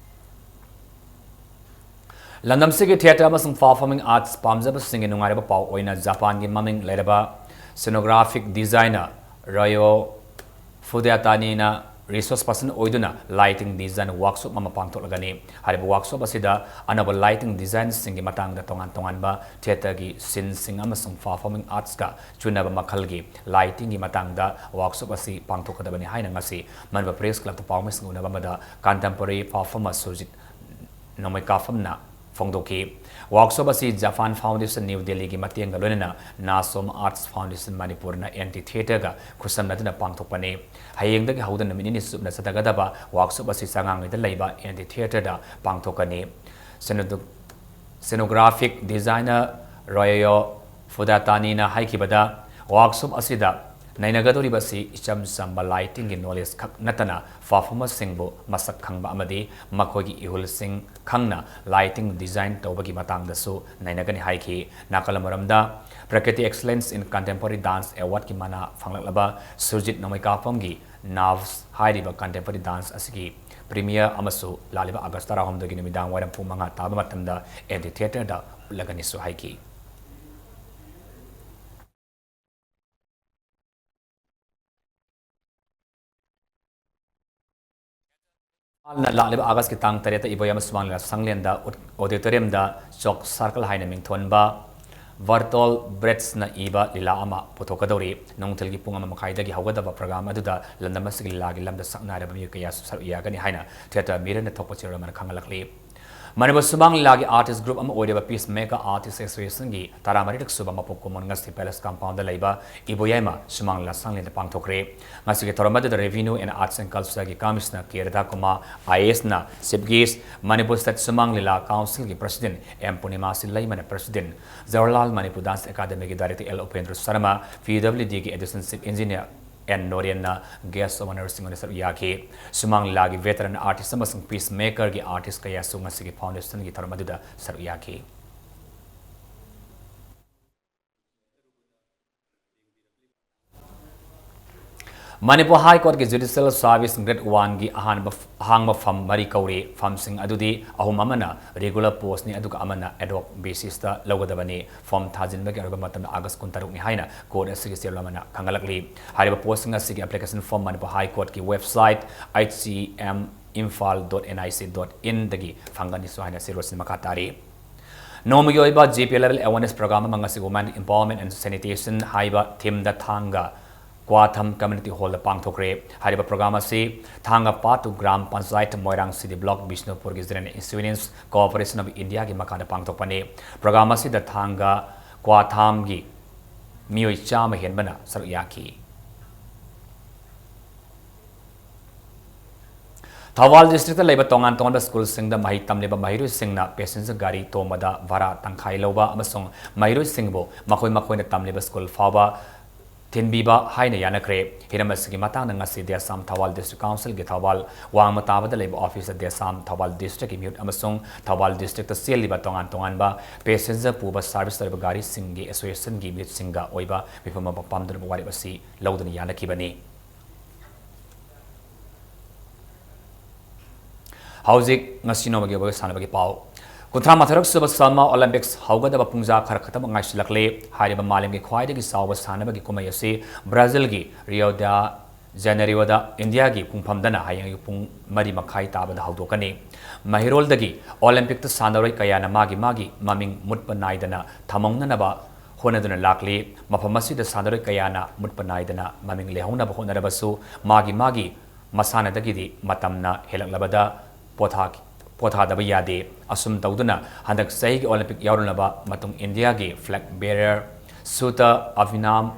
ꯂꯝꯗꯝꯁꯤꯒꯤ ꯊꯤꯌꯦꯇꯔ ꯑꯃꯁꯨꯡ performing arts ꯄꯥꯝꯖꯕꯁꯤꯡꯒꯤ ꯅꯨꯡꯉꯥꯏꯔꯕ ꯄꯥꯎ ꯑꯣꯏꯅ ꯖꯄꯥꯟꯒꯤ ꯃꯃꯤꯡ ꯂꯩꯔꯕ ꯁꯤꯅꯣꯒ꯭ꯔꯥꯐꯤꯛ ꯗꯤꯖꯥꯏꯅꯔ ꯔꯌꯣ ꯐꯨꯗ꯭ꯌꯥꯇꯥꯅꯤꯅ resource person ꯑꯣꯏꯗꯨꯅ lighting design workshop ꯑꯃ ꯄꯥꯡꯊꯣꯛꯂꯒꯅꯤ꯫ ꯍꯥꯏꯔꯤꯕ workshop ꯑꯁꯤꯗ ꯑꯅꯧꯕ lighting designꯁꯤꯡꯒꯤ ꯃꯇꯥꯡꯗ ꯇꯣꯉꯥꯟ ꯇꯣꯉꯥꯟꯕ theatreꯒꯤ sceneꯁꯤꯡ ꯑꯃꯁꯨꯡ performing artsꯀ ꯆꯨꯅꯕ ꯃꯈꯜꯒꯤ lightingꯒꯤ ꯃꯇꯥꯡꯗ workshop ꯑꯁꯤ ꯄꯥꯡꯊꯣꯛꯀꯗꯕꯅꯤ ꯍꯥꯏꯅ ꯉꯁꯤ ꯃꯅꯤꯄꯨꯔ Press Clubꯇ ꯄꯥꯎꯃꯤꯁꯤꯡ ꯎꯅꯕ ꯑꯃꯗ contemporary performer ꯁꯨꯔꯖꯤꯠ ꯅꯣꯡꯃꯩꯀꯥꯐꯝꯅ ꯐꯣꯡꯗꯣꯛꯈꯤ꯫ Workshop ꯑꯁꯤ Japan Foundation New Delhiꯒꯤ ꯃꯇꯦꯡꯒ ꯂꯣꯏꯅꯅ ꯅꯥꯁꯣꯝ Arts Foundation ꯃꯅꯤꯄꯨꯔꯅ ꯑꯦꯟꯇꯤ theatreꯒ ꯈꯨꯠꯁꯝꯅꯗꯨꯅ ꯄꯥꯡꯊꯣꯛꯄꯅꯤ꯫ ꯍꯌꯦꯡꯗꯒꯤ ꯍꯧꯗꯨꯅ ꯅꯨꯃꯤꯠ ꯅꯤꯅꯤ ꯆꯨꯞꯅ ꯆꯠꯊꯒꯗꯕ workshop ꯑꯁꯤ ꯆꯉꯥꯡꯉꯩꯗ ꯂꯩꯕ ꯑꯦꯟꯇꯤ theatreꯗ ꯄꯥꯡꯊꯣꯛꯀꯅꯤ꯫ Sceno-, scenographic designer ꯔꯣꯌꯣ ꯐꯨꯗꯥꯇꯥꯅꯤꯅ ꯍꯥꯏꯈꯤꯕꯗ, workshop ꯑꯁꯤꯗ ꯅꯩꯅꯒꯗꯧꯔꯤꯕ ꯑꯁꯤ ꯏꯆꯝ ꯆꯝꯕ lightingꯒꯤ knowledge ꯈꯛ ꯅꯠꯇꯅ performerꯁꯤꯡꯕꯨ ꯃꯁꯛ ꯈꯪꯕ ꯑꯃꯗꯤ ꯃꯈꯣꯏꯒꯤ ꯏꯍꯨꯜꯁꯤꯡ ꯈꯪꯅ lighting design ꯇꯧꯕꯒꯤ ꯃꯇꯥꯡꯗꯁꯨ ꯅꯩꯅꯒꯅꯤ ꯍꯥꯏꯈꯤ꯫ ꯅꯥꯀꯜ ꯑꯃꯔꯣꯝꯗ, Prakriti Excellence in Contemporary Dance Awardꯀꯤ ꯃꯅꯥ ꯐꯪꯂꯛꯂꯕ ꯁꯨꯔꯖꯤꯠ ꯅꯣꯡꯃꯩꯀꯥꯐꯝꯒꯤ Nerves ꯍꯥꯏꯔꯤꯕ contemporary dance ꯑꯁꯤꯒꯤ premiere ꯑꯃꯁꯨ ꯂꯥꯛꯂꯤꯕ August ꯇꯔꯥꯍꯨꯝꯗꯣꯏꯒꯤ ꯅꯨꯃꯤꯗꯥꯡ ꯋꯥꯏꯔꯝ ꯄꯨꯡ ꯃꯉꯥ ꯇꯥꯕ ꯃꯇꯝꯗ ꯑꯦꯟꯇꯤ theatreꯗ ꯎꯠꯂꯒꯅꯤꯁꯨ ꯍꯥꯏꯈꯤ꯫ ꯍꯥꯟꯅ ꯂꯥꯛꯂꯤꯕ Augustꯀꯤ ꯇꯥꯡ ꯇꯔꯦꯠꯇ ꯏꯕꯣꯌꯥꯏꯃ ꯁꯨꯃꯥꯡ ꯂꯤꯂꯥ ꯁꯪꯂꯦꯟꯗ ꯑꯣꯗꯤꯇꯣꯔꯤꯌꯝꯗ Chalk Circle ꯍꯥꯏꯅ ꯃꯤꯡꯊꯣꯟꯕ ꯕꯔꯇꯣꯜ ꯕ꯭ꯔꯦꯠꯁꯅ ꯏꯕ ꯂꯤꯂꯥ ꯑꯃ ꯄꯨꯊꯣꯛꯀꯗꯧꯔꯤ꯫ ꯅꯨꯡꯊꯤꯜꯒꯤ ꯄꯨꯡ ꯑꯃ ꯃꯈꯥꯏꯗꯒꯤ ꯍꯧꯒꯗꯕ program ꯑꯗꯨꯗ ꯂꯝꯗꯝ ꯑꯁꯤꯒꯤ ꯂꯤꯂꯥꯒꯤ ꯂꯝꯗ ꯁꯛꯅꯥꯏꯔꯕ ꯃꯤꯑꯣꯏ ꯀꯌꯥꯁꯨ ꯁꯔꯨꯛ ꯌꯥꯒꯅꯤ ꯍꯥꯏꯅ theatre ꯃꯤꯔꯦꯟꯅ ꯊꯣꯛꯄ ꯆꯦꯔꯣꯜ ꯑꯃꯅ ꯈꯪꯍꯜꯂꯛꯂꯤ꯫ ꯃꯅꯤꯄꯨꯔ ꯁꯨꯃꯥꯡ ꯂꯤꯂꯥꯒꯤ artist group ꯑꯃ ꯑꯣꯏꯔꯤꯕ Peacemaker Artist Associationꯒꯤ ꯇꯔꯥꯃꯔꯤꯔꯛ ꯁꯨꯕ ꯃꯄꯣꯛ ꯀꯨꯝꯑꯣꯟ ꯉꯁꯤ Palace Compoundꯗ ꯂꯩꯕ ꯏꯕꯣꯌꯥꯏꯃ ꯁꯨꯃꯥꯡ ꯂꯤꯂꯥ ꯁꯪꯂꯦꯟꯗ ꯄꯥꯡꯊꯣꯛꯈ꯭ꯔꯦ꯫ ꯉꯁꯤꯒꯤ ꯊꯧꯔꯝ ꯑꯗꯨꯗ Revenue and Arts and Cultureꯒꯤ Commissioner K ꯔꯥꯙꯥꯀꯨꯃꯥꯔ, IASꯅ chief guest, Manipur State Sumang Leela Councilꯒꯤ President ꯑꯦꯝ ꯄꯨꯔꯅꯤꯃꯥꯁꯤ ꯂꯩꯃꯅ President, Jawaharlal Manipur Dance Academyꯒꯤ Director ꯑꯦꯜ ꯎꯄꯦꯟꯗ꯭ꯔ ꯁꯔꯃ, PWDꯒꯤ Additional Chief Engineer ꯑꯦꯟ ꯅꯣꯔꯦꯟꯅ guest of honourꯁꯤꯡ ꯑꯣꯏꯅ ꯁꯔꯨꯛ ꯌꯥꯈꯤ꯫ ꯁꯨꯃꯥꯡ ꯂꯤꯂꯥꯒꯤ veteran artist ꯑꯃꯁꯨꯡ Peacemakerꯒꯤ artist ꯀꯌꯥꯁꯨ ꯉꯁꯤꯒꯤ foundationꯒꯤ ꯊꯧꯔꯝ ꯑꯗꯨꯗ ꯁꯔꯨꯛ ꯌꯥꯈꯤ꯫ ꯃꯅꯤꯄꯨꯔ ꯍꯥꯏ ꯀꯣꯔꯠꯀꯤ ꯖꯨꯗꯤꯁꯤꯌꯦꯜ ꯁꯥꯔꯚꯤꯁ ꯒ꯭ꯔꯦꯗ ꯋꯥꯟꯒꯤ ꯑꯍꯥꯟꯕ ꯐ-, ꯑꯍꯥꯡꯕ ꯐꯝ ꯃꯔꯤ ꯀꯧꯔꯤ꯫ ꯐꯝꯁꯤꯡ ꯑꯗꯨꯗꯤ ꯑꯍꯨꯝ ꯑꯃꯅ ꯔꯤꯒꯨꯂꯔ ꯄꯣꯁꯅꯤ, ꯑꯗꯨꯒ ꯑꯃꯅ ꯑꯦꯗ ꯍꯣꯛ ꯕꯦꯁꯤꯁꯇ ꯂꯧꯒꯗꯕꯅꯤ꯫ ꯐꯣꯝ ꯊꯥꯖꯤꯟꯕꯒꯤ ꯑꯔꯣꯏꯕ ꯃꯇꯝꯗ ꯑꯥꯒꯁ ꯀꯨꯟꯇꯔꯨꯛꯅꯤ ꯍꯥꯏꯅ ꯀꯣꯔꯠ ꯑꯁꯤꯒꯤ ꯆꯦꯔꯣꯜ ꯑꯃꯅ ꯈꯪꯍꯜꯂꯛꯂꯤ꯫ ꯍꯥꯏꯔꯤꯕ ꯄꯣꯁꯁꯤꯡ ꯑꯁꯤꯒꯤ application form Manipur high ꯀꯣꯔꯠꯀꯤ website H C M imphal dot N I C dot in ꯗꯒꯤ ꯐꯪꯒꯅꯤꯁꯨ ꯍꯥꯏꯅ ꯆꯦꯔꯣꯜꯁꯤꯅ ꯃꯈꯥ ꯇꯥꯔꯤ꯫ ꯅꯣꯡꯃꯒꯤ ꯑꯣꯏꯕ G P level awareness program ꯑꯃ ꯉꯁꯤ Women Empowerment and Sanitation ꯍꯥꯏꯕ ꯊꯤꯝꯗ ꯊꯥꯡꯒ ꯀ꯭ꯋꯥꯊꯝ ꯀꯝꯃ꯭ꯌꯨꯅꯤꯇꯤ ꯍꯣꯜꯗ ꯄꯥꯡꯊꯣꯛꯈ꯭ꯔꯦ꯫ ꯍꯥꯏꯔꯤꯕ ꯄ꯭ꯔꯣꯒ꯭ꯔꯥꯝ ꯑꯁꯤ ꯊꯥꯡꯒ part two gram panchayat, Moirang C D block, ꯕꯤꯁꯅꯨꯄꯨꯔꯒꯤ General Insurance Corporation of Indiaꯒꯤ ꯃꯈꯥꯗ ꯄꯥꯡꯊꯣꯛꯄꯅꯤ꯫ ꯄ꯭ꯔꯣꯒ꯭ꯔꯥꯝ ꯑꯁꯤꯗ ꯊꯥꯡꯒ ꯀ꯭ꯋꯥꯊꯥꯝꯒꯤ ꯃꯤꯑꯣꯏ ꯆꯥꯝꯃ ꯍꯦꯟꯕꯅ ꯁꯔꯨꯛ ꯌꯥꯈꯤ꯫ ꯊꯧꯕꯥꯜ ꯗꯤꯁꯇ꯭ꯔꯤꯛꯇ ꯂꯩꯕ ꯇꯣꯉꯥꯟ ꯇꯣꯉꯥꯟꯕ ꯁ꯭ꯀꯨꯜꯁꯤꯡꯗ ꯃꯍꯩ ꯇꯝꯂꯤꯕ ꯃꯍꯩꯔꯣꯏꯁꯤꯡꯅ ꯄꯦꯁꯦꯟꯖꯔ ꯒꯥꯔꯤ ꯇꯣꯡꯕꯗ ꯚꯔꯥ ꯇꯪꯈꯥꯏ ꯂꯧꯕ ꯑꯃꯁꯨꯡ ꯃꯍꯩꯔꯣꯏꯁꯤꯡꯕꯨ ꯃꯈꯣꯏ ꯃꯈꯣꯏꯅ ꯇꯝꯂꯤꯕ ꯁ꯭ꯀꯨꯜ ꯐꯥꯎꯕ ꯊꯤꯟꯕꯤꯕ ꯍꯥꯏꯅ ꯌꯥꯅꯈ꯭ꯔꯦ꯫ ꯍꯤꯔꯝ ꯑꯁꯤꯒꯤ ꯃꯇꯥꯡꯗ ꯉꯁꯤ ꯗꯦꯁꯥꯝ ꯊꯧꯕꯥꯜ ꯗꯤꯁꯇ꯭ꯔꯤꯛ ꯀꯥꯎꯟꯁꯤꯜꯒꯤ ꯊꯧꯕꯥꯜ ꯋꯥꯡꯃ ꯇꯥꯕꯗ ꯂꯩꯕ ꯑꯣꯐꯤꯁꯇ ꯗꯦꯁꯥꯝ ꯊꯧꯕꯥꯜ ꯗꯤꯁꯇ꯭ꯔꯤꯛꯀꯤ ꯃꯤꯍꯨꯠ ꯑꯃꯁꯨꯡ ꯊꯧꯕꯥꯜ ꯗꯤꯁꯇ꯭ꯔꯤꯛꯇ ꯆꯦꯜꯂꯤꯕ ꯇꯣꯉꯥꯟ ꯇꯣꯉꯥꯟꯕ ꯄꯦꯁꯦꯟꯖꯔ ꯄꯨꯕ ꯁꯥꯔꯚꯤꯁ ꯇꯧꯔꯤꯕ ꯒꯥꯔꯤꯁꯤꯡꯒꯤ ꯑꯦꯁꯣꯁꯤꯌꯦꯁꯟꯒꯤ ꯃꯤꯍꯨꯠꯁꯤꯡꯒ ꯑꯣꯏꯕ ꯃꯤꯐꯝ ꯑꯃ ꯄꯥꯝꯗꯨꯅ ꯋꯥꯔꯦꯞ ꯑꯁꯤ ꯂꯧꯗꯨꯅ ꯌꯥꯅꯈꯤꯕꯅꯤ꯫ ꯍꯧꯖꯤꯛ ꯉꯁꯤ ꯅꯣꯡꯃꯒꯤ ꯑꯣꯏꯕ ꯁꯥꯟꯅꯕꯒꯤ ꯄꯥꯎ꯫ ꯀꯨꯟꯊ꯭ꯔꯥ ꯃꯥꯊꯣꯏꯔꯛ ꯁꯨꯕ Summer Olympics ꯍꯧꯒꯗꯕ ꯄꯨꯡꯖꯥ ꯈꯔ ꯈꯛꯇꯃꯛ ꯉꯥꯏꯁꯤꯜꯂꯛꯂꯦ꯫ ꯍꯥꯏꯔꯤꯕ ꯃꯥꯂꯦꯝꯒꯤ ꯈ꯭ꯋꯥꯏꯗꯒꯤ ꯆꯥꯎꯕ ꯁꯥꯟꯅꯕꯒꯤ ꯀꯨꯝꯍꯩ ꯑꯁꯤ ꯕ꯭ꯔꯥꯖꯤꯜꯒꯤ Rio de Janeiroꯗ ꯏꯟꯗꯤꯌꯥꯒꯤ ꯄꯨꯡꯐꯝꯗꯅ ꯍꯌꯦꯡ ꯑꯌꯨꯛ ꯄꯨꯡ ꯃꯔꯤ ꯃꯈꯥꯏ ꯇꯥꯕꯗ ꯍꯧꯗꯣꯛꯀꯅꯤ꯫ ꯃꯍꯩꯔꯣꯜꯗꯒꯤ Olympicꯇ ꯁꯥꯟꯅꯔꯣꯏ ꯀꯌꯥꯅ ꯃꯥꯒꯤ ꯃꯥꯒꯤ ꯃꯃꯤꯡ ꯃꯨꯠꯄ ꯅꯥꯏꯗꯅ ꯊꯝꯍꯧꯅꯅꯕ ꯍꯣꯠꯅꯗꯨꯅ ꯂꯥꯛꯂꯤ꯫ ꯃꯐꯝ ꯑꯁꯤꯗ ꯁꯥꯟꯅꯔꯣꯏ ꯀꯌꯥꯅ ꯃꯨꯠꯄ ꯅꯥꯏꯗꯅ ꯃꯃꯤꯡ ꯂꯩꯍꯧꯅꯕ ꯍꯣꯠꯅꯔꯕꯁꯨ ꯃꯥꯒꯤ ꯃꯥꯒꯤ ꯃꯁꯥꯟꯅꯗꯒꯤꯗꯤ ꯃꯇꯝꯅ ꯍꯦꯜꯂꯛꯂꯕꯗ ꯄꯣꯊꯥ-, ꯄꯣꯊꯥꯗꯕ ꯌꯥꯗꯦ꯫ ꯑꯁꯨꯝ ꯇꯧꯗꯨꯅ ꯍꯟꯗꯛ ꯆꯍꯤꯒꯤ Olympic ꯌꯥꯎꯔꯨꯅꯕ ꯃꯇꯨꯡ ꯏꯟꯗꯤꯌꯥꯒꯤ flag bearer shooter Abhinav,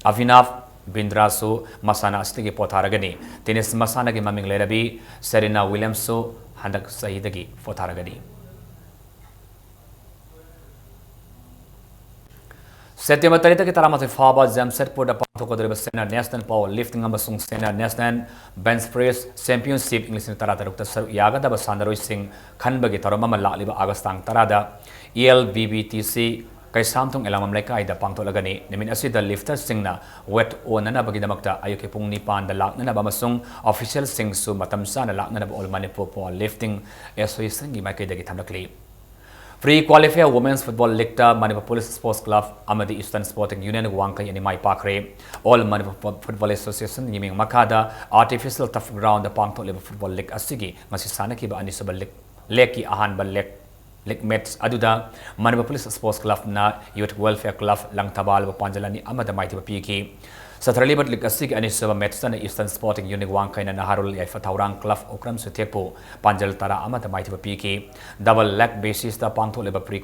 Abhinav Bindraꯁꯨ ꯃꯁꯥꯟꯅ ꯑꯁꯤꯗꯒꯤ ꯄꯣꯊꯥꯔꯒꯅꯤ꯫ Tennis ꯃꯁꯥꯟꯅꯒꯤ ꯃꯃꯤꯡ ꯂꯩꯔꯕꯤ Serena Williamsꯁꯨ ꯍꯟꯗꯛ ꯆꯍꯤꯗꯒꯤ ꯄꯣꯊꯥꯔꯒꯅꯤ꯫ ꯁꯦꯞꯇꯦꯝꯕꯔ ꯇꯔꯦꯠꯇꯒꯤ ꯇꯔꯥꯃꯥꯊꯣꯏ ꯐꯥꯎꯕ ꯖꯥꯝꯁꯦꯗꯄꯨꯔꯗ ꯄꯥꯡꯊꯣꯛꯀꯗꯧꯔꯤꯕ Senior National Power Lifting ꯑꯃꯁꯨꯡ Senior National Bench Press Championship ꯏꯪ ꯂꯤꯁꯤꯡ ꯇꯔꯥꯇꯔꯨꯛꯇ ꯁꯔꯨꯛ ꯌꯥꯒꯗꯕ ꯁꯥꯟꯅꯔꯣꯏꯁꯤꯡ ꯈꯟꯕꯒꯤ ꯊꯧꯔꯝ ꯑꯃ ꯂꯥꯛꯂꯤꯕ ꯑꯥꯒꯁ ꯇꯥꯡ ꯇꯔꯥꯗ E L B B T C Keishamthong ꯑꯦꯂꯥꯡꯕꯝ ꯂꯩꯀꯥꯏꯗ ꯄꯥꯡꯊꯣꯛꯂꯒꯅꯤ꯫ ꯅꯨꯃꯤꯠ ꯑꯁꯤꯗ lifterꯁꯤꯡꯅ weight ꯑꯣꯟꯅꯅꯕꯒꯤꯗꯃꯛꯇ ꯑꯌꯨꯛꯀꯤ ꯄꯨꯡ ꯅꯤꯄꯥꯟꯗ ꯂꯥꯛꯅꯅꯕ ꯑꯃꯁꯨꯡ officialꯁꯤꯡꯁꯨ ꯃꯇꯝ ꯆꯥꯅ ꯂꯥꯛꯅꯅꯕ All Manipur Power Lifting Associationꯒꯤ ꯃꯥꯏꯀꯩꯗꯒꯤ ꯊꯝꯂꯛꯂꯤ꯫ Pre Qualifier Women's Football Leagueꯇ Manipur Police Sports Club ꯑꯃꯗꯤ Eastern Sporting Union ꯋꯥꯡꯈꯩ ꯑꯅꯤ ꯃꯥꯏ ꯄꯥꯛꯈ꯭ꯔꯦ꯫ All Manipur Football Associationꯒꯤ ꯃꯤꯡ ꯃꯈꯥꯗ artificial turf groundꯗ ꯄꯥꯡꯊꯣꯛꯂꯤꯕ football league ꯑꯁꯤꯒꯤ ꯉꯁꯤ ꯁꯥꯟꯅꯈꯤꯕ ꯑꯅꯤꯁꯨꯕ league, legꯀꯤ ꯑꯍꯥꯟꯕ leg, league match ꯑꯗꯨꯗ Manipur Police Sports Clubꯅ Youth Welfare Club ꯂꯪꯊꯕꯥꯜꯕꯨ ꯄꯥꯟꯖꯜ ꯑꯅꯤ ꯑꯃꯗ ꯃꯥꯏꯊꯤꯕ ꯄꯤꯈꯤ꯫ ꯆꯠꯊꯔꯛꯂꯤꯕ league ꯑꯁꯤꯒꯤ ꯑꯅꯤꯁꯨꯕ matchꯇꯅ Eastern Sporting Union ꯋꯥꯡꯈꯩꯅ ꯅꯍꯥꯔꯣꯜ ꯌꯥꯏꯐ ꯊꯧꯔꯥꯡ club ꯎꯈ꯭ꯔꯝ ꯁꯨꯊꯦꯛꯄꯨ ꯄꯥꯟꯖꯜ ꯇꯔꯥ ꯑꯃꯗ ꯃꯥꯏꯊꯤꯕ ꯄꯤꯈꯤ꯫ Double leg basisꯇ ꯄꯥꯡꯊꯣꯛꯂꯤꯕ pre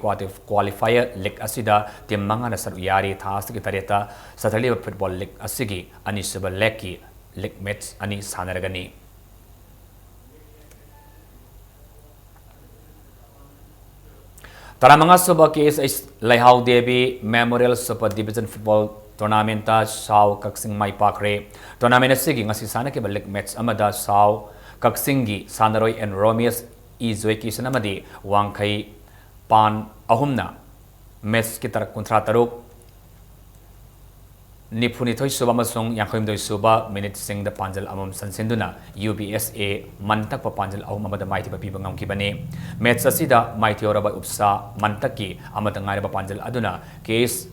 qualifier league ꯑꯁꯤꯗ team ꯃꯉꯥꯅ ꯁꯔꯨꯛ ꯌꯥꯔꯤ꯫ ꯊꯥ ꯑꯁꯤꯒꯤ ꯇꯔꯦꯠꯇ ꯆꯠꯊꯔꯛꯂꯤꯕ football league ꯑꯁꯤꯒꯤ ꯑꯅꯤꯁꯨꯕ legꯀꯤ league match ꯑꯅꯤ ꯁꯥꯟꯅꯔꯒꯅꯤ꯫ ꯇꯔꯥꯃꯉꯥ ꯁꯨꯕ ꯀꯦ ꯑꯦꯁ ꯑꯩꯆ ꯂꯩꯍꯥꯎ Devi Memorial Super Division Football Tournamentꯇ ꯁꯥꯎ ꯀꯛꯆꯤꯡ ꯃꯥꯏ ꯄꯥꯛꯈ꯭ꯔꯦ꯫ Tournament ꯑꯁꯤꯒꯤ ꯉꯁꯤ ꯁꯥꯟꯅꯈꯤꯕ league match ꯑꯃꯗ ꯁꯥꯎ ꯀꯛꯆꯤꯡꯒꯤ ꯁꯥꯟꯅꯔꯣꯏ ꯑꯦꯟ ꯔꯣꯃꯦꯁ, ꯏ ꯖꯣꯏꯀꯤꯁꯟ ꯑꯃꯗꯤ ꯋꯥꯡꯈꯩ ꯄꯥꯟ ꯑꯍꯨꯝꯅ matchꯀꯤ ꯇꯔꯛ ꯀꯨꯟꯊ꯭ꯔꯥ ꯇꯔꯨꯛ, ꯅꯤꯐꯨꯅꯤꯊꯣꯏ ꯁꯨꯕ ꯑꯃꯁꯨꯡ ꯌꯥꯡꯈꯩ ꯍꯨꯝꯗꯣꯏ ꯁꯨꯕ minuteꯁꯤꯡꯗ ꯄꯥꯟꯖꯜ ꯑꯃꯃꯝ ꯆꯟꯁꯤꯟꯗꯨꯅ ꯌꯨ ꯕꯤ ꯑꯦꯁ ꯑꯦ ꯃꯟꯇꯛꯄ ꯄꯥꯟꯖꯜ ꯑꯍꯨꯝ ꯑꯃꯗ ꯃꯥꯏꯊꯤꯕ ꯄꯤꯕ ꯉꯝꯈꯤꯕꯅꯤ꯫ Match ꯑꯁꯤꯗ ꯃꯥꯏꯊꯤꯍꯧꯔꯕ ꯎꯞꯁꯥ ꯃꯟꯇꯛꯀꯤ ꯑꯃꯠꯇ ꯉꯥꯏꯔꯕ ꯄꯥꯟꯖꯜ ꯑꯗꯨꯅ ꯀꯦ ꯑꯦꯁ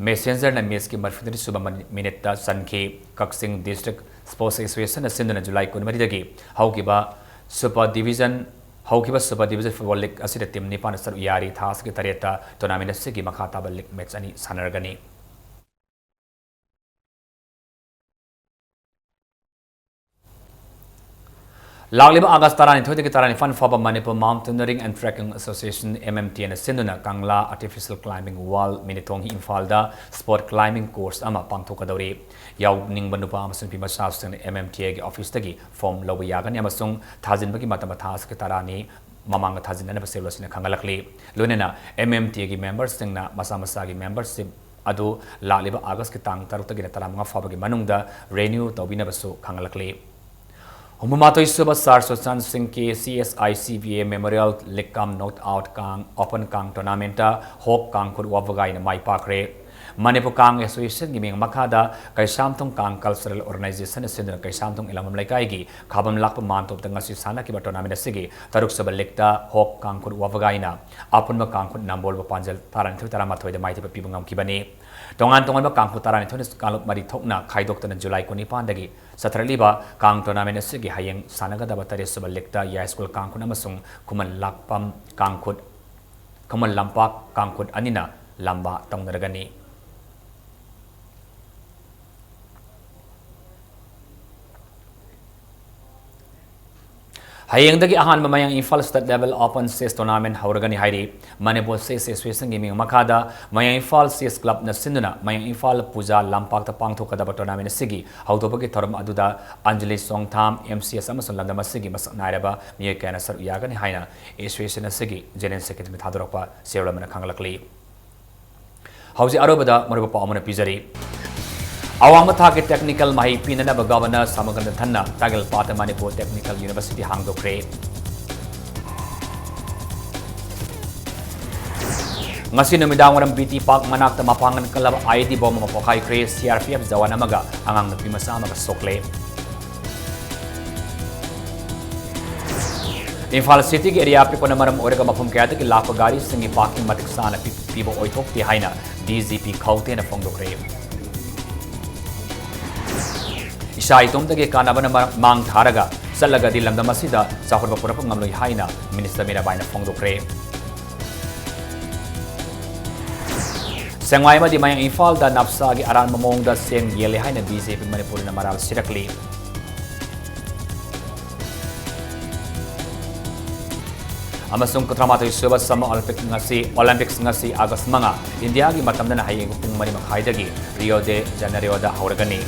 ꯃꯦꯁꯦꯟꯖꯔꯅ matchꯀꯤ ꯃꯔꯤꯐꯨꯇꯔꯦꯠ ꯁꯨꯕ ꯃꯅꯤ-, minuteꯇ ꯆꯟꯈꯤ꯫ ꯀꯛꯆꯤꯡ District Sports Associationꯅ ꯁꯤꯟꯗꯨꯅ July ꯀꯨꯟꯃꯔꯤꯗꯒꯤ ꯍꯧꯈꯤꯕ Super Division, ꯍꯧꯈꯤꯕ Super Division Football League ꯑꯁꯤꯗ team ꯅꯤꯄꯥꯟꯅ ꯁꯔꯨꯛ ꯌꯥꯔꯤ꯫ ꯊꯥ ꯑꯁꯤꯒꯤ ꯇꯔꯦꯠꯇ tournament ꯑꯁꯤꯒꯤ ꯃꯈꯥ ꯇꯥꯕ league match ꯑꯅꯤ ꯁꯥꯟꯅꯔꯒꯅꯤ꯫ ꯂꯥꯛꯂꯤꯕ August ꯇꯔꯥꯅꯤꯊꯣꯏꯗꯒꯤ ꯇꯔꯥꯅꯤꯄꯥꯟ ꯐꯥꯎꯕ Manipur Mountaineering and Trekking Association, M M T Aꯅ ꯁꯤꯟꯗꯨꯅ ꯀꯪꯂꯥ Artificial Climbing Wall, ꯃꯤꯅꯤꯊꯣꯡ ꯏꯝꯐꯥꯜꯗ sport climbing course ꯑꯃ ꯄꯥꯡꯊꯣꯛꯀꯗꯧꯔꯤ꯫ ꯌꯥꯎꯅꯤꯡꯕ ꯅꯨꯄꯥ ꯑꯃꯁꯨꯡ ꯅꯨꯄꯤ ꯃꯆꯥꯁꯤꯡꯅ M M T Aꯒꯤ officeꯇꯒꯤ form ꯂꯧꯕ ꯌꯥꯒꯅꯤ ꯑꯃꯁꯨꯡ ꯊꯥꯖꯤꯟꯕꯒꯤ ꯃꯇꯝ ꯊꯥ ꯑꯁꯤꯒꯤ ꯇꯔꯥꯅꯤ ꯃꯃꯥꯡꯗ ꯊꯥꯖꯤꯟꯅꯅꯕ schedule ꯑꯁꯤꯅ ꯈꯪꯍꯜꯂꯛꯂꯤ꯫ ꯂꯣꯏꯅꯅ M M T Aꯒꯤ memberꯁꯤꯡꯅ ꯃꯁꯥ ꯃꯁꯥꯒꯤ membership ꯑꯗꯨ ꯂꯥꯛꯂꯤꯕ Augustꯀꯤ ꯇꯥꯡ ꯇꯔꯨꯛꯇꯒꯤꯅ ꯇꯔꯥꯃꯉꯥ ꯐꯥꯎꯕꯒꯤ ꯃꯅꯨꯡꯗ renew ꯇꯧꯕꯤꯅꯕꯁꯨ ꯈꯪꯍꯜꯂꯛꯂꯤ꯫ ꯍꯨꯝꯐꯨꯃꯥꯊꯣꯏ ꯁꯨꯕ ꯁꯥꯔ ꯁꯨꯁꯥꯟ ꯁꯤꯡꯒꯤ C S I C V A Memorial League cum Knockout ꯀꯥꯡ Open ꯀꯥꯡ Tournament ꯇ ꯍꯣꯛ ꯀꯥꯡꯈꯨꯠ ꯋꯥꯕꯒꯥꯏꯅ ꯃꯥꯏ ꯄꯥꯛꯈ꯭ꯔꯦ꯫ ꯃꯅꯤꯄꯨꯔ ꯀꯥꯡ Association ꯒꯤ ꯃꯤꯡ ꯃꯈꯥꯗ ꯀꯩꯁꯥꯝꯊꯣꯡ ꯀꯥꯡ Cultural Organization ꯅ ꯁꯤꯟꯗꯨꯅ ꯀꯩꯁꯥꯝꯊꯣꯡ ꯏꯂꯝꯕꯝ ꯂꯩꯀꯥꯏꯒꯤ ꯈꯥꯕꯝ ꯂꯥꯛꯄ ꯃꯥꯟꯇꯣꯞꯇ ꯉꯁꯤ ꯁꯥꯟꯅꯈꯤꯕ tournament ꯑꯁꯤꯒꯤ ꯇꯔꯨꯛ ꯁꯨꯕ league ꯇ ꯍꯣꯛ ꯀꯥꯡꯈꯨꯠ ꯋꯥꯕꯒꯥꯏꯅ ꯑꯄꯨꯟꯕ ꯀꯥꯡꯈꯨꯠ ꯅꯝꯕꯣꯜꯕꯨ ꯄꯥꯟꯖꯜ ꯇꯔꯥꯅꯤꯊꯣꯏ ꯇꯔꯥꯃꯥꯊꯣꯏꯗ ꯃꯥꯏꯊꯤꯕ ꯄꯤꯕ ꯉꯝꯈꯤꯕꯅꯤ꯫ ꯇꯣꯉꯥꯟ ꯇꯣꯉꯥꯟꯕ ꯀꯥꯡꯈꯨꯠ ꯇꯔꯥꯅꯤꯊꯣꯏꯅ ꯀꯥꯡꯂꯨꯞ ꯃꯔꯤ ꯊꯣꯛꯅ ꯈꯥꯏꯗꯣꯛꯇꯨꯅ ꯖꯨꯂꯥꯏ ꯀꯨꯟꯅꯤꯄꯥꯟꯗꯒꯤ ꯆꯠꯊꯔꯛꯂꯤꯕ ꯀꯥꯡ tournament ꯑꯁꯤꯒꯤ ꯍꯌꯦꯡ ꯁꯥꯟꯅꯒꯗꯕ ꯇꯔꯦꯠ ꯁꯨꯕ league ꯇ ꯌꯥꯏꯁ꯭ꯀꯨꯜ ꯀꯥꯡꯈꯨꯠ ꯑꯃꯁꯨꯡ ꯈꯨꯃꯟ ꯂꯥꯛꯄꯝ ꯀꯥꯡꯈꯨꯠ, ꯈꯨꯃꯟ ꯂꯝꯄꯥꯛ ꯀꯥꯡꯈꯨꯠ ꯑꯅꯤꯅ ꯂꯝꯕꯥ ꯇꯧꯅꯔꯒꯅꯤ꯫ ꯍꯌꯦꯡꯗꯒꯤ ꯑꯍꯥꯟꯕ ꯃꯌꯥꯡ Imphal State Level Open Chess Tournament ꯍꯧꯔꯒꯅꯤ ꯍꯥꯏꯔꯤ꯫ ꯃꯅꯤꯄꯨꯔ Chess Association ꯒꯤ ꯃꯤꯡ ꯃꯈꯥꯗ ꯃꯌꯥꯡ ꯏꯝꯐꯥꯜ Chess Club ꯅ ꯁꯤꯟꯗꯨꯅ ꯃꯌꯥꯡ ꯏꯝꯐꯥꯜ ꯄꯨꯖꯥ ꯂꯝꯄꯥꯛꯇ ꯄꯥꯡꯊꯣꯛꯀꯗꯕ tournament ꯑꯁꯤꯒꯤ ꯍꯧꯗꯣꯛꯄꯒꯤ ꯊꯧꯔꯝ ꯑꯗꯨꯗ ꯑꯟꯖꯂꯤ ꯁꯣꯡꯊꯥꯝ, M C S ꯑꯃꯁꯨꯡ ꯂꯝꯗꯝ ꯑꯁꯤꯒꯤ ꯃꯁꯛ ꯅꯥꯏꯔꯕ ꯃꯤꯑꯣꯏ ꯀꯌꯥꯅ ꯁꯔꯨꯛ ꯌꯥꯒꯅꯤ ꯍꯥꯏꯅ association ꯑꯁꯤꯒꯤ General Secretary ꯅ ꯊꯥꯗꯣꯔꯛꯄ serial ꯑꯃꯅ ꯈꯪꯂꯛꯂꯤ꯫ ꯍꯧꯖꯤꯛ ꯑꯔꯣꯏꯕꯗ ꯃꯔꯨꯑꯣꯏꯕ ꯄꯥꯎ ꯑꯃꯅ ꯄꯤꯖꯔꯤ꯫ ꯑꯋꯥꯡꯕ ꯊꯥꯛꯀꯤ technical ꯃꯍꯩ ꯄꯤꯅꯅꯕ Governor ꯁꯃꯒꯟꯗ ꯊꯟꯅ ꯇꯥꯒꯦꯜꯄꯥꯠꯇ ꯃꯅꯤꯄꯨꯔ Technical University ꯍꯥꯡꯗꯣꯛꯈ꯭ꯔꯦ꯫ ꯉꯁꯤ ꯅꯨꯃꯤꯗꯥꯡ ꯋꯥꯏꯔꯝ B T Park ꯃꯅꯥꯛꯇ ꯃꯄꯥꯡꯒꯜ ꯀꯜꯂꯕ I E D bomb ꯑꯃ ꯄꯣꯈꯥꯏꯈ꯭ꯔꯦ꯫ C R P F Jawan ꯑꯃꯒ ꯑꯉꯥꯡ ꯅꯨꯄꯤ ꯃꯆꯥ ꯑꯃꯒ ꯁꯣꯛꯂꯦ꯫ ꯏꯝꯐꯥꯜ ꯁꯤꯇꯤꯒꯤ ꯑꯦꯔꯤꯌꯥ ꯑꯄꯤꯛꯄꯅ ꯃꯔꯝ ꯑꯣꯏꯔꯒ ꯃꯐꯝ ꯀꯌꯥꯗꯒꯤ ꯂꯥꯛꯄ ꯒꯥꯔꯤꯁꯤꯡꯒꯤ parking ꯃꯇꯤꯛ ꯆꯥꯅ ꯄꯤ-, ꯄꯤꯕ ꯑꯣꯏꯊꯣꯛꯇꯦ ꯍꯥꯏꯅ D G P ꯈꯧꯇꯦꯅ ꯐꯣꯡꯗꯣꯛꯈ꯭ꯔꯦ꯫ ꯏꯁꯥ ꯏꯇꯣꯝꯇꯒꯤ ꯀꯥꯟꯅꯕꯅ ꯃꯔ-, ꯃꯥꯡ ꯊꯥꯔꯒ ꯆꯠꯂꯒꯗꯤ ꯂꯝꯗꯝ ꯑꯁꯤꯗ ꯆꯥꯎꯈꯠꯄ ꯄꯨꯔꯛꯄ ꯉꯝꯂꯣꯏ ꯍꯥꯏꯅ Minister ꯃꯤꯔꯥꯕꯥꯏꯅ ꯐꯣꯡꯗꯣꯛꯈ꯭ꯔꯦ꯫ ꯁꯦꯡꯃꯥꯏ ꯑꯃꯗꯤ ꯃꯌꯥꯡ ꯏꯝꯐꯥꯜꯗ ꯅꯞꯁꯥꯒꯤ ꯑꯔꯥꯟꯕ ꯃꯑꯣꯡꯗ ꯆꯦꯡ ꯌꯦꯜꯂꯦ ꯍꯥꯏꯅ B J P ꯃꯅꯤꯄꯨꯔꯅ ꯃꯔꯥꯜ ꯁꯤꯔꯛꯂꯤ꯫ ꯑꯃꯁꯨꯡ ꯀꯨꯟꯊ꯭ꯔꯥꯃꯥꯊꯣꯏ ꯁꯨꯕ Summer Olympic ꯉꯁꯤ, Olympics ꯉꯁꯤ August ꯃꯉꯥ, ꯏꯟꯗꯤꯌꯥꯒꯤ ꯃꯇꯝꯗꯅ ꯍꯌꯦꯡ ꯄꯨꯡ ꯃꯔꯤ ꯃꯈꯥꯏꯗꯒꯤ Rio de Janeiroꯗ ꯍꯧꯔꯒꯅꯤ꯫